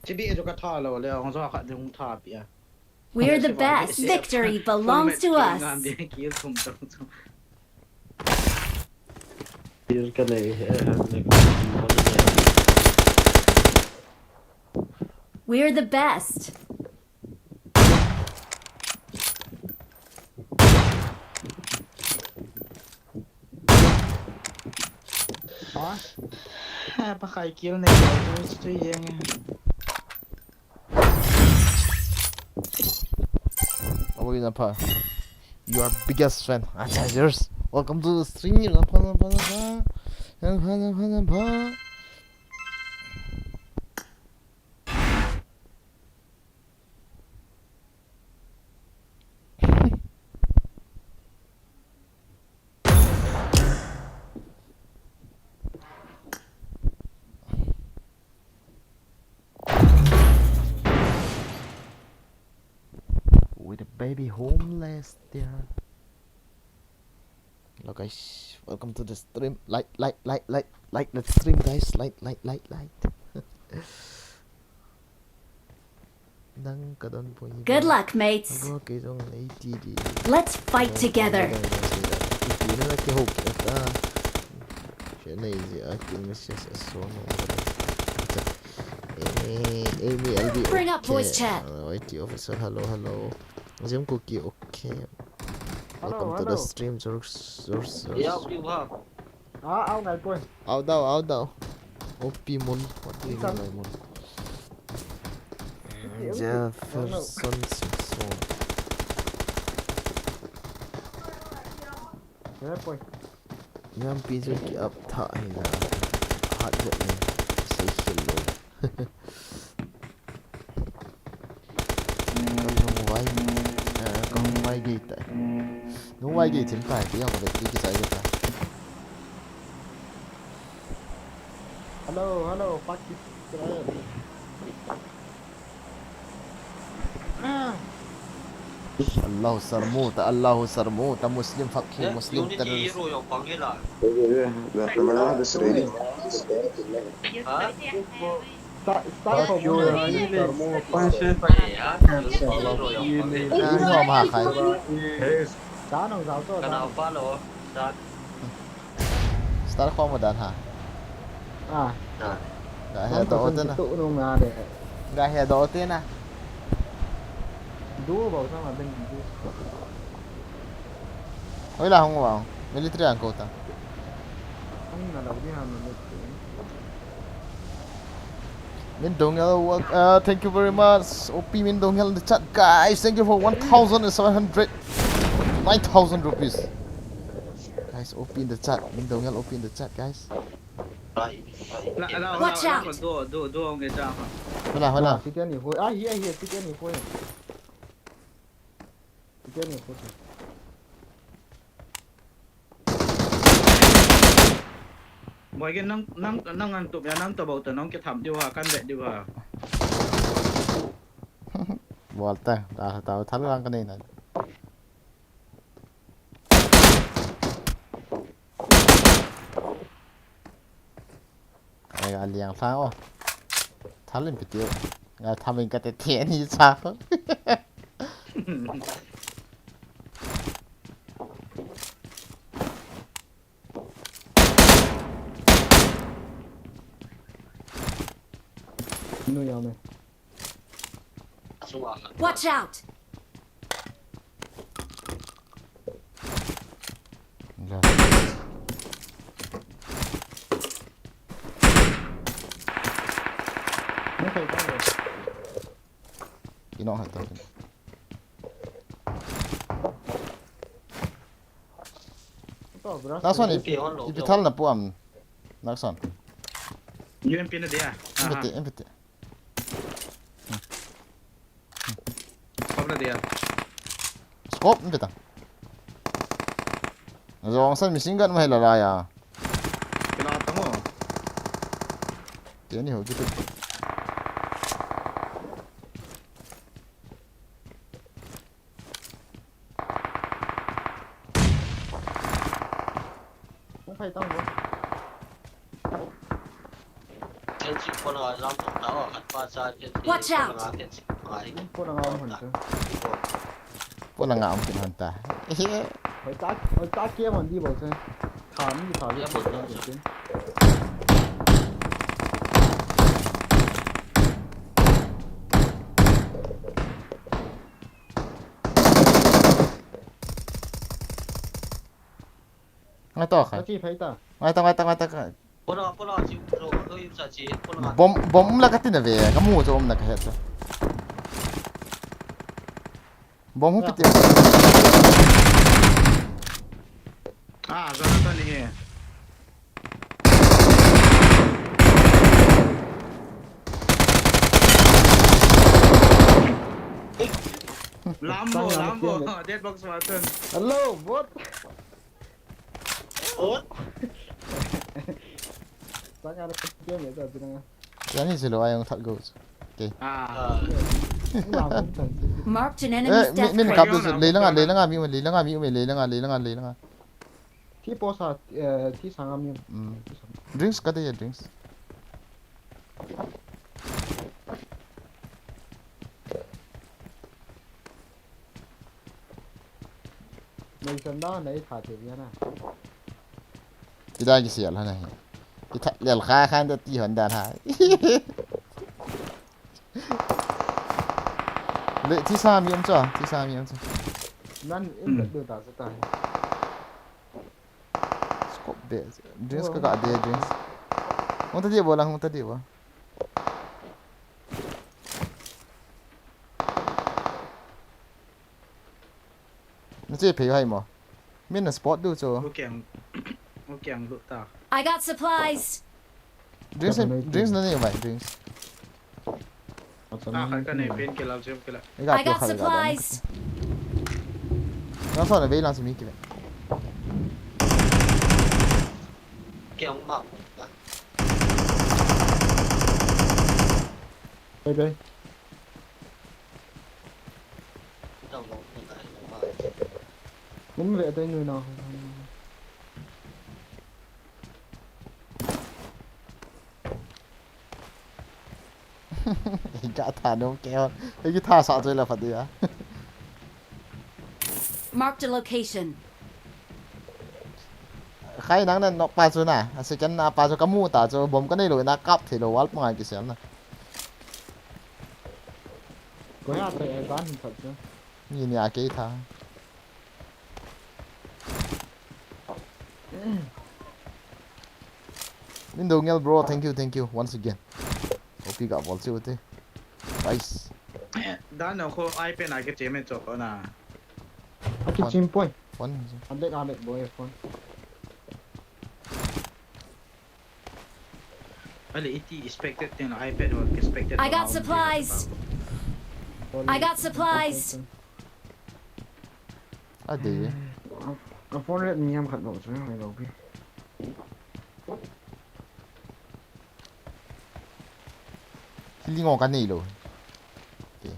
Chibi e chu ka tha lo le, hong zo kha ding tha pi a. We're the best. Victory belongs to us. Ngam de ki thum thum thum. Tir ka nei, eh, nei. We're the best. Ha? Ha, pa khai kill nei lo chu chu yeng. Away na pa. You are biggest fan. Ah, yours. Welcome to the stream. Na pa na pa na pa. Na pa na pa na pa. With a baby homeless there. Hello guys, welcome to the stream. Like, like, like, like, like the stream, guys. Like, like, like, like. Nang ka don poi. Good luck, mates. Go ke jong nei ti di. Let's fight together. Ki na ki ho ki ta. Che nei ji a ki message a so no. Eh, Amy L B. Bring up voice chat. Uh, Y T officer, hello, hello. Jim Cookie, okay. Hello, Welcome to the hello. Stream, George, George, George. Yeah, you have. Ah, au ngai poi. Out thou, out thou. O P Mon, what do you mean by Mon? Jefferson Simpson. Ngai poi. Yam pi chu ki up tha hi na. Hat jep ni. Sei khel lo. Kan hung vai. Eh, kan hung vai gei tai. Nung vai gei thim tai, ti yang ko ki chai gei tai. Hello, hello, Pakistan. Ah, Allahu sarmuta, Allahu sarmuta, Muslim fakhi, Muslim terrorist. Hero yo pangila. We're not this ready. Ha? Start, start from Hero where? yo. Sarmo. Eh, ha? Hero yo pangila. Ni hom ha khai. Start on Zauto. Kana pa lo. Start. Start khom dan ha. Ah, Ga he do te na. Tu no ma de. Ga he do te na. Du ba sa ma ding du. Hoi la hung wa. Military ang ko ta. Ang na lo di ha military. Min Dong Hel, wel- uh, thank you very much. O P Min Dong Hel in the chat, guys. Thank you for one thousand seven hundred, nine thousand rupees. Guys, O P in the chat. Min Dong Hel, O P in the chat, guys. La, la, Watch la, out. Do, do, do, nge cha. Hola, hola. Sitian ni hoi. Ah, here, here, sitian ni hoi. Sitian ni hoi. Boi ke nang, nang, nang an tup ya, nang to bau to, nang ke tham diu ha, kan bet diu ha. Bol ta, ta, ta, thal lang ka nei na. Ai, a liang thang o. Thal in pitiu. Nga tham in ka te te ni sa. Nu ya me. Watch out! Ga. Ni kai ba. Ino ha ta. To, bro. Nakson, ipi, ipi thal na pu am. Nakson. U M P na dia. Ipi ti, ipi ti. Scope na dia. Scope, ipi ta. Jong san machine gun mai la la ya. Kila ta mo. Kini ho kitu. Hung phai tang bo. Watch out! Pona nga um kin hanta. Hoi ta, hoi ta kia man di bo se. Kha mi kha mi. Ngai to khai. Kachi phai ta. Ngai ta, ngai ta, ngai ta khai. Pula, pula, chi, ro, ro, yu sa chi, pula. Bom, bom um la kati na ve, kamu chu um na kahe ta. Bom hu piti. Ah, Jonathan ni he. Lambo, Lambo, dead box Martin. Hello, bot. Ot. Sanga na kya me ta dinga. Yani silo ayong that goes. Okay. Ah. Marked an enemy's death crate. Min kap du leilanga, leilanga mi, leilanga mi, leilanga, leilanga, leilanga. Thi posa, eh, thi sanga mi. Mm. Drinks ka de ya drinks. Nei san da, nei tha te via na. Ti da ki sial hana hi. Ki tha lel kha khan da ti hon da ha. Le thi sa mi um cha, thi sa mi um cha. Nan in da du ta sa ta. Scope de. Drinks ka ga de drinks. Hung ta di bo lang, hung ta di bo. Na che phei hai mo. Min na spot du cho. Ukiang, ukiang lu ta. I got supplies. Drinks, drinks na nei mai drinks. Ah, khai ka nei pen ke lau chem ke la. I got supplies. Na so na vei lang si mi ki ve. Kiang ma. Bye bye. Kum ve dai nui na. Ka tha nom ke. Ki tha sa choi la phat dia. Marked a location. Khai nang nan nok pa chu na, a second na pa chu kamu ta chu, bom ka nei lo na kap thei lo wall panga ki sel na. Ko ya te e ban hin phat chu. Ni ni a ke tha. Min do ngel bro, thank you, thank you once again. Opi ga bol chu te. Nice. Dan na ko iPad na ke che me cho na. A ki chim poi. Phone. A bek, a bek boy phone. Ale iti expected thing la iPad or expected. I got supplies. I got supplies. A de. A phone red ni ham khat lo chu, hai lo pi. Healing ong ka nei lo. Okay.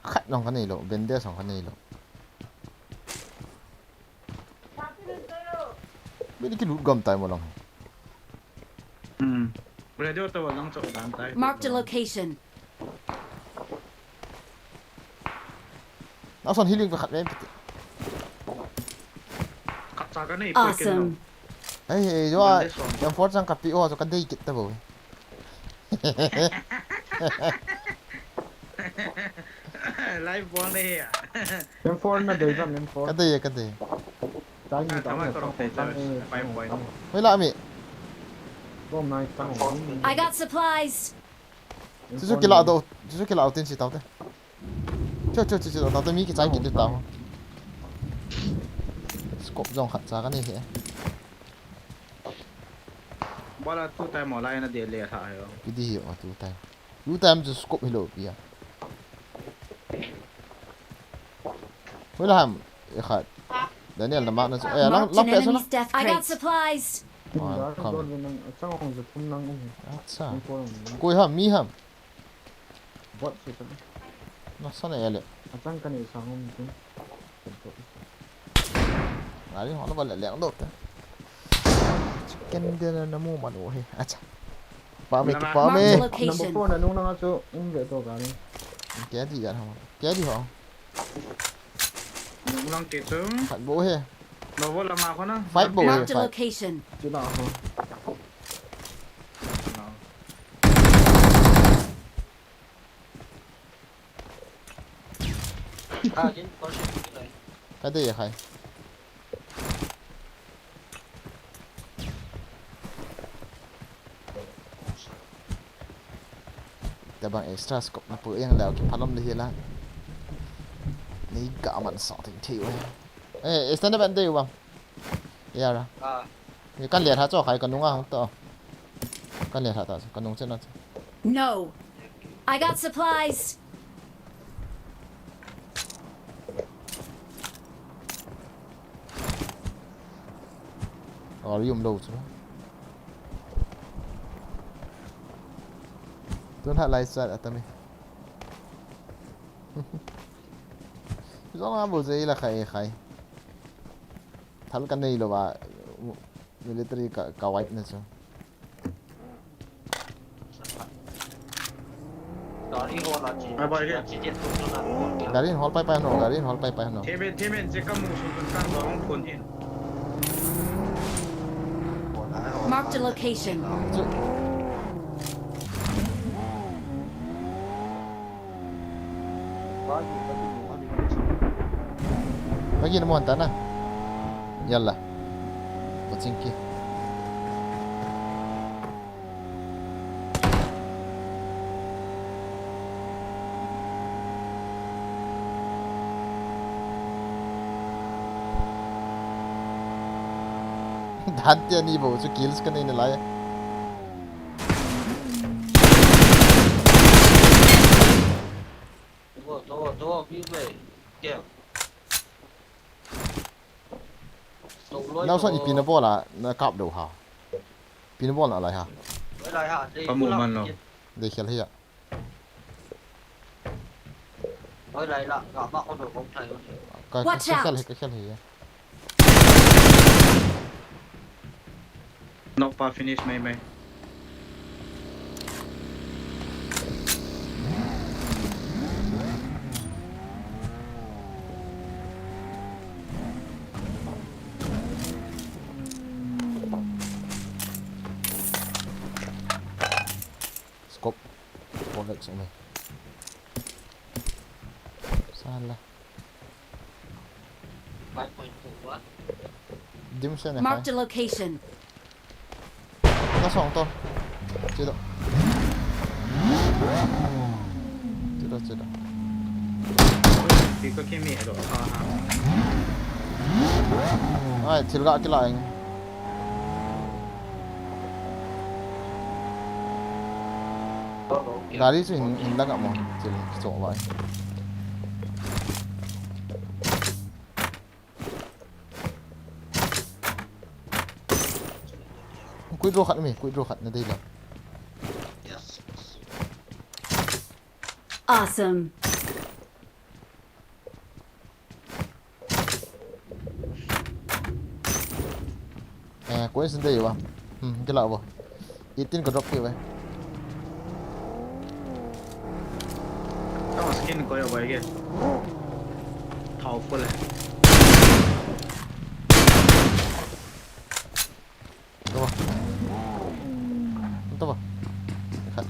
Khat ong ka nei lo, bandage ong ka nei lo. Beli ki loot gam tai mo lang. Hmm. Radio to lang chok dan tai. Marked a location. Nakson healing pa khat ve piti. Khat cha ka nei. Awesome. Hey, hey, jo, M four chang ka pi o, jo ka dei kit ta bo. Live bol nei ya. M four na dei ba, M four. Ka dei, ka dei. Chang ni ta ma ko te cha. Five point. Hoi la mi. Bom nai chang. I got supplies. Chu chu kila do, chu chu kila tin si tau te. Chu chu chu chu tau te mi ki chai ki te tau. Scope jong khat cha kanei he. Bala two time mo lai na de le tha ayo. Kiti hi o two time. Two time chu scope hilou pi a. Hoilam e khat. Daniel na mark na chu. Eh, lang, Marked lang an pe chu na. Enemy's death I got crate. Supplies. Ah, Dar come. Don nang achang hong je thum nang um. Acha. Nang ko nang. Koi ham, mi ham. Bot se sa. Na sa na ele. Achang kanei sang um tin. Gari hon ba le leng do ta. Chicken dinner na mu man o he. Acha. Pa me, pa me. Marked a location. Number four na nung nang chu um ve to gari. Kya di ya ham. Kya di ho. Nung lang te chu. Khat bou he. No bo la ma ko na. Fight bou he, Marked a fight. Location. Chu na ho. Ka dei ya khai. Tabang extra scope na pu yang lau ki phalom le hi la. Nei ga man sa ting thei we. Eh, extend ban dei wa. Ya ra. Ah. Ni kan le tha cho khai ka nunga hong to. Kan le tha ta ka nung chen na. No. I got supplies. Or yum lo chu. Tun ha lai sa atami. Zong a bu zei la khai khai. Thal ka nei lo ba military ka, ka wipe na chu. Gari hol pai pai no, gari hol pai pai no. Theme, theme, che ka mu sun sun kan do hong phone hin. Marked a location. Chu. Bagi na mo hanta na. Yalla. Pachinki. Dante ani bou chu kills ka nei na lai. Nau son ipi na bol a, na kap dou ha. Ipi na bol na lai ha. Ka mu man lo. Dei khel hi a. Ka, ka khel hi, ka khel hi. Knock pa finish mai mai. Scope. Four X mai. Sala. Dim se ne. Marked a location. Ka song to. Chido. Chido, chido. Ti ka kimi do. Ha ha. Ai, thil ga kila eng. Gari chu hin, hin la ga mo. Thil cho vai. Quick draw khat mi, quick draw khat na dei la. Awesome. Eh, coins dei ba. Hmm, kila ba. Eighteen ka drop kit uve. Tama skin ko yo ba ke. Thao full hai. Tua. Tua. Khat.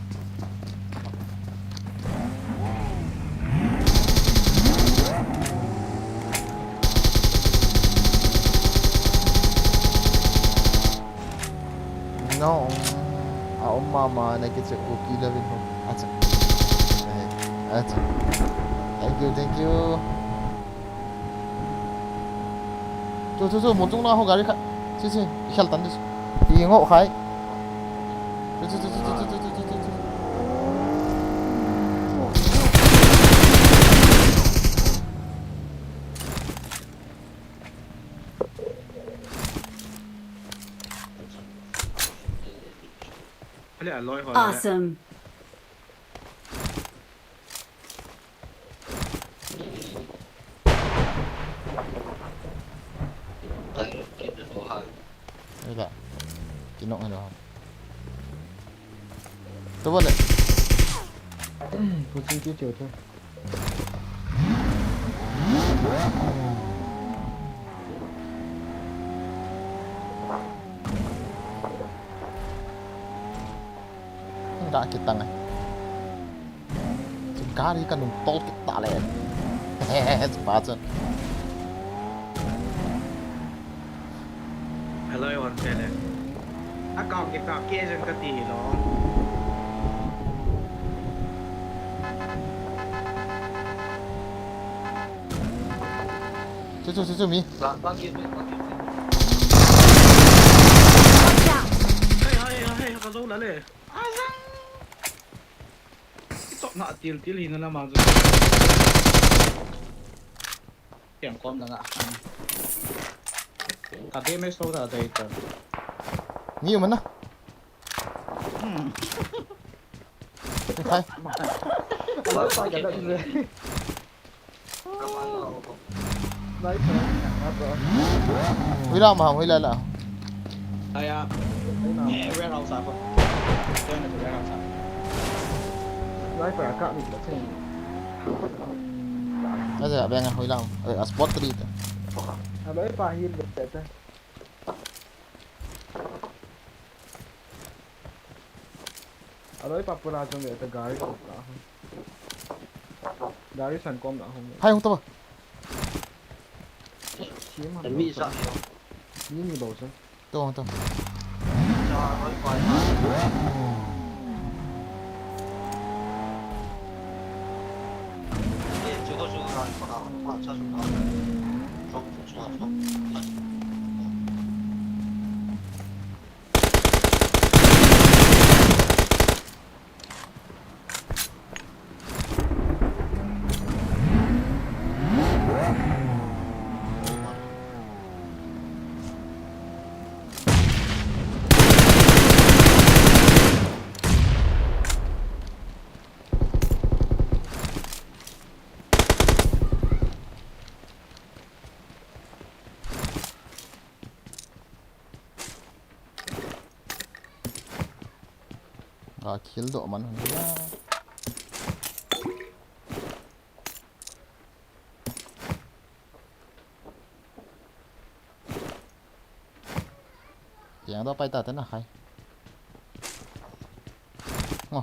No. A um mama na kiche ko ki loving ho. Acha. Eh, acha. Thank you, thank you. Chu, chu, chu, mun chung na ho gari kha. Chi, chi, i khel tan dis. I ngo khai. Chu, chu, chu. Ale aloi ho. Awesome. Ila. Kinok ano. Tu bole. Pushing kill cheu cheu. Ga kitang ai. Gari ka nung tol kita le. Chupa chu. Hello, one seven. A kap ke kap ke jeng ka ti lo. Chu, chu, chu, chu, mi. Ba, ba, ke, ba, ke. Watch out! Hey, hey, hey, ka lo la le. Azang. Chok na til til hi na la ma chu. Tiang kom na nga. Ka damage to da dai ta. Ni man na. Hmm. Khai. Ba, ba, ke, ba, ke. Sniper, sniper. Hui la ma, hui la la. Aya. Hui la. Eh, warehouse a ko. Tengah tu warehouse a. Sniper a kap ni la sini. Ada beng hui la. Eh, a spot tadi tu. Alo, eh, pa heal betul tu. Aloi pa pura jong le ta gari ko ta. Gari san kom na hung. Hai hung ta ba. Team han. Mi sa yo. Ni ni bau sa. To to. Cha aloi pa ya. Ni chu ko chu ran pa ka pa cha su ka. Chok chu chu chu. Ga kill doh man hung ya. Tiang doh pai ta te na khai. Ngo.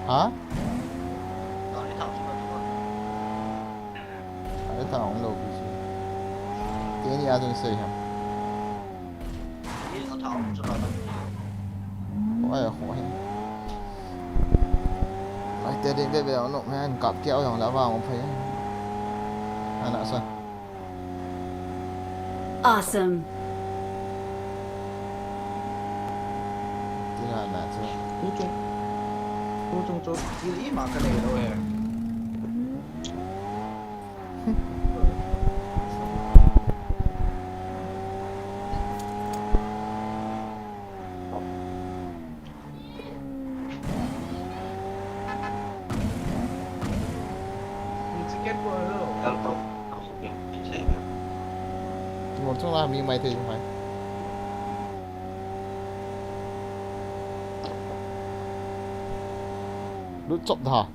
Ha? Ai ta ong lo ki si. Ke ni a dun sei ham. Oi, oi. Ai te ding bebe ong no, man, kap ke ong la vang ong phai. Ana sa. Awesome. Tira na chu. Tu chung. Tu chung chu. Ili ma ka nei lo he. Lut chop da.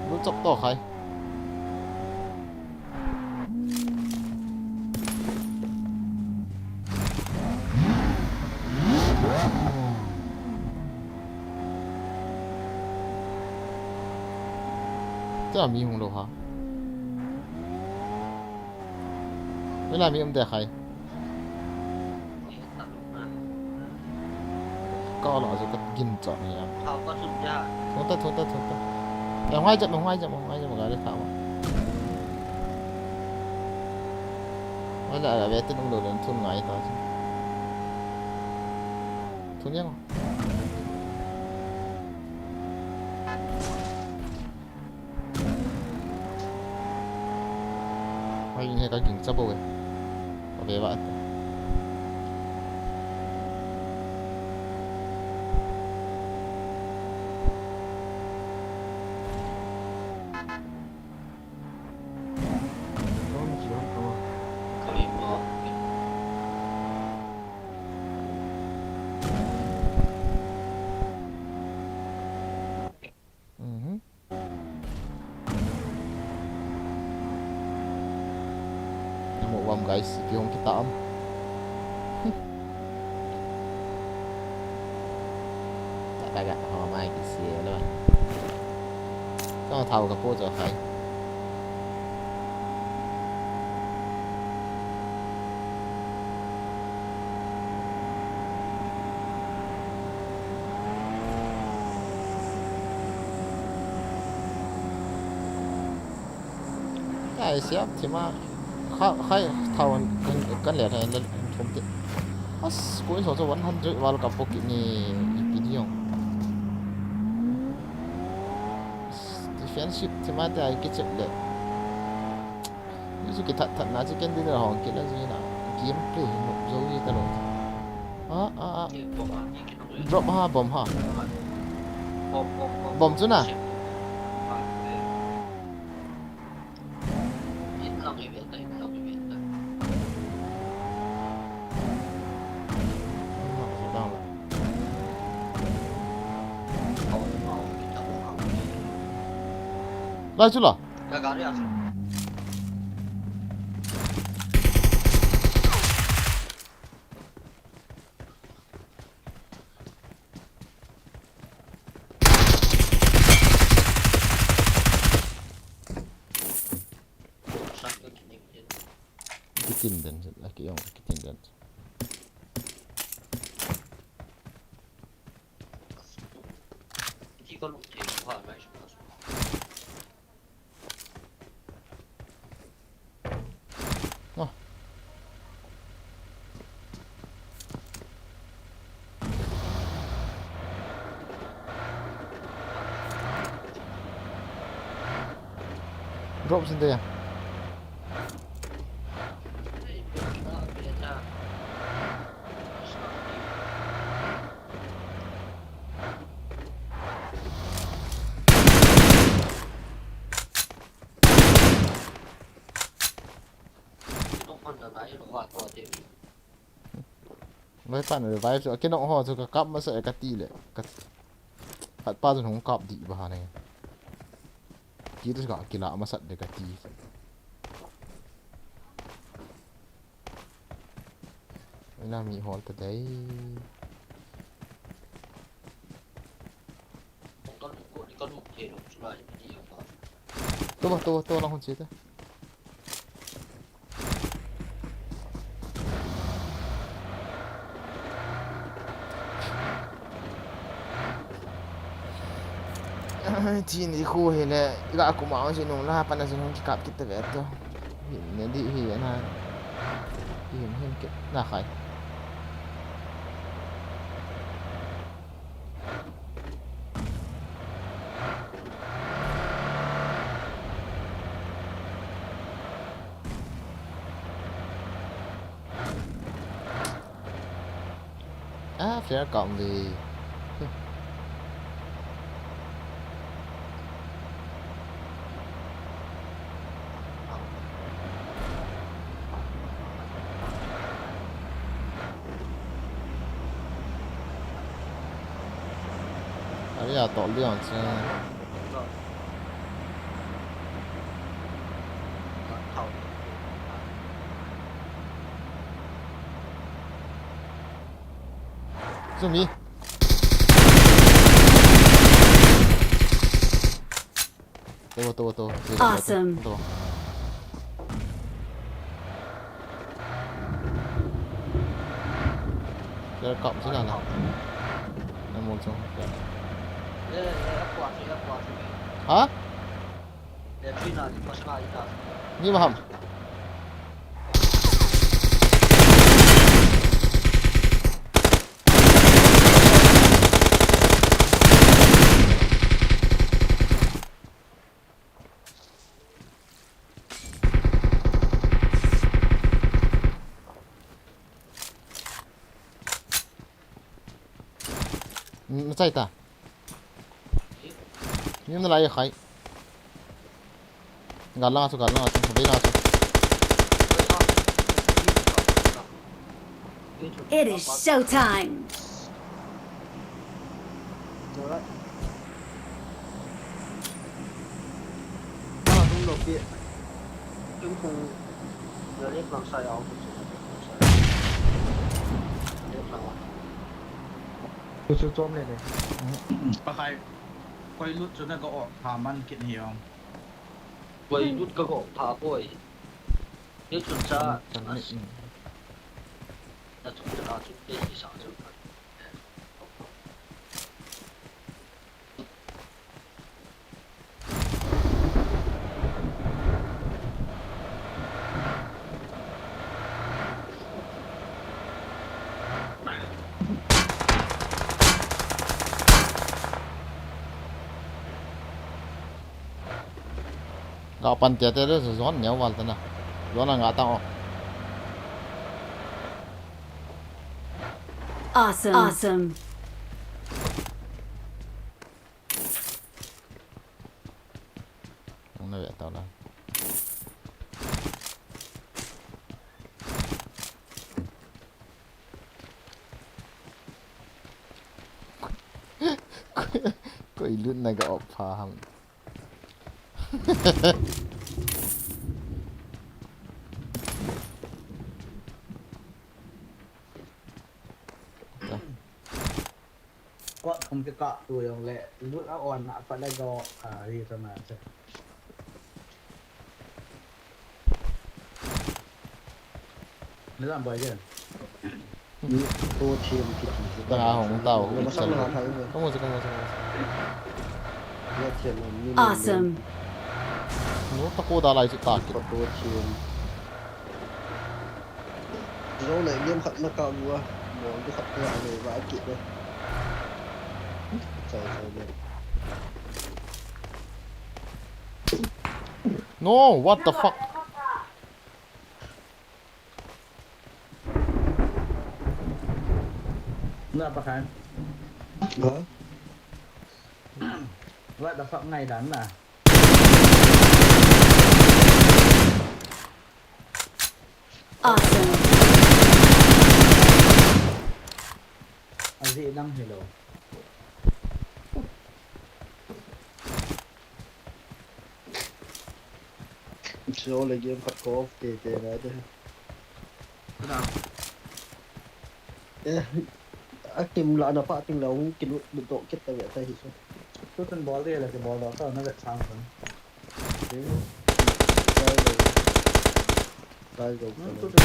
Lut chop to khai. Tia mi hung lou ha. Vela mi um de khai. Ka la ju ka gin cha ni ya. Thau ka thun ya. Thun ta, thun ta, thun ta. Ya ngai jap, ngai jap, ngai jap, gari thau. Wala la ve tin um lou len thun ngai ta. Thun yang. Ai, nge ka ging cha bo e. Ka ve va. Mhm. Namo uvam guys, ipi hung kita am. Taka ga, ho mai kisi lo. Ka thau ka po jo khai. Ai, siap, thima. Kha, khai, thau kan, kan le, kan le, kan thum te. As, ko so one hundred wal ka poki ni, ipi ni jong. Defensive, thima te ai kichep le. Ni chu kithat that na chu ken din hong kila ji na. Gameplay hi nok jo ji ta lo. Ah, ah, ah. Drop ha, bomb ha. Bomb chu na. Lai chu la. Kitin den, aki ong kitin den. Drop sinde ya. Vai pan revive chu, akinong ho chu ka kap masa e kati le. Ka, khat pa chu hung kap di ba ne. Ki tu ka kila masa de kati. Ina mi hol ta dai. Toba, toba, toba lang hon chete. Chin i khu hi le, i ga kuma ang si nung la, pana si nung kikap kita ve to. Hi, ne di hi, na. Hi, hi, ke, na khai. Ah, flare kap ve. Area tol diang che. Chu mi. Tua, tua, tua. Tua, tua, tua. Awesome. Tua. Kira kap sila na. Namun so. Ha? Ni maham. Nachai ta. Ni na lai khai. Gal langa chu, gal langa chu, vei langa chu. It is showtime. Chu chu chom le le. Pakai. Koi lut chu na ka off pha man kit hi ong. Koi lut ka off pha koi. Ni chun cha. Chun, chun, mm. Na chun cha chu te hi sa chu. Ga pan tia tia le zon neo val ta na. Zon a nga tang o. Awesome. Awesome. Hung na ve tau la. Koi lut na ka off pha ham. Kot thum kikah tu jong le, lut a on a pat le go, a, ri ta na che. Ni lam bai jen. Ni to thiam kiti. Ta hong tau. Ni masang na thai ni. Kamu se, kamu se, kamu se. Ni thiam ni. Awesome. No ta ko da lai chu ta ki. To thiam. Zo le game khat na ka bua. Bol du khat na le va kit le. Chai, chai le. No, what the fuck? Na pa khan. Ba? What the fuck ngai dan na. Awesome. Aji dang hello. Cho le game khat ko off te te na de. Kada. Eh, a kim la na pa ting la hung kilu do kit ta ve ta hi so. Tu tun bol de la ke bol do ta na ve chang tun. Dai dai. Dai dai. Hmm, tu tun.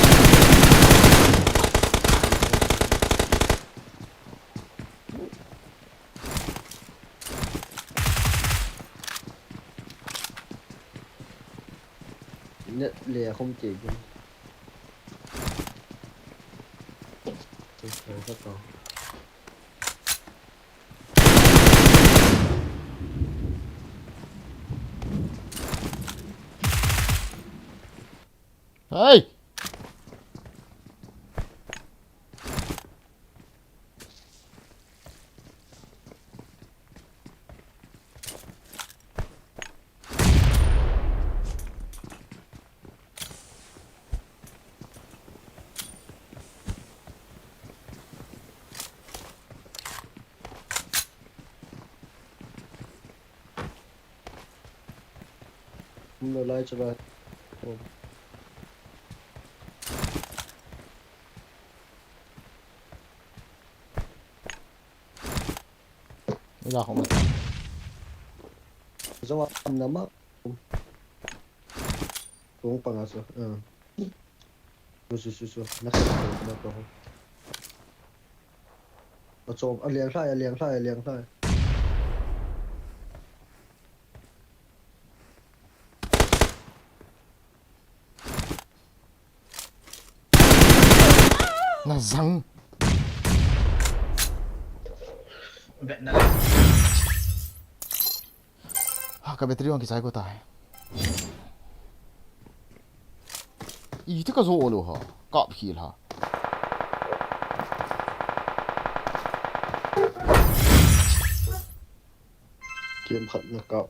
Net le a khum che jin. Che che ka to. Hey! Hum lo lai chaba. Ila hum. Zo am nama. Tung panga so. Ah. Su, su, su, su. Na ka, na ka ho. A chom, a liang hlai, a liang hlai, a liang hlai. Na zang. Vetna le. Ha, ka battery on kisai ko tai. Iti ka zo lo ha. Kap khel ha. Game khat na kap.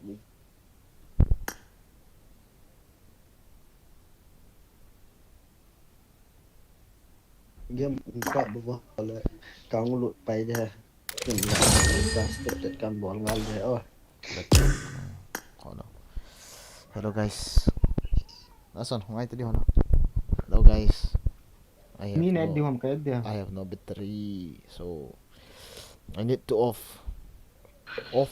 Game kap bu ba le. Ka ngu lut pai de. Ken la na le ka step step kan bol ngal de. Oh. Kho lo. Hello guys. Nason, ngai te di ho na. Hello guys. I have Mi na no, di hom ka di. I have no battery, so I need to off. Off.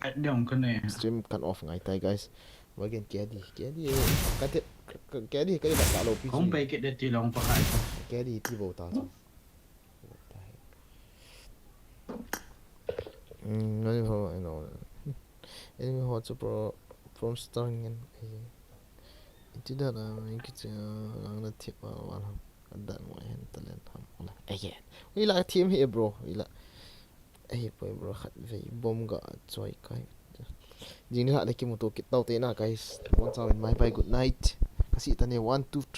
At di hom ka ne. Stream kan off ngai tai, guys. Again, kedi, kedi, eh, ka te, ka, kedi, kedi ka ta lo pi. Kong pai ke de ti long pa kai. Kedi ti bo ta. Mm, ngai ho, I know. Enemy ho chu pro, from starting and, eh, iti da na, eh, kichi, ah, ang na tip, ah, wal ham. Adan wa hen talent ham. Wala. Again. Ui la team hi, bro. Ui la. Ei, poi, bro, khat vei. Bom ga choi kai. Jing ni la de kimuto kit tau te na, guys. One thousand, bye bye, good night. Kasi ta ne, one, two,